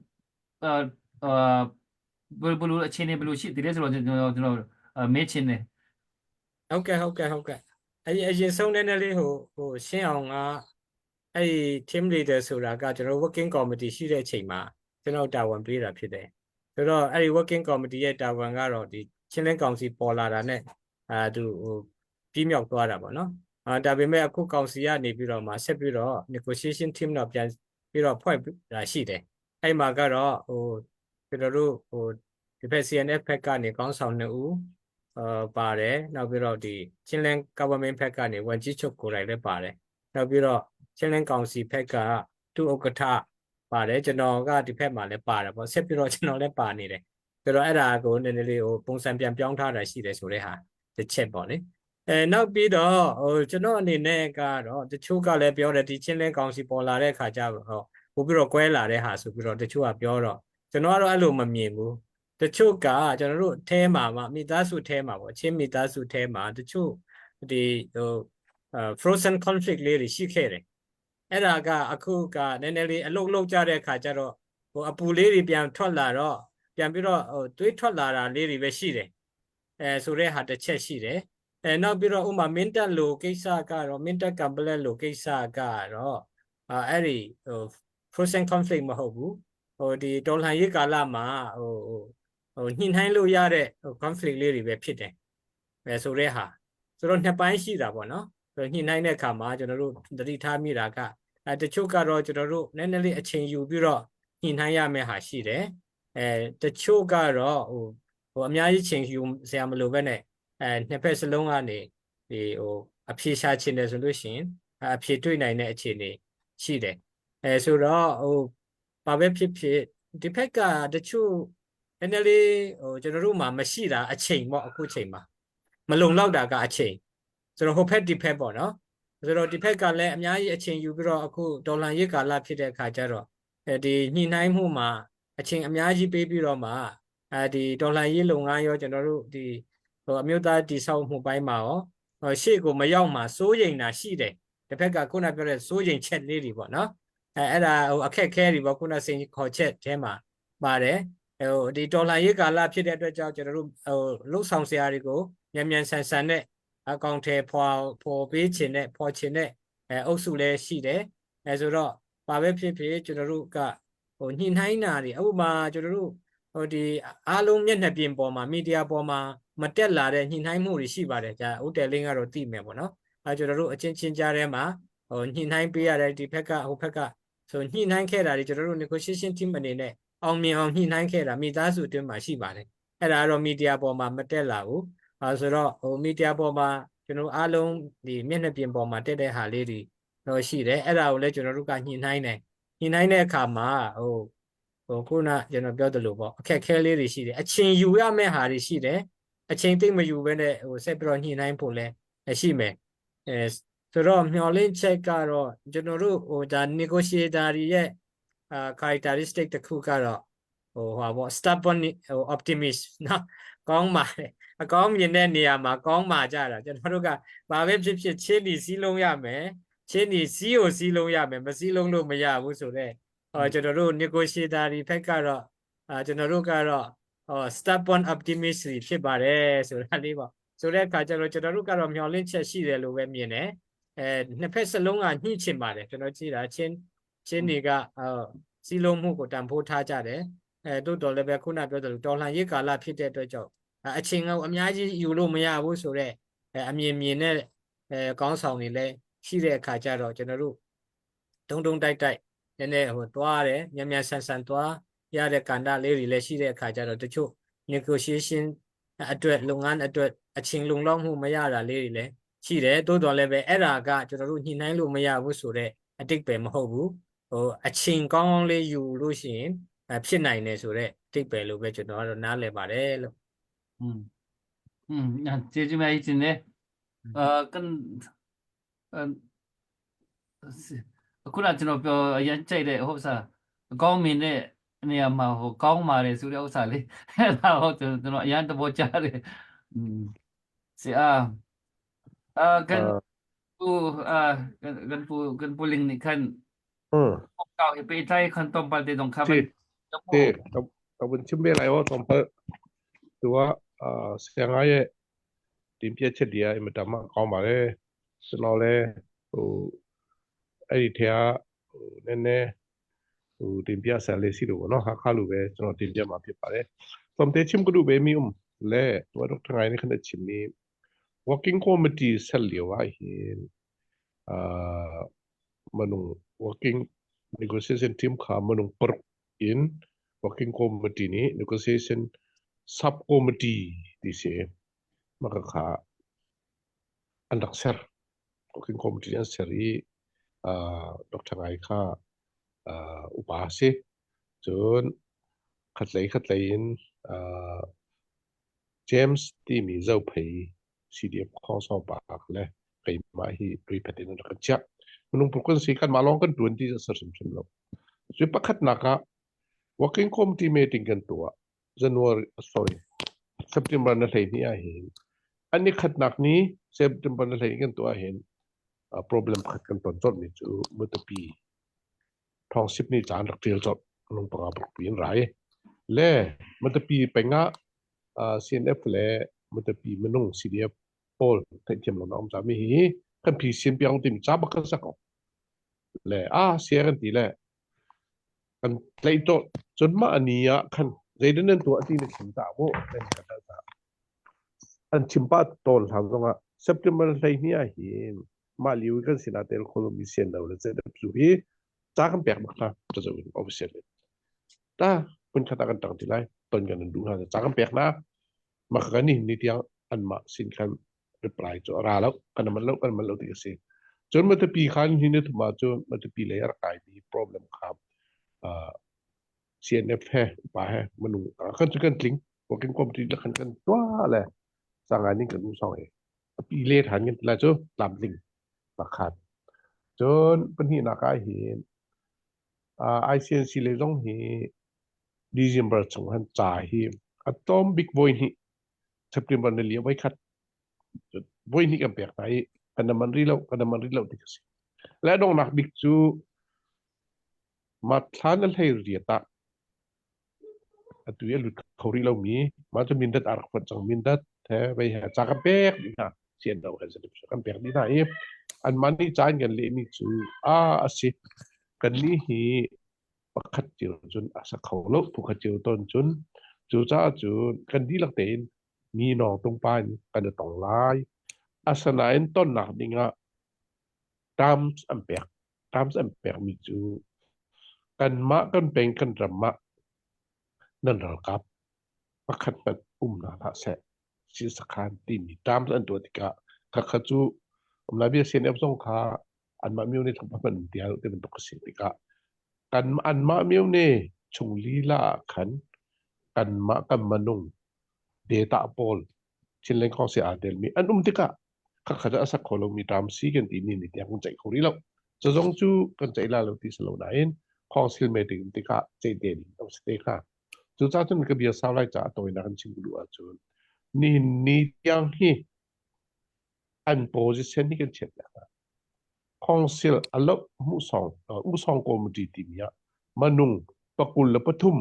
အာအာဘယ်ဘယ်လိုအခြေအနေဘယ်လိုရှိတယ်လဲဆိုတော့ကျွန်တော်ကျွန်တော်မေးချင်တယ် ဟုတ်ကဲ့ဟုတ်ကဲ့ဟုတ်ကဲ့အဲ့ဒီအရင်ဆုံးတဲ့နေ့လေးဟိုဟိုရှင်းအောင်ကအဲ့ဒီ team leader ဆိုတာကကျွန်တော် working committee ရှိတဲ့အချိန်မှာကျွန်တော်တာဝန်ပေးတာဖြစ်တယ်ဆိုတော့အဲ့ဒီ working committee ရဲ့တာဝန်ကတော့ဒီချင်းလင်းကောင်စီပေါ်လာတာနဲ့အာသူဟိုပြီးမြောက်သွားတာပေါ့နော်အာဒါပေမဲ့အခုကောင်စီကနေပြီးတော့မှဆက်ပြီးတော့ negotiation team တော့ပြန်ပြီးတော့ဖွဲ့တာရှိတယ်အဲ့မှာကတော့ဟိုကျွန်တော်တို့ဟိုဒီဖက် CNF ဖက်ကနေခေါင်းဆောင်နှစ်ဦးအာပါတယ်နောက်ပြီးတော့ဒီချင်းလင်း government ဖက်ကနေဝန်ကြီးချုပ်ကိုယ်တိုင်လည်းပါတယ်နောက်ပြီးတော့ချင်းလင်းကောင်စီဖက်ကသူ့ဥက္ကဋ္ဌပါတယ်ကျွန်တော်ကဒီဖက်မှာလည်းပါတယ်ပေါ့ဆက်ပြီးတော့ကျွန်တော်လည်းပါနေတယ်ဆိုတော့အဲ့ဒါကိုနည်းနည်းလေးဟိုပုံစံပြန်ပြောင်းထားတာရှိတယ်ဆိုတဲ့ဟာတစ်ချက်ပေါ့လေအဲနောက်ပြီးတော့ဟိုကျွန်တော်အနေနဲ့ကတော့တချို့ကလည်းပြောတယ်ဒီချင်းလင်းကောင်စီပေါ်လာတဲ့အခါကျတော့ပိုပြီးတော့ကွဲလာတဲ့ဟာဆိုပြီးတော့တချို့ကပြောတော့ကျွန်တော်ကတော့အဲ့လိုမမြင်ဘူးတချို့ကကျွန်တော်တို့အဲမှာမှမိသားစုအဲမှာပေါ့ချင်းမိသားစုအဲမှာတချို့ဒီဟို frozen conflict လေးတွေရှိခဲ့တယ်အဲ့ဒါကအခုကနည်းနည်းလေးအလုတ်လုတ်ကြတဲ့အခါကျတော့ဟိုအပူလေးတွေပြန်ထွက်လာတော့ပြန်ပြီးတော့ဟိုတွေးထွက်လာတာလေးတွေပဲရှိတယ်အဲဆိုတဲ့ဟာတစ်ချက်ရှိတယ်အဲနောက်ပြီးတော့ဥမာမင်းတပ်လိုကိစ္စကတော့မင်းတပ်ကံပလက်လိုကိစ္စကတော့အာအဲ့ဒီဟို frozen conflict မဟုတ်ဘူးဟိုဒီတော်လှန်ရေးကာလမှာဟိုဟိုဟိုညှိနှိုင်းလို့ရတဲ့ဟို conflict လေးတွေပဲဖြစ်တယ်အဲဆိုတဲ့ဟာဆိုတော့နှစ်ပိုင်းရှိတာပေါ့နော်ဆိုတော့ညှိနှိုင်းတဲ့အခါမှာကျွန်တော်တို့သတိထားမိတာကအဲတချို့ကတော့ကျွန်တော်တို့နည်းနည်းလေးအချိန်ယူပြီးတော့ညှိနှိုင်းရမယ့်ဟာရှိတယ်အဲတချို့ကတော့ဟိုဟိုအများကြီးချိန်ယူစရာမလိုပဲနဲ့အဲနှစ်ဖက်စလုံးကနေဒီဟိုအဖြေရှာချင်တယ်ဆိုလို့ရှိရင်အဖြေတွေ့နိုင်တဲ့အခြေအနေရှိတယ်အဲဆိုတော့ဟိုဘာပဲဖြစ်ဖြစ်ဒီဖက်ကတချို့နည်းနည်းလေးဟိုကျွန်တော်တို့မှာမရှိတာအချိန်ပေါ့အခုချိန်မှာမလုံလောက်တာကအချိန်ဆိုတော့ဟိုဖက်ဒီဖက်ပေါ့နော်ဆိုတော့ဒီဖက်ကလည်းအများကြီးအချိန်ယူပြီးတော့အခုဒေါ်လာရေးကာလဖြစ်တဲ့အခါကျတော့အဲဒီညှိနှိုင်းမှုမှာအချိန်အများကြီးပေးပြီးတော့မှအဲဒီဒေါ်လာရေးလုပ်ငန်းရောကျွန်တော်တို့ဒီဟိုအမျိုးသားတည်ဆောက်မှုပိုင်းမှာရောဟိုရှေ့ကိုမရောက်မှာစိုးရိမ်တာရှိတယ်တစ်ဖက်ကခုနပြောတဲ့စိုးရိမ်ချက်လေးတွေပေါ့နော်အဲအဲ့ဒါဟိုအခက်ခဲတွေပေါ့ခုနစိန်ခေါ်ချက်ထဲမှာပါတယ်ဟိုဒီတော်လှန်ရေးကာလဖြစ်တဲ့အတွက်ကြောင့်ကျွန်တော်တို့ဟိုလှုပ်ဆောင်စရာတွေကိုမြန်မြန်ဆန်ဆန်နဲ့အကောင့်ထဲဖော်ဖော်ပေးခြင်းနဲ့ဖော်ခြင်းနဲ့အဲအုပ်စုလည်းရှိတယ်အဲဆိုတော့ဘာပဲဖြစ်ဖြစ်ကျွန်တော်တို့ကဟိုညှိနှိုင်းတာတွေဥပမာကျွန်တော်တို့ဟိုဒီအားလုံးမျက်နှာပြင်ပေါ်မှာမီဒီယာပေါ်မှာမတက်လာတဲ့ညှိနှိုင်းမှုတွေရှိပါတယ်ကြာဦးတယ်လင်းကတော့သိမယ်ပေါ့နော်အဲကျွန်တော်တို့အချင်းချင်းကြားထဲမှာဟိုညှိနှိုင်းပေးရတယ်ဒီဘက်ကဟိုဘက်ကဆိုညှိနှိုင်းခဲ့တာတွေကျွန်တော်တို့ negotiation team အနေနဲ့အောင်မြင်အောင်ညှိနှိုင်းခဲ့တာမိသားစုအတွင်းမှာရှိပါတယ်အဲ့ဒါကတော့မီဒီယာပေါ်မှာမတက်လာဘူးအဲဆိုတော့ဟိုမီဒီယာပေါ်မှာကျွန်တော်အားလုံးဒီမျက်နှာပြင်ပေါ်မှာတက်တဲ့ဟာလေးတွေတော့ရှိတယ်အဲ့ဒါကိုလည်းကျွန်တော်တို့ကညှိနှိုင်းတယ်ညှိနှိုင်းတဲ့အခါမှာဟိုဟိုခုနကျွန်တော်ပြောသလိုပေါ့အခက်ခဲလေးတွေရှိတယ်အချိန်ယူရမယ့်ဟာတွေရှိတယ်အချိန်သိမ့်မယူဘဲနဲ့ဟိုဆက်ပြီးတော့ညှိနှိုင်းဖို့လည်းရှိမယ်အဲဆိုတော့မျှော်လင့်ချက်ကတော့ကျွန်တော်တို့ဟိုဒါ negotiator တွေရဲ့အာ characteristic တစ်ခုကတော့ဟိုဟာပေါ့ stubborn ဟို optimist နော်ကောင်းပါတယ်အကောင်းမြင်တဲ့နေရာမှာကောင်းပါကြတာကျွန်တော်တို့ကဘာပဲဖြစ်ဖြစ်ချင်းဒီစည်းလုံးရမယ်ချင်းဒီစီးကိုစည်းလုံးရမယ်မစည်းလုံးလို့မရဘူးဆိုတော့ဟောကျွန်တော်တို့ negotiator တွေဖက်ကတော့အာကျွန်တော်တို့ကတော့ဟော stubborn optimist တွေဖြစ်ပါတယ်ဆိုတာလေးပေါ့ဆိုတဲ့အခါကျတော့ကျွန်တော်တို့ကတော့မျှော်လင့်ချက်ရှိတယ်လို့ပဲမြင်တယ်အဲနှစ်ဖက်စလုံးကညှိချင်ပါတယ်ကျွန်တော်ကြည့်တာချင်းချင်းတွေကအာစည်းလုံးမှုကိုတန်ဖိုးထားကြတယ်အဲတို့တော်လည်းပဲခုနပြောသလိုတော်လှန်ရေးကာလဖြစ်တဲ့အတွက်ကြောင့်အချိန်ကအများကြီးယူလို့မရဘူးဆိုတော့အဲအမြင်မြင်နဲ့အဲကောင်းဆောင်တွေလည်းရှိတဲ့အခါကျတော့ကျွန်တော်တို့တုံတုံတိုက်တိုက်နည်းနည်းဟိုတွားတယ်မြန်မြန်ဆန်ဆန်တွားရတဲ့ကဏ္ဍလေးတွေလည်းရှိတဲ့အခါကျတော့တချို့ negotiation အတွက်လုပ်ငန်းအတွက်အချိန်လုံလောက်မှုမရတာလေးတွေလည်းရှိတယ်တိုးတော်လည်းပဲအဲ့ဒါကကျွန်တော်တို့ညှိနှိုင်းလို့မရဘူးဆိုတော့အတိတ်ပဲမဟုတ်ဘူးဟို ဟိုအချိန်ကောင်းကောင်းလေးယူလို့ရှိရင်အဖြစ်နိုင်တယ်ဆိုတော့အဓိပ္ပာယ်လို့ပဲကျွန်တော်ကတော့နားလည်ပါတယ်လို့ อืมอืมကျေးဇူးများကြီးတင်တယ်အာကန်အခုနကျွန်တော်ပြောအရင်ကြိုက်တဲ့ဟုတ်စားအကောင်းမြင်တဲ့နေရာမှာဟိုကောင်းပါတယ်ဆိုတဲ့ဥစ္စာလေးအဲ့ဒါဟိုကျွန်တော်အရင်သဘောကျတယ်อืมဆရာအာကန်ပူအာကန်ပူကန်ပူလင်းနိခန် อืม ကောက်ပေတိုင်ခန်တုံပတဲ့ဒုံခ စီ ပ် တေကဘန်ချင်ဘေလိုက်ဟောတုံပသူကအာဆရာငါရဲ့တင်ပြချက်တွေကအင်မတန်မှကောင်းပါတယ်ကျွန်တော်လည်းဟိုအဲ့ဒီထဲကဟိုနည်းနည်းဟိုတင်ပြဆရာလေးရှိလို့ပေါ့နော်ဟာခါလိုပဲကျွန်တော်တင်ပြမှာဖြစ်ပါတယ် som te chim ku du be mi um le ตัวดรไงนี่ขนาดชิมมี working committee ဆက်လျော်hin uh manung working negotiation team kha manung paruk in working committee ni negotiation sub committee ti se maka kha an rak ser working committee an ser i uh Dr. Ngai kha uh upa si cun khatlei khatlei in uh James timi Zophei CDF khawngsawng pa le keimah hi tuiphat in an rak kan chiah. Minung puk kan si kan mah lawng kan tuan ti a si hrimhrim lo. Cu pakhatnak ah working committee meeting kan tuah January sorry September na 12 ah hin an ni khatnak ni September na 12 kan tuah hin problem pakhat kan ton colh mi cu Matupi thawngsip nih caan rak ṭial colh minung panga paruk pi in rai le Matupi peng ah CNF le Matupi minung CDF pawl theihthiam lo na um cami hi kan phi sin piang tim ca bak kan sak le a sia kan ti le kan tlaih to cun mah ani ah khan zeidan nan tuah ti na chim ta mu nan ka hal ta an chim pa tawn hlan zongah September 12 ah hin mah lio kan sinah tel kholomi sian lo le ZF cu hi ca kan pek bak hna ca zo in official in ta phun khat ah kan tang ti lai ton kan duh hna ca kan pek na mah kan ni ni tiang anmah sin khan reply cu a ra lo kan man lo kan man lo ti a si cun matapi khan hi ni thuma cu matapi lei a rak kai mi problem kha CNF he upa he manung kan cu kan tling working committee la khan kan tua le sangai ning kan um song he a pi le than kan ti lai cu tlamtling pakhat cun pahnihnak ah hin ICNC le zong hi December chung han ca hi a tlawm bik voi hnih September ni li voi khat voi hnih kan pek hna i kan man ri lo kan man ri lo ti ka si le donghnak bik cu Mathlan a hlei riat ah atu i a lut kho rih lomi mah cu Mindat aa rak fonh cang. Mindat he vei he ca kan pek dih hna. CNO he kan pek dih hna i anmah nih ca in kan lehmi cu a a si. Kannih hi pakhat cio cun a sa kho lo, phukhat cio tawn cun cucaah cun kan dihlak tein mi nawng tungpa in kan i tong lai. Asinain tonnak dingah terms an pek. Terms an pekmi cu kanmah kan peng kan ram ah nan ralkap pakhat hmanh um hna hlah seh si sakhan timi terms an tuah tikah khakha cu umlai CNF zong kha anmah myo nih thong hman tial ti bantuk a si tikah kan anmah myo ne chung lila ah khan kanmah kan manung data pawl Chinland Council aa telmi an um tikah khakhat a sak kho lomi ṭam si kan timi ni tiang kan ceih kho rih lo. Cazong cu kan ceih la lo ti si lo nain council meeting tikah ceih te ding a si te kha. Cucaah cun ka bia sau lai caah tawinak kan chim duh ahcun nihin ni tiang hi an position hi kan chiat piak hna. Council a lo hmuhsong usong committee timi ah manung pakul le pathum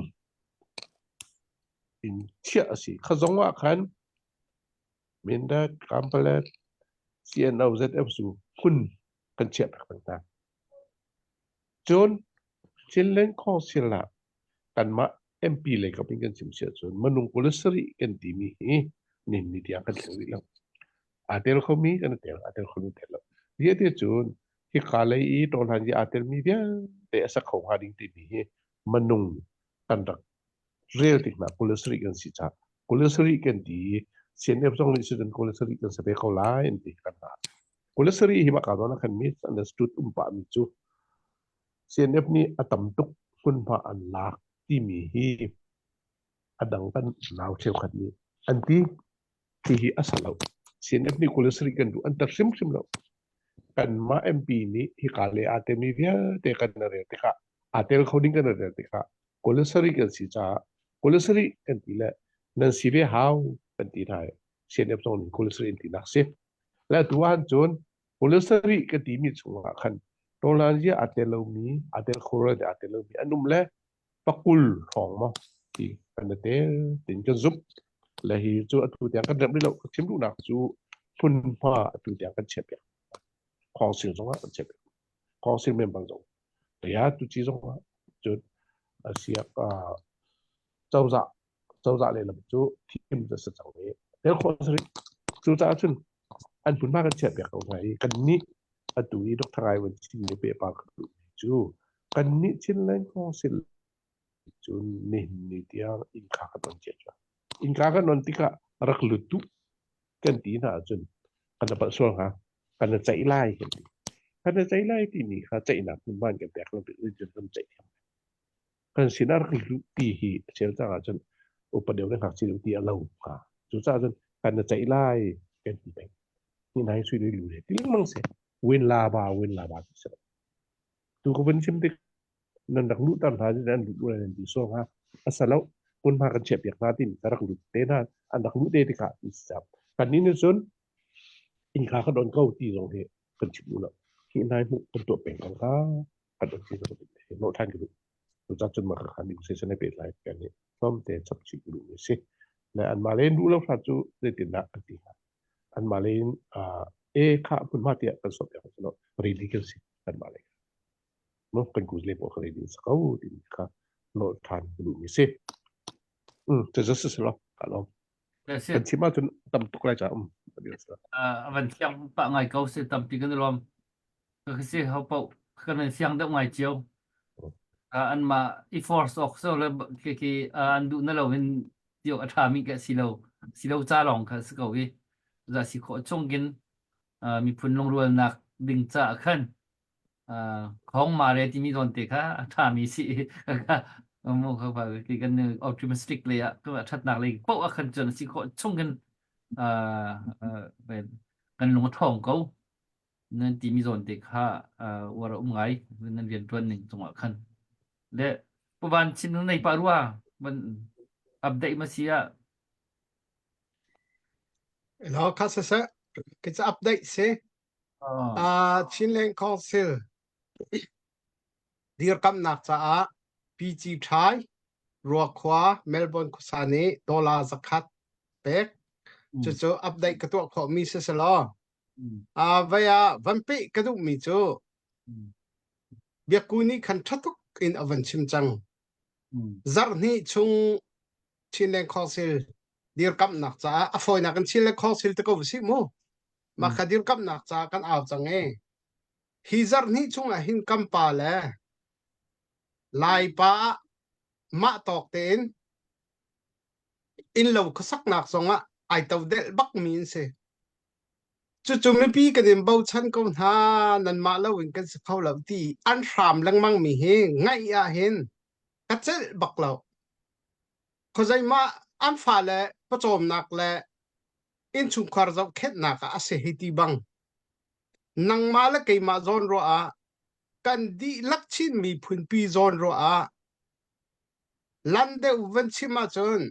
in chiah a si. Khazong ah khan Mindat, Kampalet, CNO, ZF cu hmun kan chiah piak peng hna. Cun Chinland Council ah kanmah MP lei kap in kan chim si ahcun minung 27 kan timi hi nihin ni tiang kan thleng rih lo. Aa tel khomi kan i tel, aa tel khomi tel lo. Ziah cun hika lei i tawhlan i aa telmi vialte a sak kho hnga ding timi hi minung kan rak rel tik hna 27 kan si caah 27 kan ti i CNF zong nih cun 27 kan si ve ko lai an ti kan hna. 27 hi mah ka zawn ah khan misunderstood um pah mi cu. CNF nih a tam tuk hmunhma an lak timi hi a dang kan nau cheukhat nih an ti. Hihi a sa lo. CNF nih 27 kan duh an ter hrimhrim lo. Kanmah MP nih hika le aa telmi vialte kan rel tikah aa tel kho ding kan rel tikah 27 kan si caah 27 kan ti le nan si ve hau kan ti hna i CNF zong nih 27 an tinak si. Le tu ahcun cun 27 kan timi chungah khan Tawlanzia aa tel lomi, aa tel kho le aa tel lomi an um le pakul hrawng maw ti kan i tel tin kan zumh. Le hi cu atu tiang kan remh rih lo. Ka chim duhnak cu hmunhma atu tiang kan chiah piak. Council zong ah kan chiah piak. Council member zong. Ya tu ci zong ah cun siak cozah cozah lehlam cu thim cu si cang i tel khawh a si rih. Cucaah cun an hmunhma kan chiah piak ko hna i kannih atu i Dr. Ngai Van chim le pehpar ka duhmi cu kannih Chinland Council cun nihin ni tiang innka kan on cia cang. Innka kan on tikah rak lut duh kan ti hna ahcun kan i palh sual hnga. Kan i ceih lai kan ti. Kan i ceih lai timi kha ceihnak hmunhma in kan pek lo cun kan ceih thiam. Kan sinah rak luh ti hi a chel cang ahcun upa deuh le ngakchia deuh ti a lo hnga. Cucaah cun kan i ceih lai kan ti peng. Hi hna hi sui le lu le ti lengmang si. Win la ba win la ba ti si. Tu ka vun chim tik nan rak luhter hna nan lut lu nan ti so hnga. A sa lo hmunhma kan chiah piak hna tin ka rak lut te hna an rak luh te tikah ti si cang. Kan nih nih cun innka kan on ko ti zong hi kan chim duh lo. Hi hna hi hmuh kan tuah peng ko hnga. Kan on ti zong nawh ṭhan ka duh. Cucaah cun mah kha negotiation he pehtlai kan nih tlawmte chap chih ka duhmi a si. Le anmah le in duh lo hrat cu zeitindah an ti hnga? Anmah le in e kha hmunhma tiah kan sawm piak lo ready kan si kanmah le no kan kuz le pawl kha ready sa ko timi kha nawh ṭhan ka duhmi si. Um, cu just si lo ka lawm. Kan chim ahcun tam tuk lai ca um. A van thiang pah ngai ko si tampi kan i lawm. Ka si ho paoh kan in siang deuh ngai cio. Anmah i force awk so le khi khi an duh na lo in ti awk a ṭhami ka si lo si lo ca lawng kha si ko i za si khawh chungin miphun lungrualnak ding caah khan khong ma re timi zawn te kha a ṭhami si mu kha ki kan optimistic lei ah ṭhatnak lei paoh ah khan cun si khawh chungin kan lung a ṭhawng ko. Nan timi zawn te kha uar a um ngai nan rianṭuan ning cungah khan. Le Pu Van Chin na nei pah rua van update ma si ah. Hello, kha siseh ke ca update si. Uh, Chinland Council dirkamnak caah PG Thai Ruakhua Melbourne khuasa nih dollar zakhat pek. Cucu update ka tuah khawh mi si selaw Uh, vai ah van peh ka duhmi cu Biakku nih khan ṭha tuk in a van chim cang. Zarh hnih chung Chinland Council dirkamhnak caah a fawinak in Chinland Council te ko va si mu. Mah kha dirkamhnak caah kan au cang e. Hi zarh hnih chung ah hin kan pa le Lai pa ah mah tawk tein innlo khuasaknak zongah ai todelh bakmi an si. Cucu mipi kan in bochan ko hna nanmah loin kan si kho lo ti an hram lengmang mi hi ngaih ah hin ka celh bak lo. Khuazeimah an fale pawcawmnak le innchungkhar zohkhenhnak ah a si hei ti bang nangmah le keimah zawn ruah ah kan dihlak Chin miphunpi zawn ruah ah Lan deuh van chim ahcun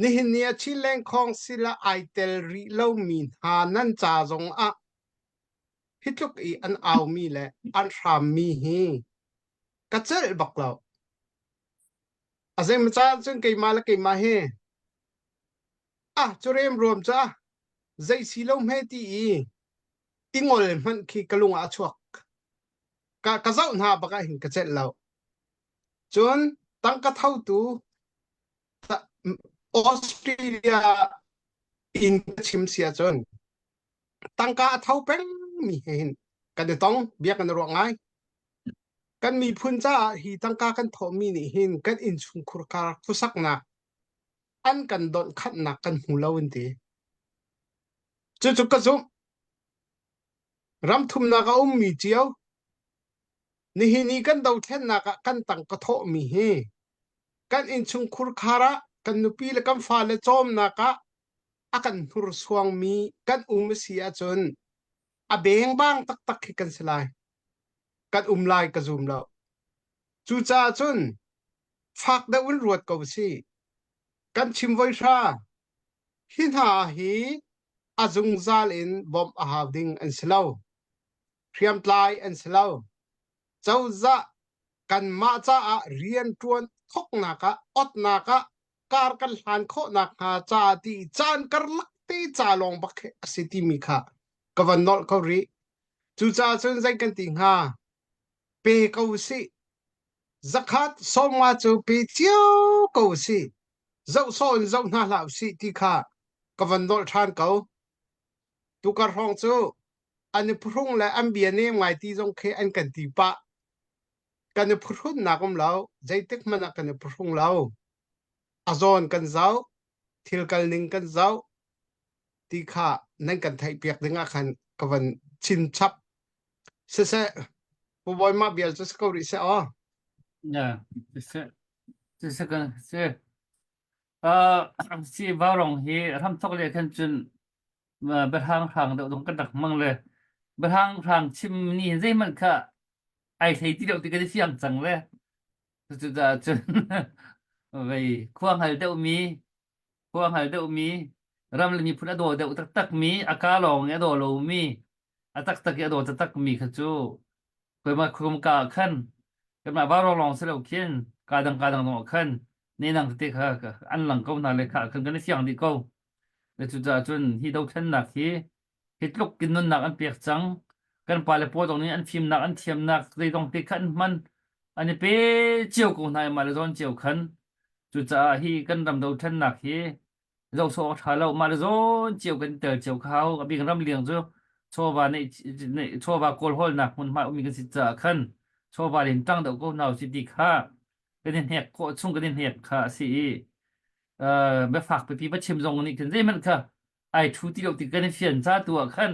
nihin ni ah Chinland Council ah ai tel rih lomi hna nan ca zong ah hi tluk i an aumi le an hrammi hi ka celh bak lo. A zeimaw caan cun keimah le keimah hi ah cu remruam cu ah zei si lo hme ti i i ngol hmanh khi ka lung ah a chuak. Ka, ka zoh hna bak ah hin ka celh lo. Cun tangka thotu Australia in ka chim si ahcun tangka a tho pengmi he hin kan i tong bia kan i ruah ngai. Kan miphun caah hi tangka kan thawhmi nih hin kan innchungkhur kar khuasaknak an kan donhkhanhnak kan hmu lo an ti. Cucu ka zumh. Ram thumnak a ummi cio. Nihin i kan dothlennak ah kan tangka thawhmi hi kan innchungkhur khar ah kan nupi le kan fale cawmnak ah a kan hnursuangmi kan um a si ahcun a bengbang taktak khi kan si lai. Kan um lai ka zum lo. Cucaah cun fak deuh in ruat ko sih. Kan chim voi hra. Hi hna hi a zungzal in bawmh a hau ding an si lo. Hriamtlai an si lo. Cozah kanmah caah rianṭuan thawknak ah otnak ah kar kan hlan khawh nakhnga ca ti caan karlak te ca lawng bak hi a si timi kha ka van nolh ko rih. Cucaah cun zei kan ti hnga? Pe ko usih. Zakhat sawmnga cu pe cio ko usih. Zoh sawh in zoh hna hlah usih ti kha ka van nolh ṭhan ko. Tukar hrawng cu an i phuhrung le an bia nem ngai ti zong khi an kan ti pah. Kan i phuhrunnak um lo. Zeitik hmanh ah kan i phuhrung lo. A zawn kan zoh, thil kal ning kan zoh ti kha nan kan theihpiak ding ah khan ka van chim chap. Siseh, Pu Bawi mah bial cu si ko rih seh aw. Ya, siseh. Siseh kan si. Uh, si vaurong hi ramthok le khan cun biahrang hrang deuh dong kan rak hmang le biahrang hrang chim ni zeihmanh kha ai hlei ti deuh ti kan i fiang cang le cucaah cun vei khua hngal deuhmi khua hngal deuhmi ram le miphun a daw deuh taktakmi a ka lawng i a daw lomi a taktak i a daw taktakmi kha cu Keimah khumka ah khan kanmah vaurawng lawng si lo khin kaa dang kaa dang zong ah khan nehnang tete kha an lang ko hna le kha khan kan i fiang dih ko. Le cucaah cun hi dothlennak hi hi tluk in nunnak an pek cang. Kan pale pawl zong nih an fimnak an thiamnak zeizong te kha an hman an i pe cio ko hna i mah le zawn cio khan. Cucaah hi kan ram dothlennak hi zoh sawh awk ṭha lo mah le zawn cio kan tel cio kha hau a bik ram liang cu chawva neih chawva kawlhawlnak hmunhma ummi kan si caah khan chawva in ṭang deuh ko hna usih ti kha kan i hnek khawh chung kan i hnek kha a si i biafak pipi va chim zong nih khin zeihmanh kha ai ṭhu ti lo ti kan i fian ca tu ah khan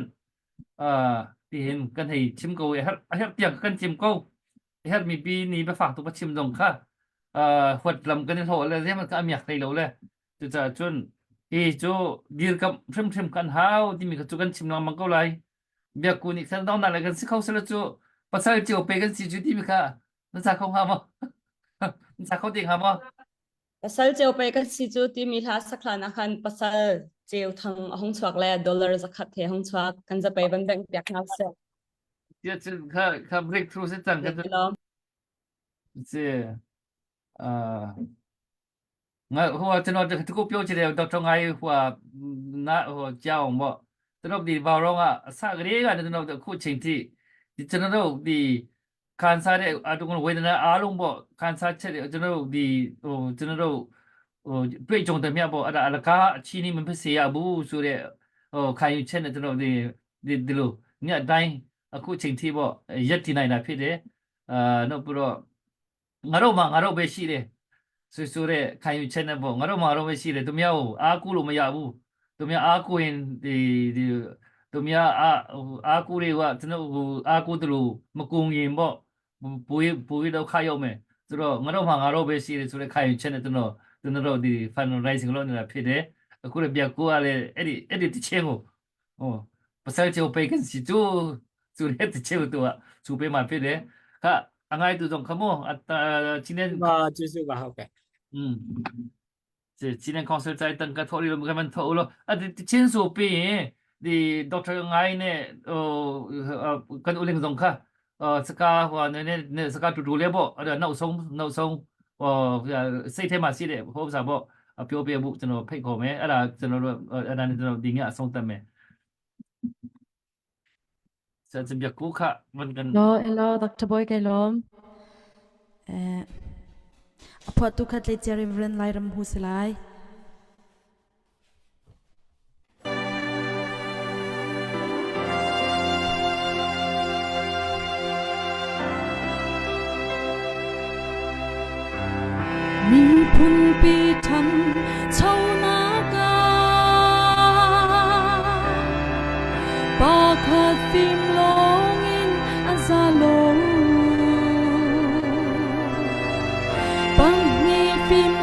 tihin kan hei chim ko i a herh tiang kan chim ko a herhmi pi nih biafak tuk va chim zong kha huat lam kan i hlawh le zeihmanh kha a miak hlei lo le Cucaah cun hi cu dirkamh hrimhrim kan hau timi kha cu kan chim lengmang ko lai. Biakku nih khan dongnak le kan si kho sela cu pasal cio pe kan si cu timi kha na ca kho hnga maw? Na ca kho te hnga maw? Pasal ceu pe kan si cu timi hla sak hlan ah khan pasal ceu thang a hung chuak le dollar zakhat he hung chuak kan zapei van bengh piak hna seh. Tia cun kha kha breakthrough se cang kha cu. Si. Uh, ငါဟိုကျွန်တော်တခုပြောချင်တယ်ဒေါက်တာငိုင်းဟိုနာဟိုကြောင်းပေါ့ကျွန်တော်ဒီဘာရောကအစကလေးကကျွန်တော်အခုချိန်ထိဒီကျွန်တော်တို့ဒီခံစားတဲ့အတုကဝေဒနာအားလုံးပေါ့ခံစားချက်တွေကျွန်တော်တို့ဒီဟိုကျွန်တော်တို့ဟိုတွေ့ကြုံတဲ့မြတ်ပေါ့အဲ့ဒါအလကားအချီးနှီးမဖြစ်စေရဘူးဆိုတဲ့ဟိုခံယူချက်နဲ့ကျွန်တော်ဒီဒီဒီလိုညအတိုင်းအခုချိန်ထိပေါ့ရက်တည်နိုင်တာဖြစ်တယ်အာနောက်ပြီးတော့ ငါတို့မှာငါတို့ပဲရှိတယ်ဆိုဆိုတဲ့ခံယူချက်နဲ့ပေါ့ငါတို့မှာငါတို့ပဲရှိတယ်သူများကိုအားကိုးလို့မရဘူးသူများအားကိုးရင်ဒီဒီသူများအားအားကိုးတွေကကျွန်တော်ဟိုအားကိုးတယ်လို့မကုံရင်ပေါ့ပူပူတော့ခါရောက်မယ်ဆိုတော့ငါတို့မှာငါတို့ပဲရှိတယ်ဆိုတဲ့ခံယူချက်နဲ့ကျွန်တော်ကျွန်တော်တို့ဒီ fundraising လုပ်နေတာဖြစ်တယ်အခုလည်းပြကိုကလည်းအဲ့ဒီအဲ့ဒီတချင်းကိုဟိုပစဲချိုပေကန်စီကျူဆိုတဲ့တချင်းကိုသူကစူပေးမှာဖြစ်တယ်ခ အငိုင်းသူဆုံးခမောအတ今天 ပါကျေးဇူးပါဟုတ်ကဲ့ 嗯这今天 concert 在等个托里了，我们投了啊！这签数边ဒီဒေါက်တာငိုင်းနဲ့ဟိုကန်ဦးလင်းဆောင်ခအာစကားဟိုနည်းနည်းစကားတူတူလေးပေါ့အဲ့ဒါနောက်ဆုံးနောက်ဆုံးဟိုစိတ်ထဲမှာရှိတဲ့ဟိုဥစ္စာပေါ့ပြောပြဖို့ကျွန်တော်ဖိတ်ခေါ်မယ်အဲ့ဒါကျွန်တော်တို့အဲ့ဒါနဲ့ကျွန်တော်ဒီညအဆုံးသတ်မယ် ဆက်စပြကူခဝန်ကန် Hello, hello, Dr. Boy kai lawm. Eh, a phuahtu kha tleicia Reverend Lairam Hu si lai. Miphunpi ṭhanchonak ah pakhat fim lawngin a za lo.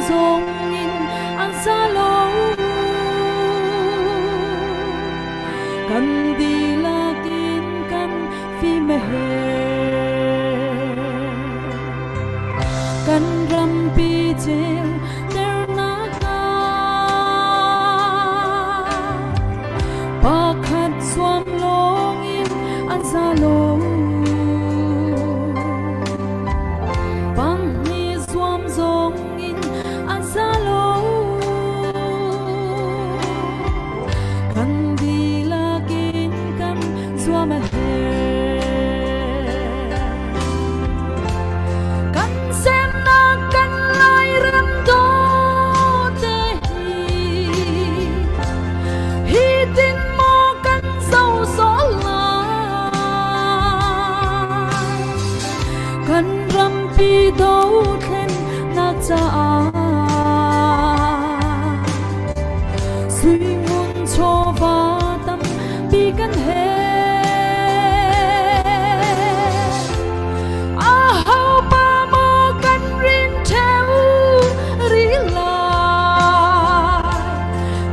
zong in an sa lo. Kan dihlak in kan fim a herh. Kan rampi ceu ternak ah pakhat zuam lawng in an za lo. Pahnih zuam zong in an za lo. Kan dihlak in kan zuam a herh. Kan semnak kan Lairam dawte hi hi tin maw kan zo sawh lai. Kan rampi dothlennak caah Suingun chawva tampi kan herh. Aho pa maw kan rin ṭheu rih lai?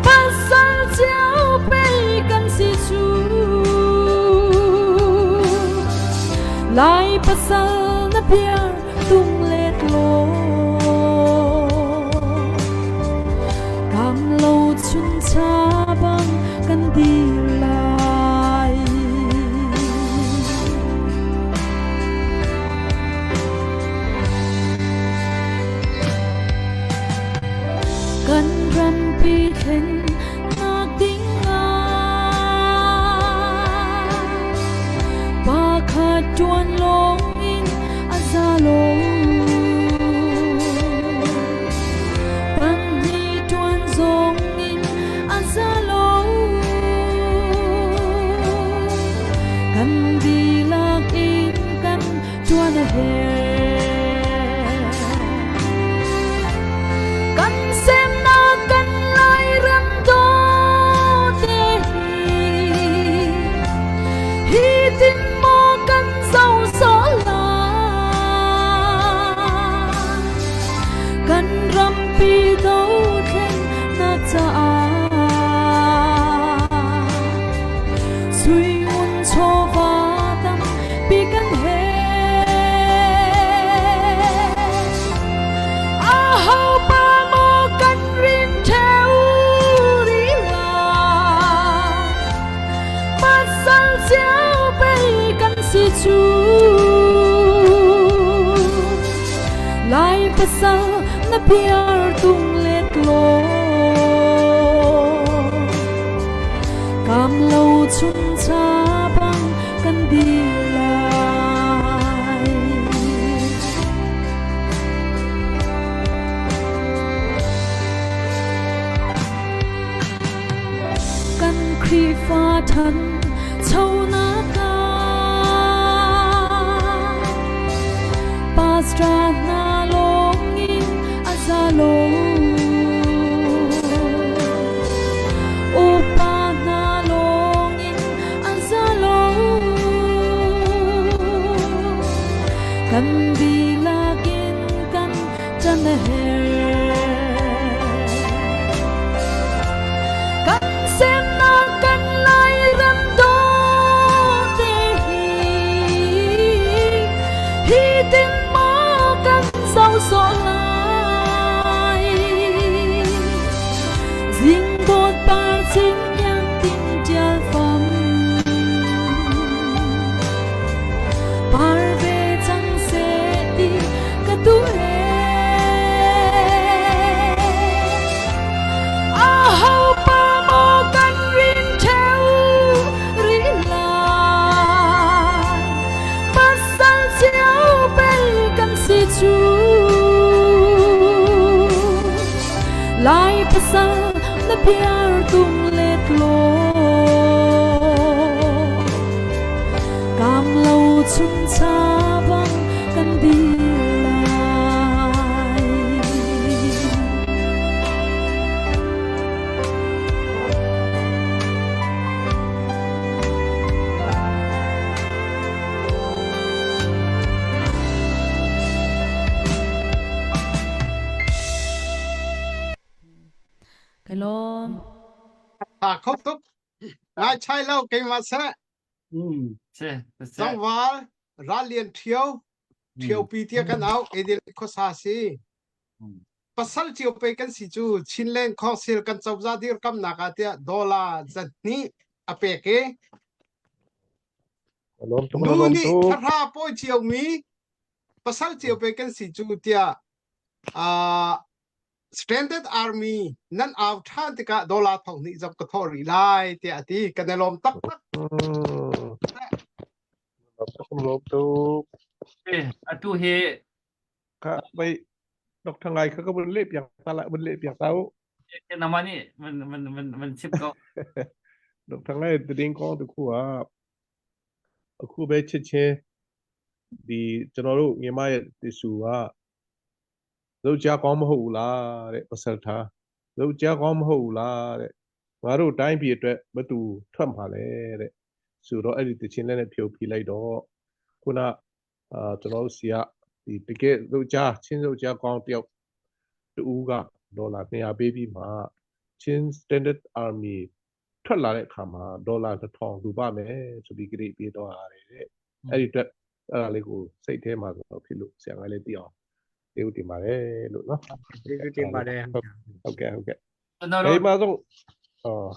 Pasal cio pei kan si cu. Lai pasal na biar tung let law Kam lo chun cha bang kan dir lai. Kan rampi thlen nak ding ah pakhat ṭuan lawng in a za lo. Pahnih ṭuan zong in a za lo. Kan dihlak in kan ṭuan a herh. Kan semnak kan Lairam dawte hi hi tin maw kan zo sawh lai? Kan rampi dothlennak caah suingun chawva tampi kan herh. Aho pa maw kan rin ṭheu rih lai? Pasal cio pei kan si cu. Lai pasal na biar tung let law Kam lo chun cha bang kan dir lai. Kan Khrihfa than chonak ah pastor hna lawng in a za lo. Upa hna lawng in a za lo. Kan dihlak in kan ṭan a herh. Kan semnak kan Lairam dawte hi hi tin maw kan zoh sawh lai? Zingdawt par cing iang tin ṭial fam par ve cang seh ti ka duh ee. Aho pa maw kan rin ṭheu rih lai? Pasal cio pei kan si cu. Lai pasal na biar tung let law Kam lo chung cha bang kan dir lai. Ka lawm. Tha kho tuk. Ngai chai lo keimah seh. Mm, se, se. Tlangval rallian ṭhio, ṭhiopi tiah kan auh, edil khuasa si. Pasal cio pe kan si cu Chinland Council kan cozah dirkamnak ah tiah dollar zahnih a pek i nu nih thahra pawi ciomi pasal cio pe kan si cu tiah uh, Standard Army nan au ṭhan tikah dollar thong hnih zong ka thawh rih lai tiah a ti. Kan i lawm taktak. Lawm tuk. Atu hi Kha vai Dr. Ngai kha ka vun leh piak ta la vun leh piak ta u. Nama nih van van van van chim ko. Dr. Ngai ding kong tu khu a အခုပဲချက်ချင်းဒီကျွန်တော်တို့မြန်မာရဲ့တဆူက ယောက်ျားကောင်းမဟုတ်ဘူးလားတဲ့ပစလထားယောက်ျားကောင်းမဟုတ်ဘူးလားတဲ့ငါတို့တိုင်းပြည်အတွက်ဘသူထွက်မှာလဲတဲ့ဆိုတော့အဲ့ဒီတခြင်းလက်နဲ့ဖြုတ်ဖိလိုက်တော့ခုနအာကျွန်တော်တို့စီကဒီတကယ်ယောက်ျားချင်းယောက်ျားကောင်းတယောက်တူကဒေါ်လာ200ပေးပြီးမှချင်း Standard Army ထွက်လာတဲ့အခါမှာဒေါ်လာ1000လူပါမယ်ဆိုပြီးကြိပေးတော့ရတယ်တဲ့အဲ့ဒီအတွက်အဲ့ဒါလေးကိုစိတ်ထဲမှာဆိုတော့ဖြစ်လို့ဆရာကလည်းသိအောင်ကျေးဇူးတင်ပါတယ်လို့နော် ကျေးဇူးတင်ပါတယ် ဟုတ်ကဲ့ဟုတ်ကဲ့ ကျွန်တော်တို့ ဒီမှာတော့အော်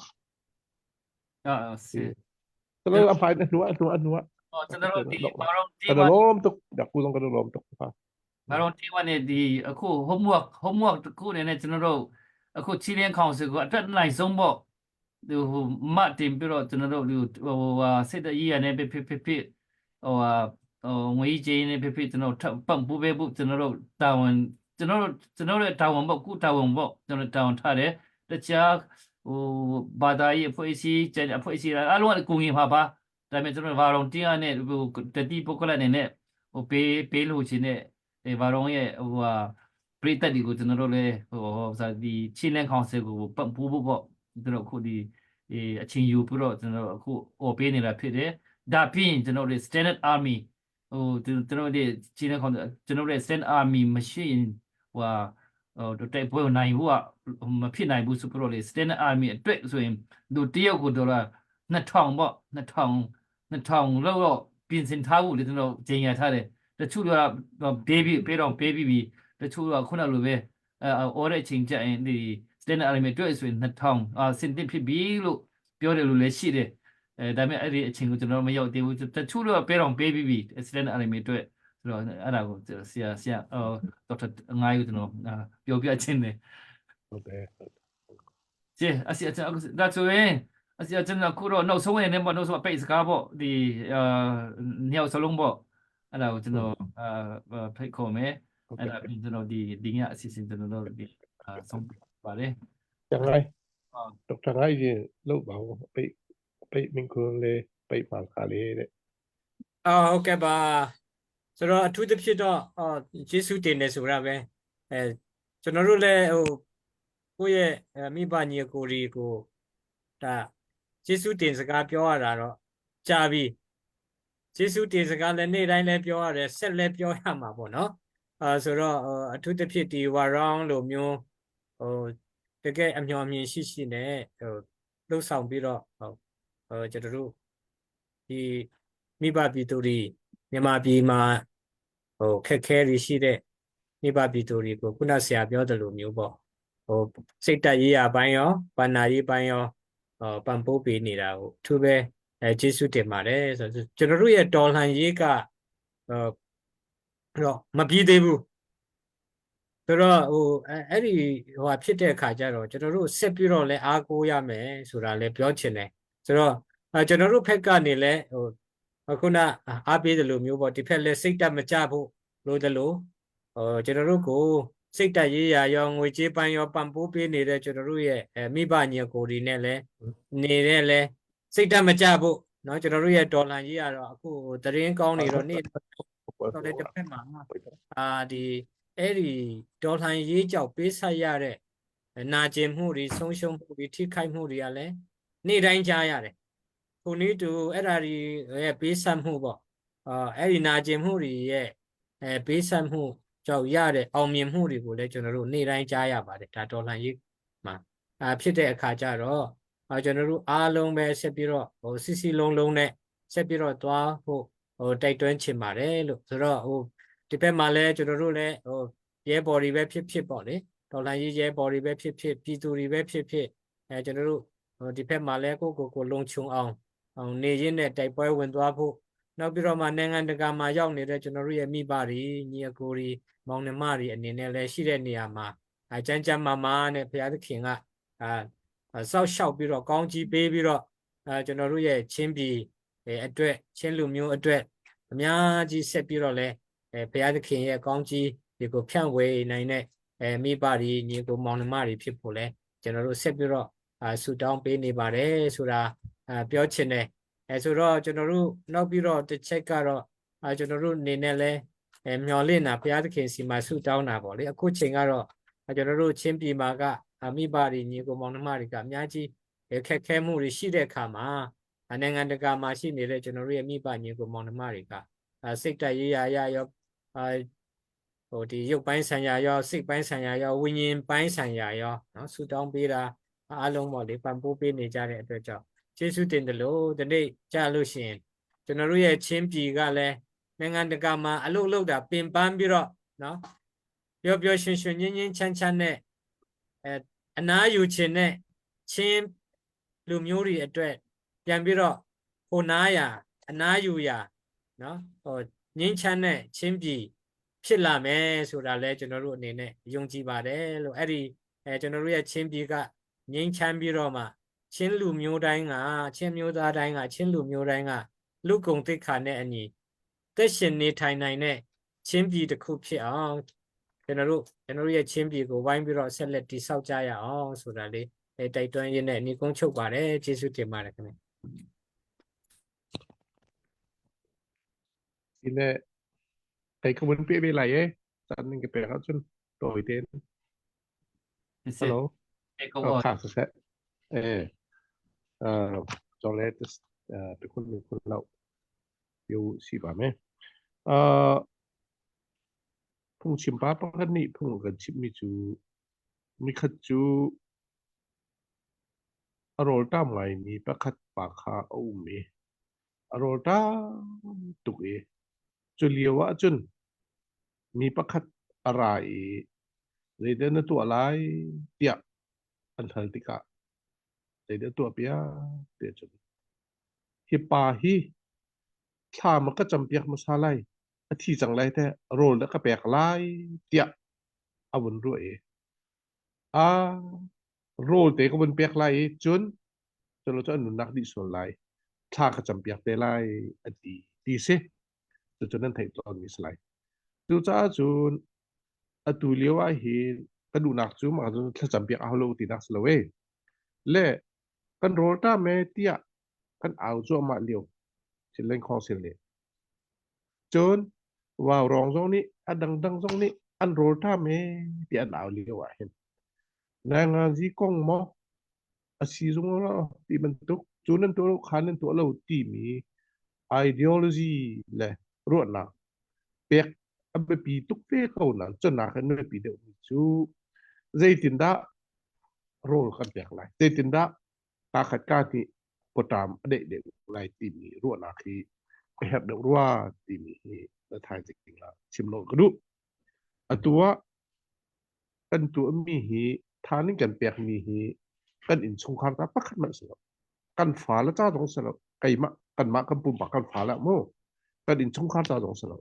အာစီ ကျွန်တော်အဖိုင်နွားနွားနွား အော်ကျွန်တော်တို့ဒီဘာလို့ဒီ ကလုံးတုတ်ဒါကူလုံးကလုံးတုတ်ပါ ဘာလို့ဒီဝနေဒီအခု homework homework တခုအနေနဲ့ကျွန်တော်တို့အခုချီလင်းကောင်စီကိုအတက်နိုင်ဆုံးပေါ့ဒီဟိုမတင်ပြီးတော့ကျွန်တော်တို့ဒီဟိုဟာစိတ်တရေးရနေဖြစ်ဖြစ်ဖြစ်ဖြစ်ဟိုဟာဟိုငွေကြေးနေဖြစ်ဖြစ်ကျွန်တော်ထပ်ပံ့ပိုးပေးဖို့ကျွန်တော်တို့တာဝန်ကျွန်တော်တို့ကျွန်တော်တို့တာဝန်ပေါ့ကုတာဝန်ပေါ့ကျွန်တော်တာဝန်ထားတယ်တခြားဟိုဘာသာရေးအဖွဲ့အစည်းကျန်အဖွဲ့အစည်းအားလုံးကကိုငင်ပါပါဒါပေမဲ့ကျွန်တော်ဘာတော်တင်းရနဲ့ဟိုတတိပုဂ္ဂလအနေနဲ့ဟိုပေးပေးလို့ခြင်းနဲ့ အဲဘာတော်ရဲ့ဟိုဟာပရိသတ်တွေကိုကျွန်တော်တို့လည်းဟိုဟိုဆိုဒီချင်းလန်းကောင်စီကိုပံ့ပိုးဖို့ပေါ့ကျွန်တော်အခုဒီအဲအချင်းယူပြီးတော့ကျွန်တော်တို့အခုအော်ပေးနေတာဖြစ်တယ်ဒါပြီးရင်ကျွန်တော်တို့ Standard Army ဟိုကျွန်တော်တို့ချင်းလန်းကောင်ကျွန်တော်တို့ Standard Army မရှိရင်ဟိုဟာဟိုတိုက်ပွဲနိုင်ဖို့ကမဖြစ်နိုင်ဘူးဆိုပြီးတော့လေ Standard Army အတွက်ဆိုရင်လူတယောက်ကိုဒေါ်လာ2000ပေါ့2000 2000လောက်တော့ပြင်ဆင်ထားဖို့လေကျွန်တော်ကြေညာထားတယ် တချို့ကပေးပြီးပေးတော့ပေးပြီးပြီတချို့ကခုနလိုပဲအဲအော်တဲ့အချိန်ကျရင်ဒီ standard army တွေ့ဆိုရင်2000အာစင်တင်ဖြစ်ပြီလို့ပြောတယ်လို့လည်းရှိတယ်အဲဒါပေမဲ့အဲ့ဒီအချိန်ကိုကျွန်တော်မရောက်သေးဘူးတချို့ကပေးတော့ပေးပြီးပြီ standard army တွေ့ဆိုတော့အဲ့ဒါကိုဆရာဆရာအော်ဒေါက်တာငါးကိုကျွန်တော်ပြောပြခြင်းတယ် ဟုတ်တယ် ကျေအစီအချဒါဆိုရင်အစီအကျွန်တော်ခုတော့နောက်ဆုံးအနေနဲ့ပေါ့နောက်ဆုံးအပိတ်စကားပေါ့ဒီအာညောက်စလုံးပေါ့အဲ့ဒါကိုကျွန်တော်အာဖိတ်ခေါ်မယ်အဲ့ဒါပြီးကျွန်တော်ဒီဒီညအစီအစဉ်ကျွန်တော်တို့ဒီအာဆုံးပါတယ် ကျန်လိုက်ဒေါက်တာငိုင်းရင်လုပ်ပါဦးပိတ်ပိတ်မင်းခွန်းလေးပိတ်ပါခါလေးတဲ့ အော်ဟုတ်ကဲ့ပါဆိုတော့အထူးသဖြင့်တော့အော်ကျေးဇူးတင်တယ်ဆိုတာပဲအဲကျွန်တော်တို့လည်းဟိုကိုယ့်ရဲ့မိဘညီအကိုတွေကိုဒါကျေးဇူးတင်စကားပြောရတာတော့ကြာပြီကျေးဇူးတင်စကားလည်းနေ့တိုင်းလည်းပြောရတယ်ဆက်လည်းပြောရမှာပေါ့နော်အာဆိုတော့အထူးသဖြင့်ဒီဝါရောင်းလိုမျိုးဟိုတကယ်အမျှော်အမြင်ရှိရှိနဲ့ဟိုလှုပ်ဆောင်ပြီးတော့ဟိုဟိုကျွန်တော်တို့ဒီမိဘပြည်သူတွေမြန်မာပြည်မှာဟိုခက်ခဲတွေရှိတဲ့မိဘပြည်သူတွေကိုခုနဆရာပြောသလိုမျိုးပေါ့ဟိုစိတ်တက်ရေးရပိုင်းရောဘာနာရေးပိုင်းရောဟောပံ့ပိုးပေးနေတာကိုအထူးပဲအဲကျေးဇူးတင်ပါတယ်ဆိုတော့ကျွန်တော်တို့ရဲ့တော်လှန်ရေးကဟိုတော့မပြီးသေးဘူးဆိုတော့ဟိုအဲ့ဒီဟိုဟာဖြစ်တဲ့အခါကျတော့ကျွန်တော်တို့ဆက်ပြီးတော့လည်းအားကိုးရမယ်ဆိုတာလည်းပြောချင်တယ်ဆိုတော့အဲကျွန်တော်တို့ဖက်ကနေလည်းဟိုအခုနအားပေးတယ်လို့မျိုးပေါ့ဒီဖက်လည်းစိတ်တက်မကြဖို့လို့တယ်လို့ဟိုကျွန်တော်တို့ကိုစိတ်တက်ရေးရာရောငွေကြေးပိုင်းရောပံ့ပိုးပေးနေတဲ့ကျွန်တော်တို့ရဲ့မိဘညီကိုတွေနဲ့လည်းနေတဲ့လည်းစိတ်တက်မကြဖို့နော်ကျွန်တော်တို့ရဲ့ဒေါ်လာကြီးကတော့အခုသတင်းကောင်းနေတော့နေ့တော့လည်းတစ်ဖက်မှာအာဒီအဲ့ဒီဒေါ်လာရေးကြောက်ပေးဆက်ရတဲ့နာကျင်မှုတွေဆုံးရှုံးမှုတွေထိခိုက်မှုတွေကလည်းနေ့တိုင်းကြားရတယ်ခုနည်းတူအဲ့ဒါတွေရဲ့ပေးဆက်မှုပေါ့အာအဲ့ဒီနာကျင်မှုတွေရဲ့အဲပေးဆက်မှုကြောင့်ရတဲ့အောင်မြင်မှုတွေကိုလည်းကျွန်တော်တို့နေ့တိုင်းကြားရပါတယ်ဒါဒေါ်လာရေးမှာ အာဖြစ်တဲ့အခါကျတော့အာကျွန်တော်တို့အားလုံးပဲဆက်ပြီးတော့ဟိုစီစီလုံးလုံးနဲ့ဆက်ပြီးတော့သွားဖို့ဟိုတိုက်တွန်းချင်ပါတယ်လို့ဆိုတော့ဟိုဒီဘက်မှာလည်းကျွန်တော်တို့လည်းဟိုရဲဘော်တွေပဲဖြစ်ဖြစ်ပေါ့လေဒေါ်လာရေးရဲဘော်တွေပဲဖြစ်ဖြစ်ပြည်သူတွေပဲဖြစ်ဖြစ်အဲကျွန်တော်တို့ဟိုဒီဘက်မှာလည်းကိုယ့်ကိုယ်ကိုလုံခြုံအောင်အောင်နေရင်းနဲ့တိုက်ပွဲဝင်သွားဖို့နောက်ပြီးတော့မှနိုင်ငံတကာမှာရောက်နေတဲ့ကျွန်တော်တို့ရဲ့မိဘတွေညီအကိုတွေမောင်နှမတွေအနေနဲ့လည်းရှိတဲ့နေရာမှာအကြမ်းကြမ်းမာမာနဲ့ဘုရားသခင်ကအာစောက်ရှောက်ပြီးတော့ကောင်းကြီးပေးပြီးတော့အဲကျွန်တော်တို့ရဲ့ချင်းပြည်အတွက်ချင်းလူမျိုးအတွက်အများကြီးဆက်ပြီးတော့လဲအဲဘုရားသခင်ရဲ့ကောင်းကြီးဒီကိုဖြန့်ဝေနိုင်တဲ့အဲမိဘတွေညီကိုမောင်နှမတွေဖြစ်ဖို့လဲကျွန်တော်တို့ဆက်ပြီးတော့အာဆုတောင်းပေးနေပါတယ်ဆိုတာအာပြောချင်တယ်အဲဆိုတော့ကျွန်တော်တို့နောက်ပြီးတော့တစ်ချက်ကတော့အာကျွန်တော်တို့အနေနဲ့လဲအဲမျော်လင့်တာဘုရားသခင်စီမှာဆုတောင်းတာပေါ့လေအခုချိန်ကတော့ကျွန်တော်တို့ချင်းပြည်မှာကအမိဘတွေညီကိုမောင်နှမတွေကအများကြီးခက်ခဲမှုတွေရှိတဲ့အခါမှာနိုင်ငံတကာမှာရှိနေတဲ့ကျွန်တော်တို့ရဲ့မိဘညီကိုမောင်နှမတွေကစိတ်တက်ရေးရာရရောအာဟိုဒီရုပ်ပိုင်းဆိုင်ရာရောစိတ်ပိုင်းဆိုင်ရာရောဝိညာဉ်ပိုင်းဆိုင်ရာရောနော်ဆုတောင်းပေးတာအားလုံးပေါ့လေပံ့ပိုးပေးနေကြတဲ့အတွက်ကြောင့်ကျေးဇူးတင်တယ်လို့ဒီနေ့ကြားလို့ရှိရင်ကျွန်တော်တို့ရဲ့ချင်းပြည်ကလည်းနိုင်ငံတကာမှာအလုတ်လုတ်တာပင်ပန်းပြီးတော့နော်ပျော်ပျော်ရွှင်ရွှင်ငင်းငင်းချမ်းချမ်းနဲ့အဲအနာယူခြင်းနဲ့ချင်းလူမျိုးတွေအတွက်ပြန်ပြီးတော့ဟိုနာရအနာယူရနော်ဟိုငင်းချမ်းတဲ့ချင်းပြည်ဖြစ်လာမယ်ဆိုတာလဲကျွန်တော်တို့အနေနဲ့ယုံကြည်ပါတယ်လို့အဲ့ဒီအဲကျွန်တော်တို့ရဲ့ချင်းပြည်ကငင်းချမ်းပြီးတော့မှချင်းလူမျိုးတိုင်းကချင်းမျိုးသားတိုင်းကချင်းလူမျိုးတိုင်းကလူကုံတိခါနဲ့အညီသက်ရှင်နေထိုင်နိုင်တဲ့ချင်းပြည်တစ်ခုဖြစ်အောင်ကျွန်တော်တို့ကျွန်တော်တို့ရဲ့ချင်းပြည်ကိုဝိုင်းပြီးတော့ဆက်လက်တည်ဆောက်ကြရအောင်ဆိုတာလေးအဲတိုက်တွန်းရင်းနဲ့ညီကုန်းချုပ်ပါတယ်ကျေးဇူးတင်ပါတယ်ခင်ဗျ ဒီလေkai ka vun pe be lai e chan ning ke pe ha chun toi ten hello ကို အော်ခါဆက်အဲအာကျော်လဲတခုခုလောက်ပြောရှိပါမယ်အာဖုန်ချင်ပါပကနိဖုန်ကချိမီချူမိခချူအရောတာမိုင်မီပခတ်ပါခါအုံမီအရောတာတုကေချူလီဝအချွန်းmi pakhat a ra i zeidah na tuah lai tiah an hal tikah zeidah tuah piak tiah cun hi pa hi thla ma ka campiak hmasa lai a thi cang lai teh rawl dah ka pek lai tiah a vun ruah i a rawl te ka vun pek lai i cun culo cu an nunnak dih sual lai thla ka campiak te lai a ti ti si cucu nan theih tawnmi si lai. Cucaah cun atu lio ah hin ka duhnak cu mah cu thlacam piak a hau lo tinak si lo e. Le kan rawlṭam e tiah kan au cuahmah lio Chinland Council nih. Cun Vau Rong zong nih a dangdang zong nih an rawlṭam e tiah an au lio ah hin Nainganzi kong maw a si zung lo ti bantuk cu nan tuah lo kha nan tuah lo timi ideology le ruahnak pek a biapi tuk ve ko nain cunak in biapi deuhmi cu zeitindah rawl kan pek lai zeitindah kaa khat kaa hnih pawṭam a deih deuh lai timi ruahnak hi a herh deuh rua timi hi na thaizing ah chim lo ka duh. Atu ah kan tuahmi hi tha ning kan pekmi hi kan innchungkhar ta pakhat hmanh si lo. Kan fale ca zong si lo. Keimah kanmah kan pumpak kan fale mu kan innchungkhar ca zong si lo.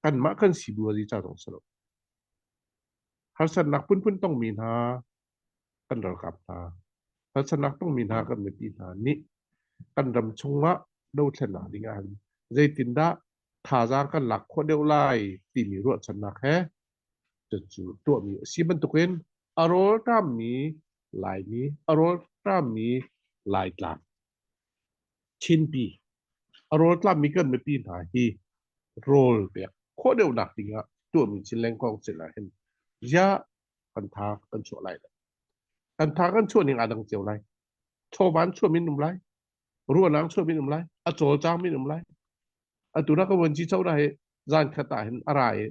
Kanmah kan sibuazi ca zong si lo. Harsatnak phunphun tongmi hna kan ralkap hna harsatnak tongmi hna kan mipi hna nih kan ram chungah dothlennak ding ah zeitindah thazaang kan lak khawh deuh lai timi ruahchannak he cucu tuahmi a si bantukin a rawlṭammi Laimi, a rawlṭammi Laitlang, Chinpi, a rawlṭammi kan mipi hna hi rawl pek khawh deuhnak dingah tuahmi chin lengkong cil ah hin ziah kan tha kan chuah lai lo. Kan tha kan chuah ning aa dang cio lai. Chawvan chuah min um lai. Ruahnak chuah min um lai. A cawlcang min um lai. Atu na ka vuanci cho na hi zan khat ah hin a ra i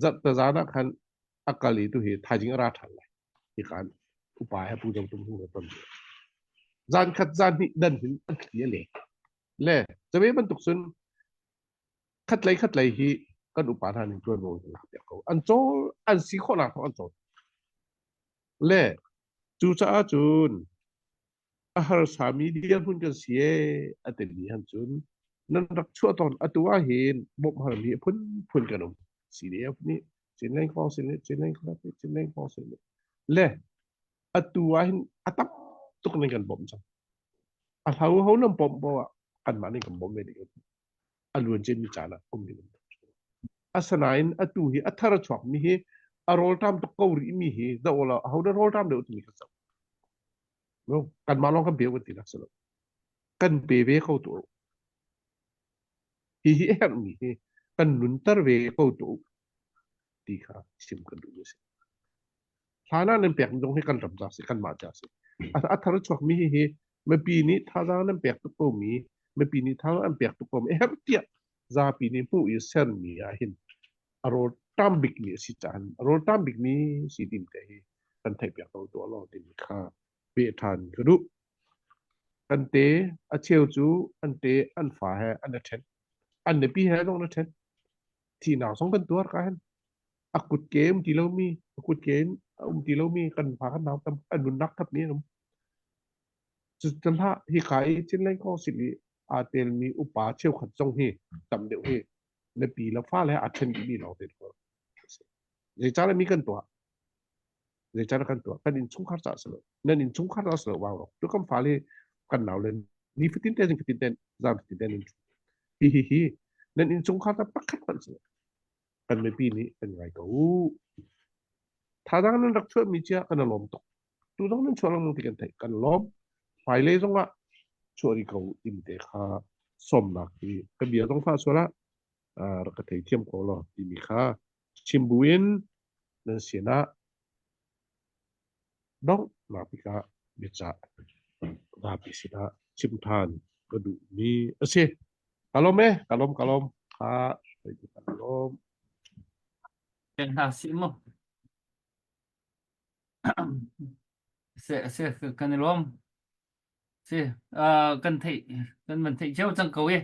zarhte zan ah khan a kal i tu hi thaizing a ra ṭhan lai. Hi kan. Upa he Pu Zo Tum Hung he ton. Zan khat zan hnih dan hin an thli a lek. Le cabe bantuk cun khatlei khatlei hi kan upa hna nih ṭuanvo an lak piak ko. An cawl an si khawhnak thawng an cawl. Le cucaah cun a harsami dirhmun kan si ee a timi han cun nan rak chuah tawn atu ah hin bawmh harmi a phunphun kan um. CDF nih Chinland Council nih Chinland Club nih Chinland Council nih le atu ah hin a tam tuk ning kan bawmh cang. A hlo ho nan bawmh poah ah kanmah nih kan bawmh ve ding a luan ciami caan ah um ding Asinain atu hi a thar a chuakmi hi a rawlṭam tuk ko rihmi hi zoh law aho dah rawlṭam deuh timi ka zoh. No, kanmah lawng kan pe kan ti nak si lo. Kan pe ve ko tu. Hi hi a herhmi hi kan nunter ve ko tu ti kha chim kan duh mi a si. Hlan ah nan pek mi zong hi kan ram ca si, kanmah ca si. A thar a chuakmi hi hi mipi nih thazaang nan pek tuk ko mi, mipi nih thazaang an pek tuk ko mi herh tiah zapi nih hmuh i sermi ah hin a rawl tam bikmi a si caah a rawl tam bikmi si tim te hi kan theih piak ko tuah law timi kha peh ṭhan ka duh. Kan te a cheu cu an te an fa he an i ṭhen. An nupi he zong an i ṭhen. Thihnak zong kan tuar ka hin. A kutke um ti lomi, a kutke in a um ti lomi kan fa kan nau tam an nunnak thap mi an um. Cu hlah hika i Chinland Council i aa telmi upa cheukhat zong hi tam deuh hi nupi le fale aa ṭhen dihmi lawng te Zeicahtiah mi kan tuah? Zeicahtiah kan tuah? Kan innchungkhar caah si lo. Nan innchungkhar caah si lo wow. Tu kan fale kan nau le ni fatin te zing fatin te zan fatin te nan ṭhu. Hi hi hi nan innchungkhar ta pakhat hmanh si lo. Kan mipi nih kan ngai ko. Thazaang nan rak chuahmi cia kan i lawm tuk. Tu zong nan chuah lengmang ti kan theih. Kan lawm. Hmailei zong ah chuah rih ko timi te kha sawmnak hi ka bia zong fa sual ah rak ka theithiam ko law timi kha chim buin nan sinah donghnak bik ah biacah zapi sinah chim ṭhan ka duhmi a si. Ka lawm e, ka lawm, ka lawm. Kha, ka lawm. Pek hna sih mu. Se se kan i lawm. Si kan theih kan van theih cio cang ko i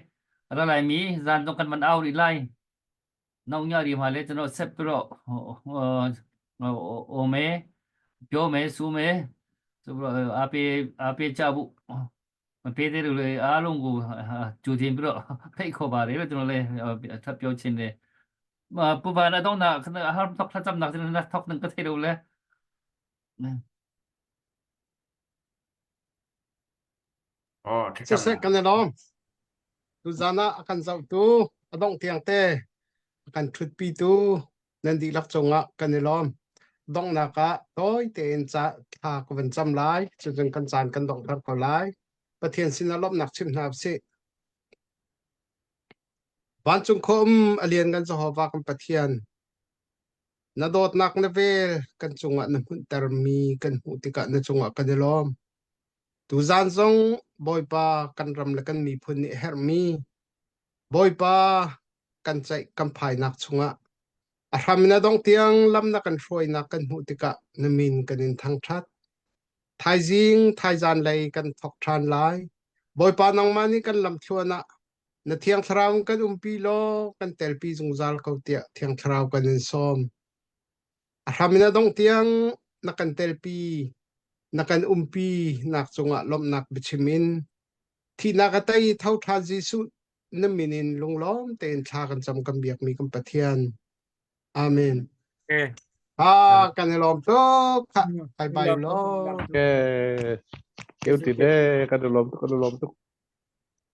ra lai mi zan zong kan van au rih lai. No nya ri ma le chano sep pro o me pyo me su me su pro ape ape cha bu ma pe de le a long gu chu thin pro thei kho ba re chano le thap pyo chin le ma pu ba na dong na har thok thacham nak na thok nang ka thei lo le Oh, thlacam Siseh kan i lawm. Tuzan ah a kan zohtu, a dongh tiang te a kan ṭhutpitu nan dihlak cungah kan i lawm. Donghnak ah tawi tein ca thla ka van cam lai. Cucun kan caan kan donghter ko lai. Pathian sinah lawmhnak chim hna usih. Vancung khua um a lianngan Jehovah kan Pathian, Na dawtnak na vel kan cungah na hmunhtermi kan hmuh tikah na cungah kan i lawm. Tuzaan zong Bawipa kan ram le kan miphun nih a herhmi Bawipa kan ceih kan phainak chungah a hram in a dongh tiang lam na kan hruainak kan hmuh tikah na min kan in thangṭhat. Thaizing thaizan lei kan thawk ṭhan lai. Bawipa nangmah nih kan lamthluan ah Na Thiang Thlarau in kan umpi law kan telpi zungzal ko tiah Thiang Thlarau kan in sawm. A hram in a dongh tiang na kan telpi, na kan umpi nak cungah lawmhnak biachim in thihnak a tei tho ṭhan Jesuh na min in lunglawm tein thla kan cam kan biakmi kan Pathian. Amen. Okay. Ah, kan i lawm tuk. Bye bye law. Okay. Keu ti de kan i lawm tuk kan i lawm tuk.